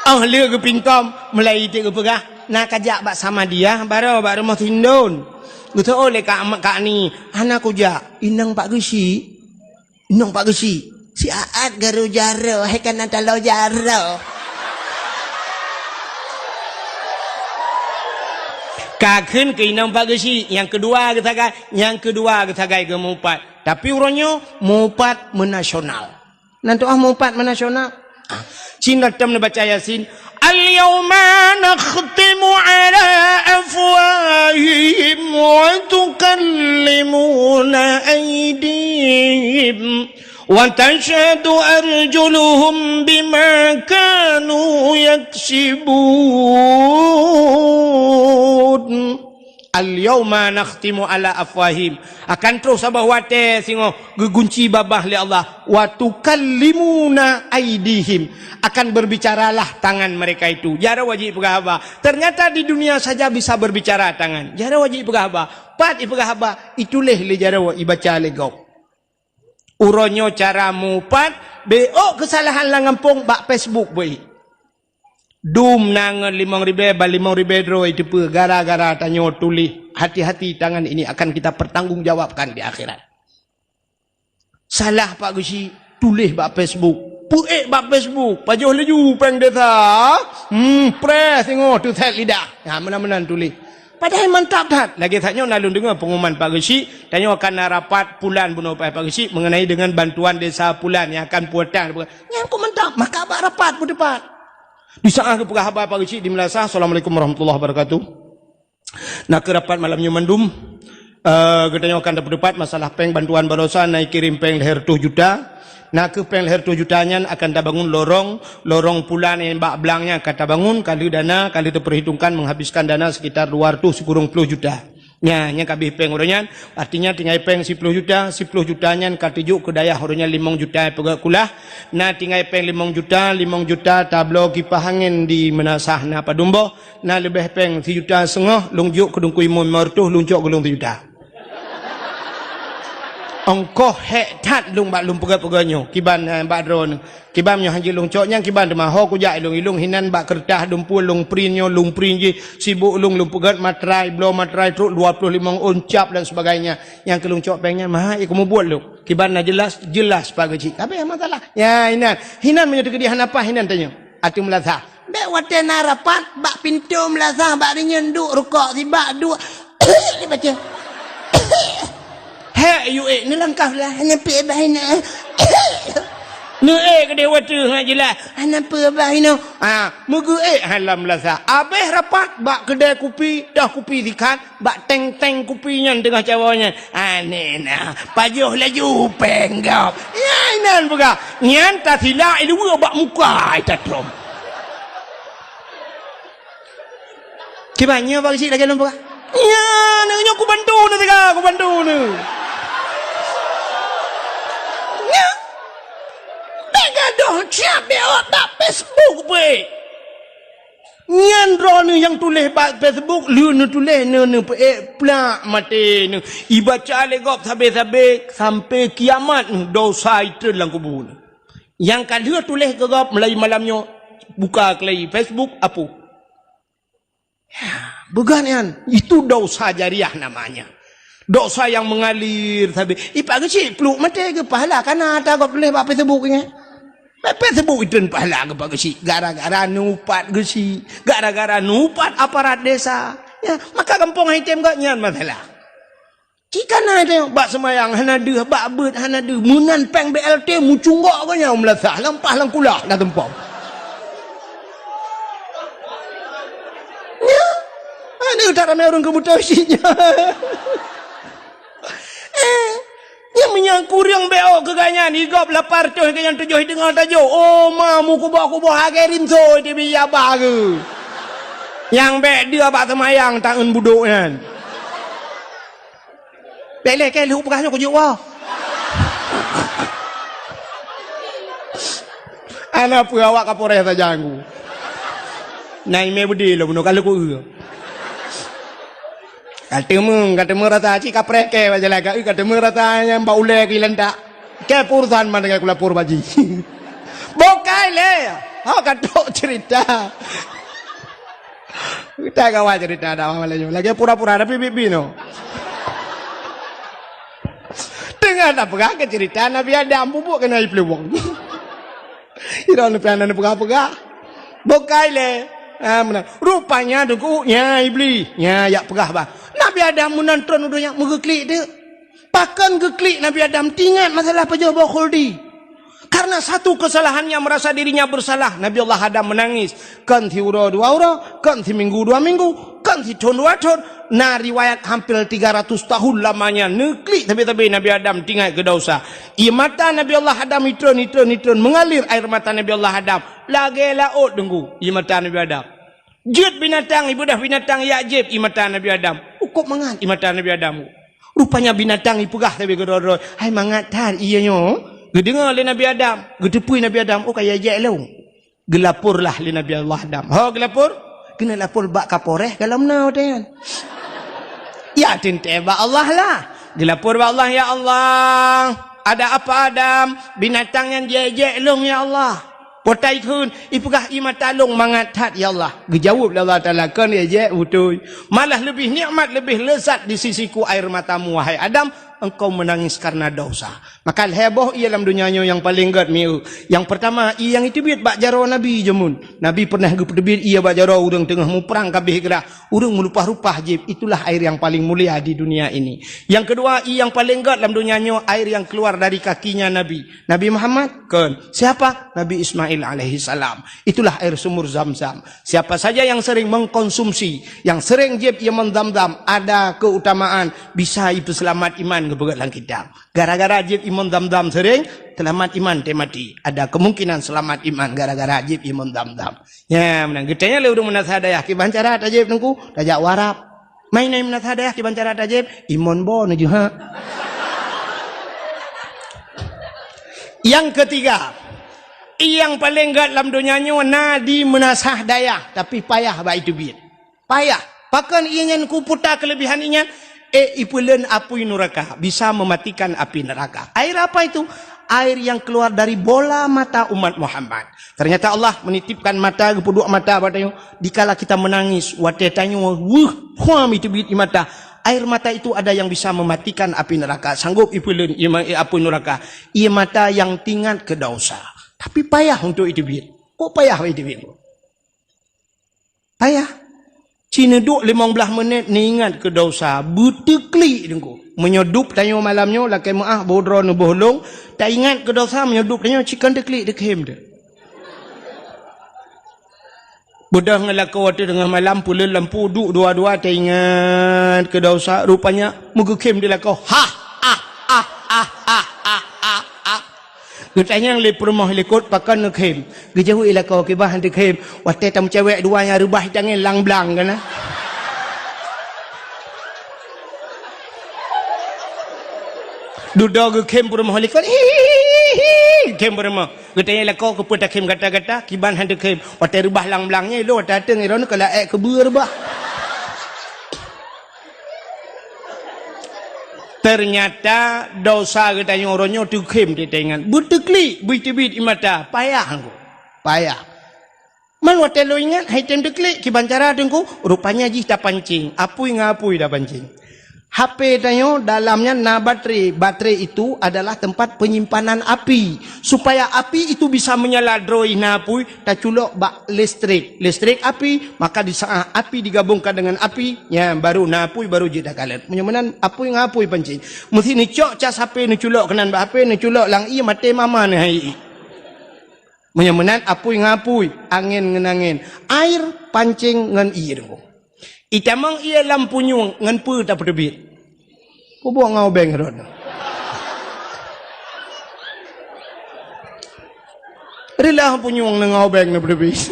Oh, lé geupingkom, mulai iték geupeugah, na kajak bak Samadiyah, baroe bak rumoh Sindon. Geuseuôt lé Kak, Kak Ni, hana kujak, inong Pak Geuchik. Inong Pak Geuchik, si Aat garu jaroe, hai kana talo jaroe. Ka kheun keu inong Pak Geuchik, nyang keudua geusagai, nyang keudua geusagai geumupat. Tapi uroe nyoe mupat meunasional. Nan tuah mupat meunasional. Ah, cina tem neubaca Yasin. Al-yawma nakhtimu ala afwahihim wa tukallimuna aydihim wa tashhadu arjuluhum bima kanu yaksibun. Al-yawma nakhtimu ala afwahihim. Akan troh saboh watée singoh geugunci babah lé Allah. Wa tukallimuna aydihim. Akan berbicaralah tangan mereka itu. Jaroe jih peugah haba. Ternyata di dunia saja bisa berbicara tangan. Jaroe jih peugah haba. Pat ipeugah haba, ituléh lé jaroe, ibaca lé gob. Uroe nyoe cara mupat, bék keusalahan lam gampông bak Facebook beuih. Dum na ngon limong ribée, ban limong ribée droe iteupeue gara-gara tanyoe tuléh. Hati-hati, tangan ini akan kita pertanggungjawabkan di akhirat. Salah Pak Geuchik, tuléh bak Facebook. Peuék bak Facebook, pajoh laju péng desa. Hmm, preh singoh teusét lidah. Ha, meunan-meunan tuléh. Padahai mantap that. Lagée that nyoe na lôn deungoe pengumuman Pak Geuchik, tanyoe akan na rapat pulan bunoe Pak Geuchik mengenai dengan bantuan desa pulan nyang akan pulang. Nyan kok mantap, maka bak rapat peuteupat. Di saat geupeugah haba Pak Geuchik di Meunasah, Assalamualaikum warahmatullahi wabarakatuh. Na keu rapat malam nyoe mandum, eh, geutanyoe akan tapeuteupat masalah péng bantuan baroesa na kirém péng lhée reutôh juta. Na keu péng lhée reutôh juta nyan akan tabangun lorong, lorong pulan nyang bak blang nyan akan tabangun, ka lheueh dana, ka lheueh teupeurhitongkan menghabiskan dana sekitar dua reutôh sikureueng plôh juta. Nyan, nyan ka abéh péng uroe nyan, artinya tinggai péng siploh juta, siploh juta nyan ka teujok keu dayah uroe nyan limong juta peugét kulah. Na tinggai péng limong juta, limong juta tabloe kipah angén di meunasah na padum boh, na leubeh péng sijuta seungoh, lôn jok keu Teungku Imum limong reutôh, lôn cok keu lôn sijuta. Ongkoh hék that lôn bak lôn peugét-peugét nyoe, kiban, eh, bak droeneuh. Kiban nyoe hana jeuet lôn cok nyan, kiban teuma ho kujak ilong-ilong hinan bak keureutah dum pue lôn print nyoe, lôn print jih, sibok lôn, lôn peugét matrai, bloe matrai trok dua ploh limong ôn cap dan sebagainya. Nyang keu lôn cok péng nyan, maha, eh, kumubuet lôn. Kiban na jeulaih, jeulaih pageue cit. Ka abéh masalah. Ya, hinan. Hinan meunyoe teukeudi hana paih, hinan tanyoe. Ateueh meulasah. Bèk watèe na rapat, bak pintoe meulasah, bak rinyeun duek rukok sibak duek. Dibaca. Hék, yue ék, neulangkah lah, hana peuék bah inoe. Neuék keudéh watèe, ha, jeulaih. Hana peuék bah inoe. Ha, meugeuék, ha, lam meulasah. Abéh rapat, bak keudè kupi, toh kupi sikat, bak teng-teng kupi nyan teungoh cawoe nyan. Aneh na, pajoh laju péng gob. Nyan inan peugah. Nyan tasilak i luwa bak muka ai tatrom. Kiban nyoe bak cit lagèe lôn peugah. Nyan, nyoe kubantu neuh teuka, kubantu neuh. Nyan. Bèk gadoh siap bèk awak bak Facebook peuék. Nyan droeneuh nyang tuléh bak Facebook, lheueh neutuléh neu-, neupeuék plak maté neuh. Ibaca lé gob sabé-sabé sampai kiamat neuh, dosa itreun lam kubu neuh. Nyang ka lheueh tuléh keu gob mulai malam nyoe, buka keulai Facebook, apoh. Ya, beugan nyan, itu dosa jariah namanya. Dosa yang mengalir sabé. Ipak geuchik pluek maté geuh pahala kana ata gob tuléh bak Facebook nyan. Bak Facebook itreun pahala geuh pak geuchik gara-gara neuupat geuchik, gara-gara neuupat aparat desa. Ya, maka gampông item geuh nyan masalah. Cit kana item bak seumayang hana deuh, bak beuet hana deuh, meunan péng B L T mucunggok geuh nyan meulasah lam pah lam kulah na tumpom. Ya, aduh tak ramé ureueng keu beutôi cit nyan. Eh, nyang meunyoe kureueng B O keu gobnyan, i gob lapan reutôh keu nyang tujoh i teungoh tajok. Oh, ma, meukuboh-kuboh lagèe rinso di bijaba geuh. Nyang bèk deuh bak seumayang taeun budok nyan. Bèk lé kèe lheueh peugah nyoe kujok woe. Ana peue awak Kapolres sajan ku. Na imè beudé lom bunoe ka lheueh ku eu. Ka teumé, ka teumé rasa cit kapreh kèe bak jalan ka eu, ka teumé rasa nyang bak ulèe keu ilantak. Kèe peurusan man dengan kulapor baji. Bokai lé. Ha ka trok cerita. Kita kawan cerita dah malam nyoe. Lagèe pura-pura tapi bibi no. Teungoh tapeugah keu cerita Nabi Adam bubuk keunan i peuluwong. Ira leupah na peugah-peugah. Bokai lé. Ha, meunan. Rupanya deungon nya Iblis. Nya jak peugah bah. Nabi Adam meunan tron u donya meugeuklik teuk. Pakon geuklik Nabi Adam tingat masalah pajoh boh khuldi. Karena satu kesalahannya merasa dirinya bersalah, Nabi Allah Adam menangis. Kon siuroe dua uroe, kon siminggu dua minggu, kon sithon dua thon. Na riwayat hampir tiga ratus tahun lamanya neuklik sabe-sabe Nabi Adam tingat keu dosa. Ie mata Nabi Allah Adam itron, itron, itron, mengalir air mata Nabi Allah Adam lagèe laôt deungon ie mata Nabi Adam. Jeuet binatang, ibeudôh binatang jak jieb ie mata Nabi Adam. Ukôb mangat ie mata Nabi Adam. Rupanya binatang ipeugah sabe keudroe-droe, "Hai mangat that ie nyoe." Geudeungoe lé Nabi Adam, geuteupeue Nabi Adam, "Oh, ka ijak lôn." Geulaporlah lé Nabi Allah Adam. Ho geulapor? Keuneuk lapor bak Kapolres ka lom na watèe nyan. Ya teuntèe bak Allah lah. Geulapor bak Allah, "Ya Allah, ada apa Adam? Binatang nyan jiék-jiék lôn ya Allah." Potai kheun, ipeugah ie mata lôn mangat that ya Allah. Geujaweueb lé Allah Taala, "Kon jiék-jiék beutôi. Malah leubeh nikmat, leubeh leuzat di sisiku air matamu, wahai Adam, engkau menangis karena dosa." Maka lhèe boh ie lam donya nyoe nyang paleng gèt mieu. Nyang peurtama, ie nyang iteubiet bak jaroe Nabi jameun. Nabi pernah geupeuteubiet ie bak jaroe ureueng teungoh muprang ka abéh grah. Ureueng meulupah-lupah jieb, itulah air yang paling mulia di dunia ini. Yang kedua, ie nyang paleng gèt lam donya nyoe, air yang keluar dari kakinya Nabi. Nabi Muhammad? Kon. Siapa? Nabi Ismail alaihissalam. Itulah air sumur Zam-Zam. Siapa saja yang sering mengkonsumsi, yang sering jieb ie mon Zam-Zam, ada keutamaan bisa ipeuseulamat iman geupeugah lam kitab. Gara-gara jieb ie mon Zam-Zam sering, seulamat iman teuh maté. Ada kemungkinan seulamat iman gara-gara jieb ie mon Zam-Zam. Nya, meunan geutanyong lé ureueng meunasah dayah, "Kiban cara tajieb Teungku?" "Tajak u Arab." Mai na meunasah dayah kiban cara tajép, imon bo neuju ha. Nyang ketiga, nyang paleng gét lam donya nyoe na di meunasah dayah, tapi payah bak iteubiet. Payah. Pakon ié nyan kuputa keulebihan ié nyan? Eh, ipeuleuen apui nuraka, bisa mematikan api neraka. Air apa itu? Air yang keluar dari bola mata umat Muhammad. Ternyata Allah menitipkan mata, geupeuduek mata bak tanyoe. Dikala kita menangis, watée tanyoe weueh, huam iteubiet ie mata. Air mata itu ada yang bisa mematikan api neraka. Sanggup ipeuleuen ie ma-, apui nuraka. Ie mata yang tingat keu dosa. Tapi payah untuk iteubiet. Kok payah iteubiet? Payah. Ci neuduek limong blaih menit, neuingat keu dosa, beuteuklik teungku. Meunyoe dub tanyoe malam nyoe, lakée meuáh, boh droe neuboh lông, taingat keu dosa, meunyoe dub tanyoe ci kon teuklik, teukhem teuh. Beudôh ngon lakoe watée teungoh malam, peuleuen lampu, duek dua-dua, taingat keu dosa, rupanya meugeukhem di lakoe. Hah! Ah! Ah! Ah! Ah! Ah! Ah! Ah! Ah! Geutanyong lé peurumoh likot, pakon neukhém. Geujaweueb lakoe, kiban han teukhém. Watée tameucewek dua nyang reubah tangieng lang-blang kana. Dudoe geukhém peurumoh likot. Hihihi, khém peurumoh. Geutanyong lakoe, keupeue takhém gata-gata, kiban han teukhém. Watée reubah lang-blang nyan, ilôn watée ateueng, droeneuh ka laék keubeue reubah. Ternyata dosa geutanyoe uroe nyoe teukhém teuingat. Beuteuklik, beuteubiet ie mata. Payah teungku. Payah. Man watée lôn ingat, han tém teuklik, kiban cara teungku, rupanya jih tapancing. Apui ngon apui tapancing. H P tanyoe dalam nyan na baterai. Baterai itu adalah tempat penyimpanan api. Supaya api itu bisa menyala droe na apui, taculok bak listrik. Listrik api, maka di saat api digabungkan dengan api, nyan baru na apui, baru jeuet takalon. Meunyoe meunan apui ngon apui pancing. Meusti neucok cas H P, neuculok keunan bak H P, neuculok lam ié, maté mama neuh hai ié. Meunyoe meunan apui ngon apui, angén ngon angén. Air pancing ngon ié teungku. Itamong ié lam punyueng ngon peue tapeuteubiet? Peubuet ngon ubeng rot. Rilah punyueng ngon ubeng na peuteubiet.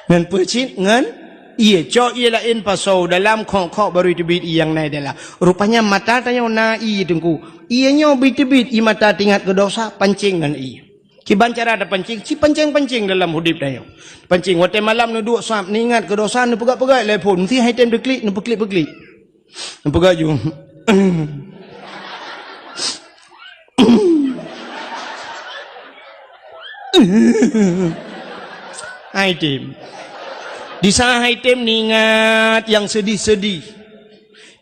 Ngon peue cit? Ngon ié. Cok ié laén pasoe dalam, khok-khok baru teubiet ié nyang na dalam. Rupanya mata tanyoe na ié teungku. Ié nyoe beuteubiet ie mata teuingat keu dosa, pancing ngon ié. Kiban cara tapancing, ci pancing-pancing dalam udeb tanyoe. Pancing, watée malam neuduek sab, neuingat keu dosa, neupeugah-peugah lé phon, meusti han tém teuklik, neupeuklik-peuklik. Neupeugah ju. Han tém. Di saat han tém neuingat nyang seudih-seudih.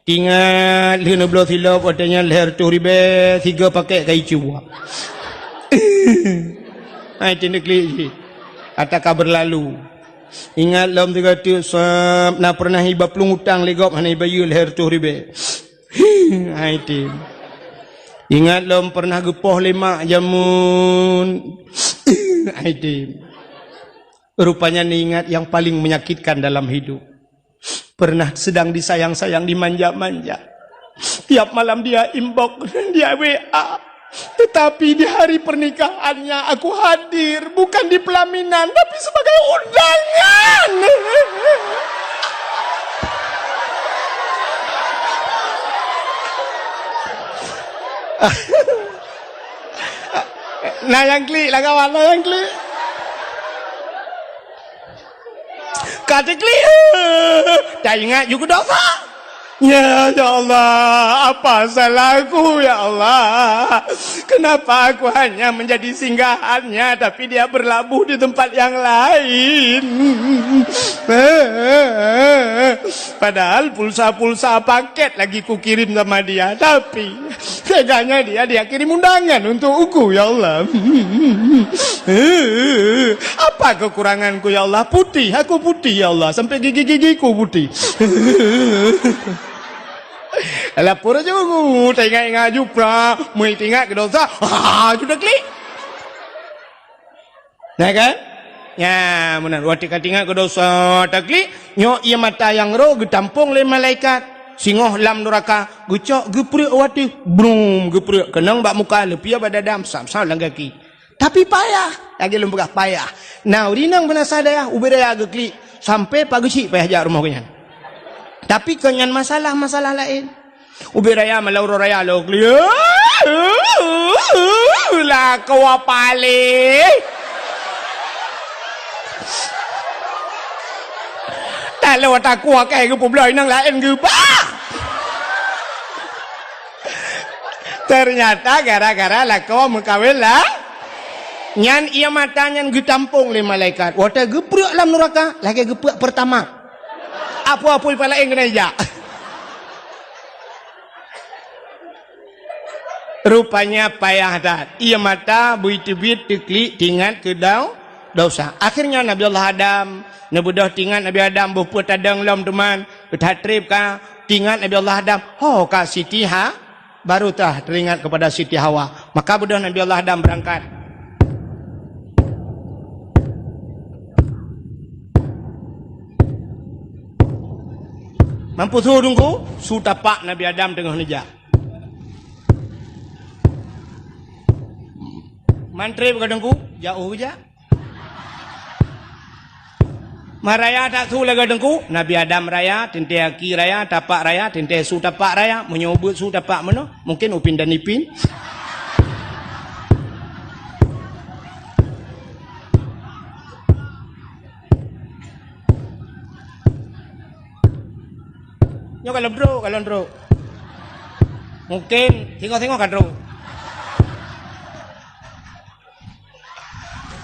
Ingat lheueh neubloe silop, watée nyan lhée reutôh ribée, sigoe pakét kayée cuba. Hai, teuneuk klik jih. Ata ka beurlalu. Ingat lom sigoe teuk sab, na peureunah iba plueng utang lé gob hana ibayeue lhée reutôh ribée. Hai, tém. Ingat lom peureunah geupoh lé mak jameun. Hai, tém. Rupanya neuingat nyang paleng menyakitkan dalam hidup. Pernah sedang disayang-sayang, dimanja-manja. Tiap malam dia inbox, dia W A. Tetapi di hari pernikahannya aku hadir, bukan di pelaminan, tapi sebagai undangan. Na nyang klik lah kawan, na nyang klik. Ka teuklik, taingat ju keu dosa. Ya, ya Allah, apa salahku, ya Allah? Kenapa aku hanya menjadi singgahannya, tapi dia berlabuh di tempat yang lain? Padahal pulsa-pulsa paket lagi kukirim sama dia, tapi teganya dia, dia kirim undangan untuk aku, ya Allah. Apa kekuranganku, ya Allah? Putih, aku putih, ya Allah. Sampai gigi-gigiku putih. Lapor aja aku, teuingat-ingat ju pra, meuingat keu dosa. Ha, ju teuklik. Nah kan? Nya, meunan. Watée ka teuingat keu dosa, teuklik, nyoe ié mata nyang roh geutampong lé malaikat. Singoh lam nuraka, geucok geupreuek watée, brum, geupreuek keunong bak muka, leupie bak dada, sam-sam lam gaki. Tapi payah, lagée lôn peugah payah. Na ureuëng inong beunasah dayah, ubé dayah geuklik. Sampai pageuchik payah jak rumoh geuh nyan. Tapi kon nyan masalah-masalah laén. Ubé raya malam uroe raya lôn keulieng. Lakoe paléh. Taloe takue keu geupeubloe nyang laén geuba. Ternyata gara-gara lakoe meukawen lah. Nyan ié mata nyan geutampong lé malaikat. Watée geuprek lam nuraka, lagée geuprek peurtama. Apui-apui palaén keuneuk jak. Rupanya payah that. Ié mata beuteubiet teuklik teuingat keu dau-, dosa. Akhirnya Nabi Allah Adam, neubeudôh teuingat Nabi Adam boh peue tadong lom teuma, that treb ka teuingat Nabi Allah Adam, ho ka Siti Ha-, baru tah teuingat kepada Siti Hawa. Maka beudôh Nabi Allah Adam beurangkat. Mampus su teungku, su tapak Nabi Adam teungoh neujak. Mantri bak teungku, jauh jak. Meuraya that su lagée teungku, Nabi Adam raya, teuntée aki raya, tapak raya, teuntée su tapak raya, meunyoe ubeuet su tapak meunoe, mungkin upin dan ipin. Nyoe kalon trok, kalon trok. Mungkin singoh-singoh ka trok.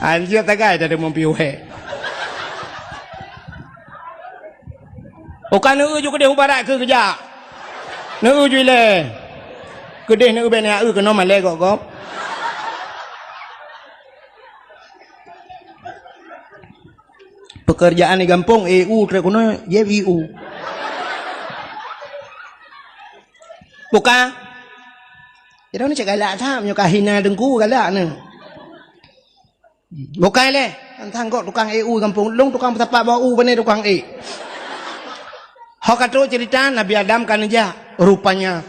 Anjir tagai tadi mumpi uhé. Uka neu ju keudeh ubarat keu keujak. Neu ju ilée. Keudeh neu bèk neu keunoe malée gop-gop. Pekerjaan di gampông, E U trek keunoe, J I U. Buka. Jadi ni cek galak that, meunyoe ka hina teungku galak ni. Bukai lé, tantang kok tukang E U gampông. Lôn tukang peusapat bak u, pane tukang E. Ho ka trok cerita Nabi Adam ka neujak. Rupanya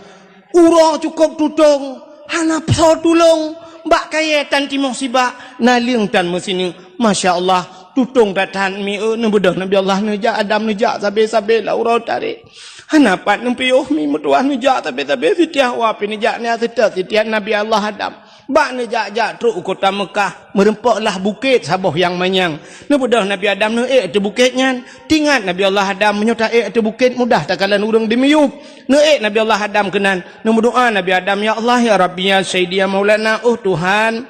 uroe cukôp tutong, hana soe tulông. Bak kayée tan timoh sibak, naleueng tan meusineuk. Masya Allah, tutong that-that mi, eh, neubeudôh Nabi Allah neujak, Adam neujak sabe-sabe lam uroe tarek. Hana pat neupiôh mi meutuwah neujak sabe-sabe, Siti Hawa pih neujak nyan seutôt Siti Nabi Allah Adam. Bak neujak-jak trok u kota Meukah, meurumpok lah bukét saboh nyang manyang. Neubeudôh Nabi Adam neuék ateueh bukét nyan. Teuingat Nabi Allah Adam, meunyoe taék ateueh bukét mudah takalon ureuëng dimiyueb. Neuék Nabi Allah Adam keunan, neumeudoá Nabi Adam, "Ya Allah, ya Rabbi, ya Sayyidi, ya Maulana, oh Tuhan.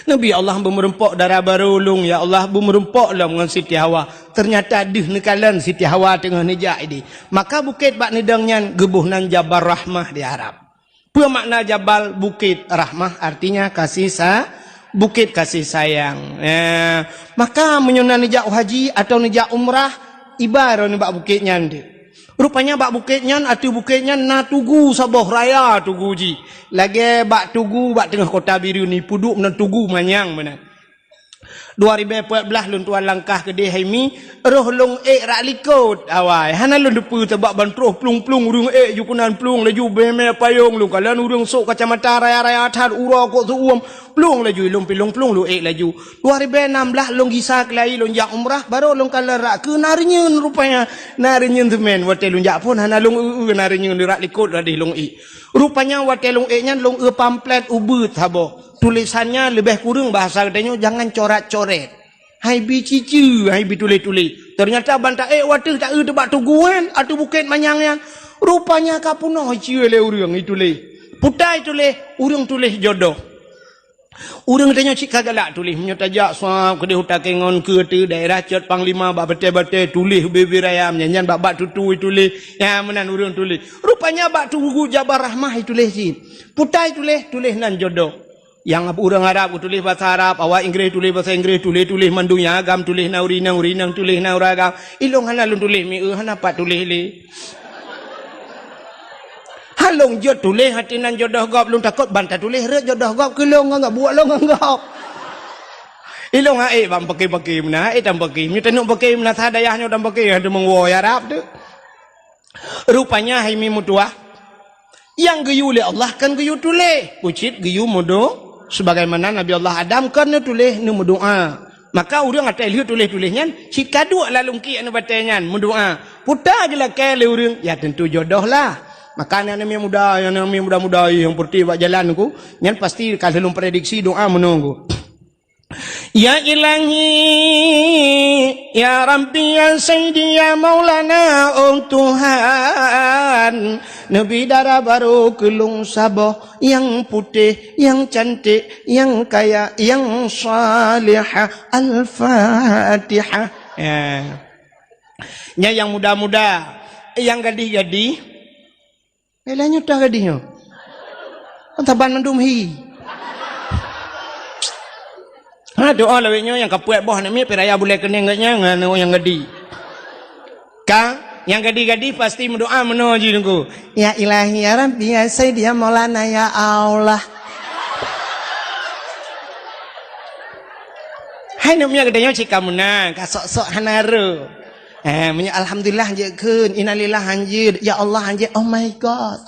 Nabi Allah beumeurumpok dara barô lôn, ya Allah, beumeurumpok lom ngon Siti Hawa." Ternyata deuh neukalon Siti Hawa teungoh neujak idéh. Maka bukét bak neudong nyan geuboh nan Jabal Rahmah di Arab. Peue makna jabal? Bukét. Rahmah artinya kasih sa-, bukét kasih sayang. Eh, maka meunyoe na neujak haji atawa neujak umrah, iba droeneuh bak bukét nyan deuh. Rupanya bak bukét nyan, ateueh bukét nyan na tugu saboh raya tugu jih. Lagée bak tugu bak teungoh kota Bireuen ni, peuduek meunan tugu manyang meunan. Dua ribée peuet blaih lôn tuan langkah keudeh hai mi, roh lôn ék rak likot awai. Hana lôn teupeue sabab ban troh plueng-plueng ureuëng ék ju keunan plueng laju mé-mé payong lôn kalon ureuëng sôk kacamata raya-raya that uroe kok seuuem plueng laju ilôn pilong plueng lôn ék laju. Dua ribée nam blaih lôn gisa keulai lôn jak umrah baru lôn kalon rak keu na reunyeun rupanya. Na reunyeun seumén watée lôn jak phon hana lôn eu-eu na reunyeun rak likot ladeh lôn ék. Rupanya watée lôn ék nyan lôn eu pamflet ubeuet saboh. Tulésan nyan leubeh kureueng bahasa geutanyoe jangan corat-coret. Hai bi cici, hai bi tuléh-tuléh. Ternyata ban taék wateuh taeu teubak tugu nyan, ateueh bukét manyang nyan. Rupanya ka peunoh icie lé ureuëng ituléh. Putai tuléh, ureuëng tuléh jodoh. Ureuëng tanyoe cit ka galak tuléh. Meunyoe tajak sab keudeh u Takengon keu teu daerah Cot Panglima bak batée-batée tuléh bibir ayam nyan, nyan bak-bak tutui tuléh. Nyan meunan ureuëng tuléh. Rupanya bak tugu Jabal Rahmah ituléh cit. Putai tuléh, tuléh nan jodoh. Nyang ureuëng Arab geutuléh basa Arab, awak Inggréh tuléh basa Inggréh, tuléh-tuléh mandum nyang agam tuléh na ureuëng inong, ureuëng inong tuléh na ureuëng agam. Ilôn hana lôn tuléh mi, eh, hana pat tuléh lé. Han lôn jeuet tuléh ateueh nan jodoh gob, lôn takot ban tatuléh rot jodoh gob keu lôn ngon gob, buet lôn ngon gob. Ilôn han ék bak paké-paké meunan, han ék tam paké. Meunyoe taneuk paké meunan sa dayah nyoe tam paké, han teumeung woe Arab tu. Rupanya hai mi meutuwah, nyang geuyue lé Allah kon geuyue tuléh, pucit geuyue meudo-, sebagaimana Nabi Allah Adam kon neutuléh neumeudoá. Maka ureuëng até lheueh tuléh-tuléh nyan, cit ka duek lam lungkiek aneuk batée nyan, meudoá. Peue ta geulakée lé ureuëng, ya teuntu jodoh lah. Maka aneuk-aneuk muda, aneuk-aneuk muda-muda nyang peureutih bak jalan ku, nyan pasti ka lheueh lôn prediksi doá meunoe ku. Ya Ilahi, ya Rabbi, ya Sayyidi, ya Maulana, oh Tuhan, neubi dara barô keu lôn saboh nyang putéh, nyang cantik, nyang kaya, nyang salihah. Al-Fatihah. Ya. Nyan nyang muda-muda, nyang gadih-gadih. Nilai nyoe toh gadih nyoe. Kan saban mandum hi. Ha, doa lawét nyoe nyang ka puet boh aneuk miet, piraya bulée keuneng geuh nyan ngon nyang gadih. Ka, nyang gadih-gadih pasti meudoá meunoe jih Teungku. Ya Ilahi, ya Rabbi, ya Sayyidi, ya Maulana, ya Allah. Hai aneuk miet geutanyoe cit ka meunan, ka sok-sok hana rô. Eh, meunyoe alhamdulillah hanjeuet kheun, innalillah hanjeuet, ya Allah hanjeuet, oh my God.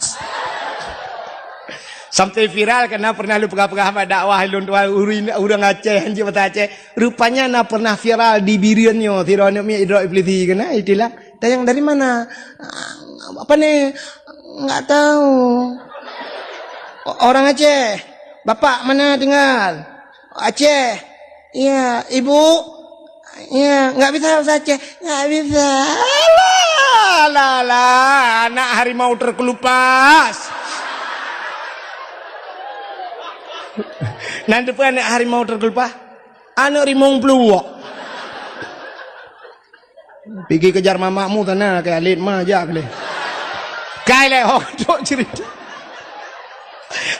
Sampai viral karena pernah lôn peugah-peugah bak dakwah lôn tuan ureuëng, ureuëng Aceh hanjeuet bahasa Aceh. Rupanya na pernah viral di Bireuen nyoe, sidroe aneuk miet idrop iblisi keunan, istilah. Tanyong dari mana? Apa ni? Enggak tahu. O-, orang Aceh. Bapak mana tinggal? Aceh. Iya, ibu? Iya, enggak bisa bahasa Aceh. Enggak bisa. Alah, alah, alah, anak harimau terkelupas. Nan teupeu anak harimau terkelupas? Anak rimong peuluwok. Pigi kejar mamakmu sana, kayak alit ma jak leh. Kai leh, oh, dok cerita.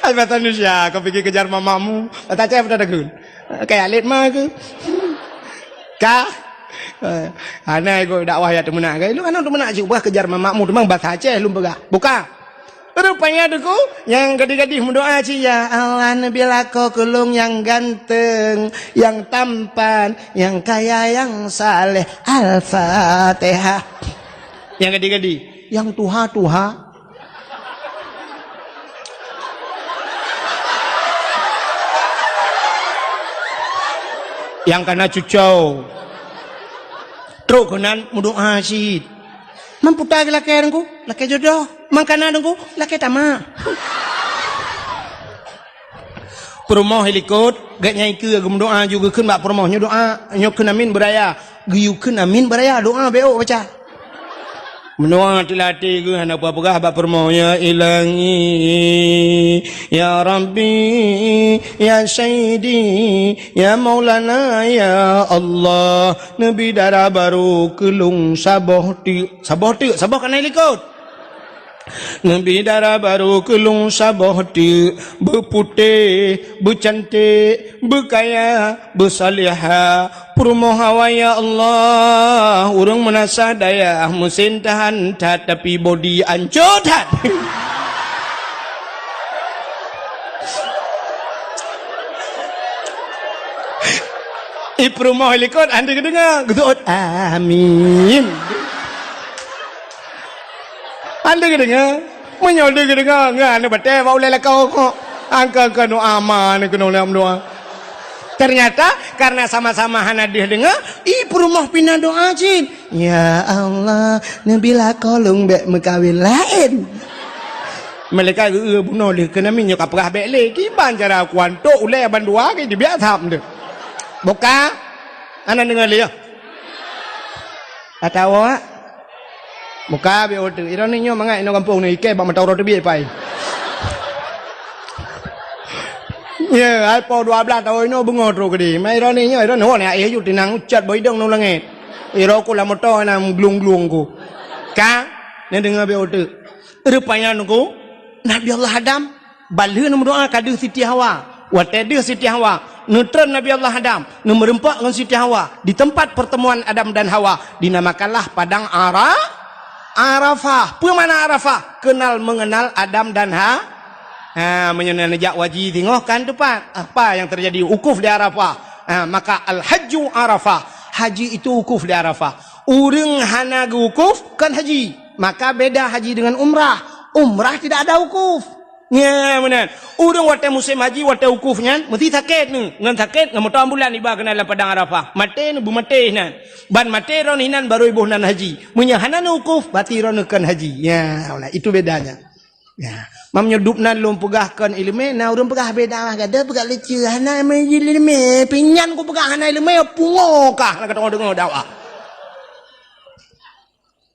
Ai bahasa Indonesia, kau pigi kejar mamakmu. Bahasa Aceh apa dah takun? Kayak alit ma ke? Ka? Eh, hana ikut dakwah ya teumeunak ke? Lu kan teumeunak cuk bah kejar mamakmu, teumang bahasa Aceh lum peugah. Buka. Rupanya Teungku, nyang gadih-gadih meudoá cit, "Ya Allah, neubi lakoe keu lôn nyang ganteng, nyang tampan, nyang kaya, nyang saleh." Al-Fatihah. Nyang gadih-gadih, nyang tuha-tuha. Nyang kana cucau. Trok keunan meudoá cit. Man peue ta geulakée Teungku? Lakée jodoh. Man kana Teungku? Lakée tamak. Peurumoh ilikot, gét nyang ikeue geumeudoá ju geukheun bak peurumoh nyoe doá, nyoe kheun amin beuraya. Geuyue kheun amin beuraya, doá bék baca. Meunoe até-até geuh hana peugah-peugah bak peurumoh, "Ya Ilahi, ya Rabbi, ya Sayyidi, ya Maulana, ya Allah, neubi dara barô keu lôn saboh teuk." Saboh teuk, saboh kana ilikot. Neubi dara barô keu lôn saboh teuk, beuputéh, beucanték, beukaya, beusalihah. Peurumoh awai, ya Allah, ureuëng meunasah dayah, meusen tahan that, tapi bodi ancô that. I peurumoh ilikot, hana geudeungoe, geuseuôt, "Amin." Hana geudeungoe. Meunyoe lé geudeungoe, ngon aneuk batée bak ulée lakoe kok. Angka-angka doa ma aneuk keunoe lé meudoa. Ternyata, karena sama-sama hana deuh deungoe, i peurumoh pih na doa cit. "Ya Allah, neubi lakoe lôn bék meukawen laén." Malaikat geu-, bunoe lé keunan, nyoe ka peugah bék lé. Kiban cara kuantok ulée bandua ke dibiak tham deuh. Buka. Hana deungoe lé, ya. Atawa Muka biôh teuk. Ironi nyoe mangat inoe gampông nyoe ikée bak mata uroe teubiet pai. Ye, ai po dua blaih taun inoe beungoh trok keudeh. Ma ironi nyoe, ironi nyoe, aéh yue tinang ucat bak idong ngon langét. Iroe ku lam moto na glung-glung ku. Ka? Neudeungoe biôh teuk. Rupanya nungku, Nabi Allah Adam Ban lheueh neumeudoá ka deuh Siti Hawa. Watée deuh Siti Hawa, neutreun Nabi Allah Adam, neumeurumpok ngon Siti Hawa di tempat pertemuan Adam dan Hawa, dinamakanlah Padang Ara-, Arafah. Peue makna Arafah? Kenal mengenal Adam dan Ha-, ha, meunyoe neujak haji singoh kan teumpat. Apa yang terjadi? Wukuf di Arafah. Ha, maka al-hajju Arafah. Haji itu wukuf di Arafah. Ureuëng hana geuwukuf kon haji. Maka beda haji dengan umrah. Umrah tidak ada wukuf. Nya, meunan. Ureuëng watée musém haji, watée wukuf nyan, meusti sakét neu. Ngon sakét, ngon moto ambulan iba keunan lam padang Arafah. Maté neu, beumaté inan. Ban maté droeneuh inan, barô iboh nan haji. Meunyoe hana neu wukuf, berarti droeneuh kon haji. Ya, meunan. Itu bedanya. Ya. Mam nyoe dub nan lôn peugah kon iéleumé, na ureuëng peugah beda, gadoh peugah lucu, hana iéleumé. Pinyan ku peugah hana iéleumé, pungo kah, na ka deungoe dakwah.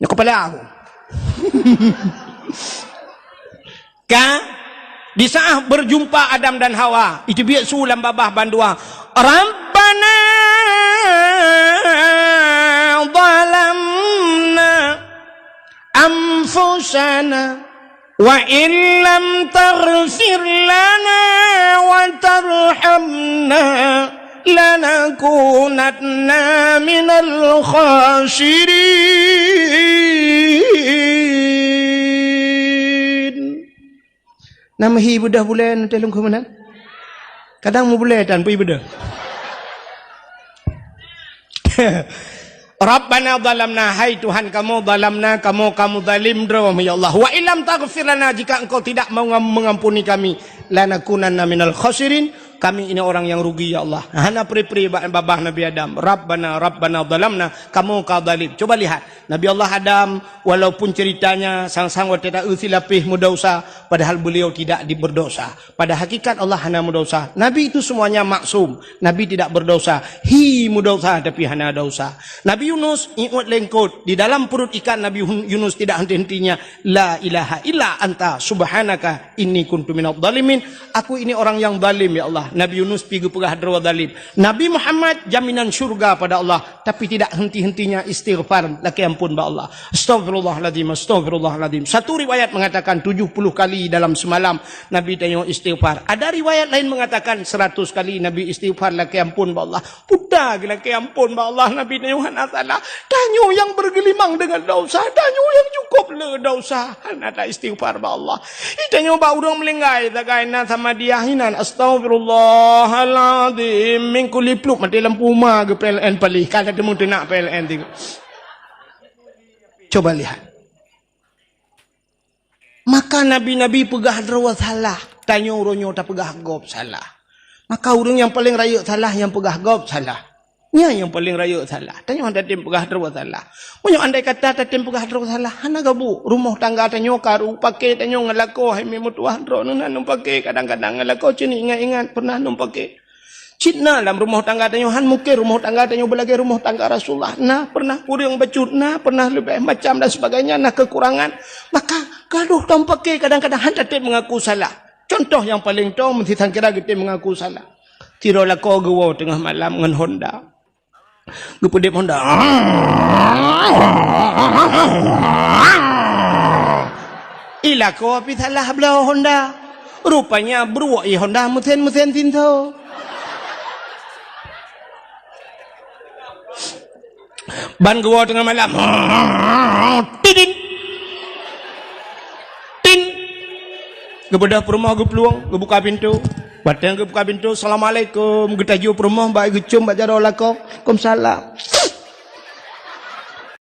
Nyoe kepala aku. Ka, di saat berjumpa Adam dan Hawa, itu biasa lam babah bandua. Rabbana zalamna anfusana wa illam taghfir lana wa tarhamna lanakunanna minal khasirin. Nama hi beudôh bulée nanti lungkhu meunan? Kadang mu bulée tan pui beudôh. Rabbana zalamna, hai Tuhan kamoe, zalamna, kamoe kamoe zalim droe, ya Allah. Wa illam taghfir lana, jika Engkau tidak mengam-, mengampuni kami, lanakunanna minal khasirin, kami ini orang yang rugi, ya Allah. Hana pri-pri ba-, babah Nabi Adam. Rabbana, Rabbana zalamna, kamoe ka zalim. Coba lihat, Nabi Allah Adam, walaupun ceritanya sang-sang watée ta-eu silapéh meudausa, padahal beliau tidak di-, berdosa. Pada hakikat Allah hana meudausa. Nabi itu semuanya maksum. Nabi tidak berdosa. Hi meudausa tapi hana dausa. Nabi Yunus iôt lengkot di dalam perut ikan. Nabi Hun-, Yunus tidak henti-hentinya, "La ilaha illa anta subhanaka inni kuntu minadh dhalimin." Aku ini orang yang zalim, ya Allah. Nabi Yunus pi geupeugah droe zalim. Nabi Muhammad jaminan syurga pada Allah. Tapi tidak henti-hentinya istighfar, lakée ampôn bak Allah. Astaghfirullahaladzim, astaghfirullahaladzim. Satu riwayat mengatakan tujuh puluh kali dalam semalam Nabi tanyoe istighfar. Ada riwayat lain mengatakan seratus kali Nabi istighfar, lakée ampôn bak Allah. Puta geu lakée ampôn bak Allah, Nabi tanyoe hana salah. Tanyoe yang bergelimang dengan dosa, tanyoe yang cukup le dosa. Hana ta istighfar bak Allah. Ita nyoe bak ureuëng meulinggai, sagai na sama dia hinan, "Astaghfirullahaladzim, min kulli pluk," maté lampu uma geu P L N palih, ka teumeung teunak P L N tiga. Coba lihat. Maka nabi-nabi peugah droe salah, tanyoe uroe nyoe tapeugah gob salah. Maka ureuëng nyang paleng rayeuk salah nyang peugah gob salah. Nyan nyang paleng rayeuk salah. Tanyoe hana tatem peugah droe salah. Meunyoe andai kata tatem peugah droe salah, hana gabu. Rumoh tangga tanyoe karu, paké tanyoe ngon lakoe, hai meutuah droeneuh na num paké, kadang-kadang ngon lakoe cit ingat-ingat pernah num paké. Cit na lam rumoh tangga tanyoe han mungken rumoh tangga tanyoe beulagée rumoh tangga Rasulullah. Na pernah kureueng bacut, na pernah leubeh macam dan sebagainya, na kekurangan. Maka gadoh tam paké kadang-kadang han tatem mengaku salah. Contoh nyang paleng toe meusisangkira geutem mengaku salah. Sidroe lakoe geuwoe teungoh malam ngon Honda. Geupeudeb Honda. I lakoe pih salah bloe Honda. Rupanya bruek i Honda meusen-meusen sinso. Ban geuwoe teungoh malam. Tidin. Tin. Geubeudôh peurumoh geuplueng, geubuka pintoe. Watée geubuka pintoe, "Assalamualaikum." Geutaju peurumoh bak geucom bak jaroe lakoe. "Waalaikumsalam."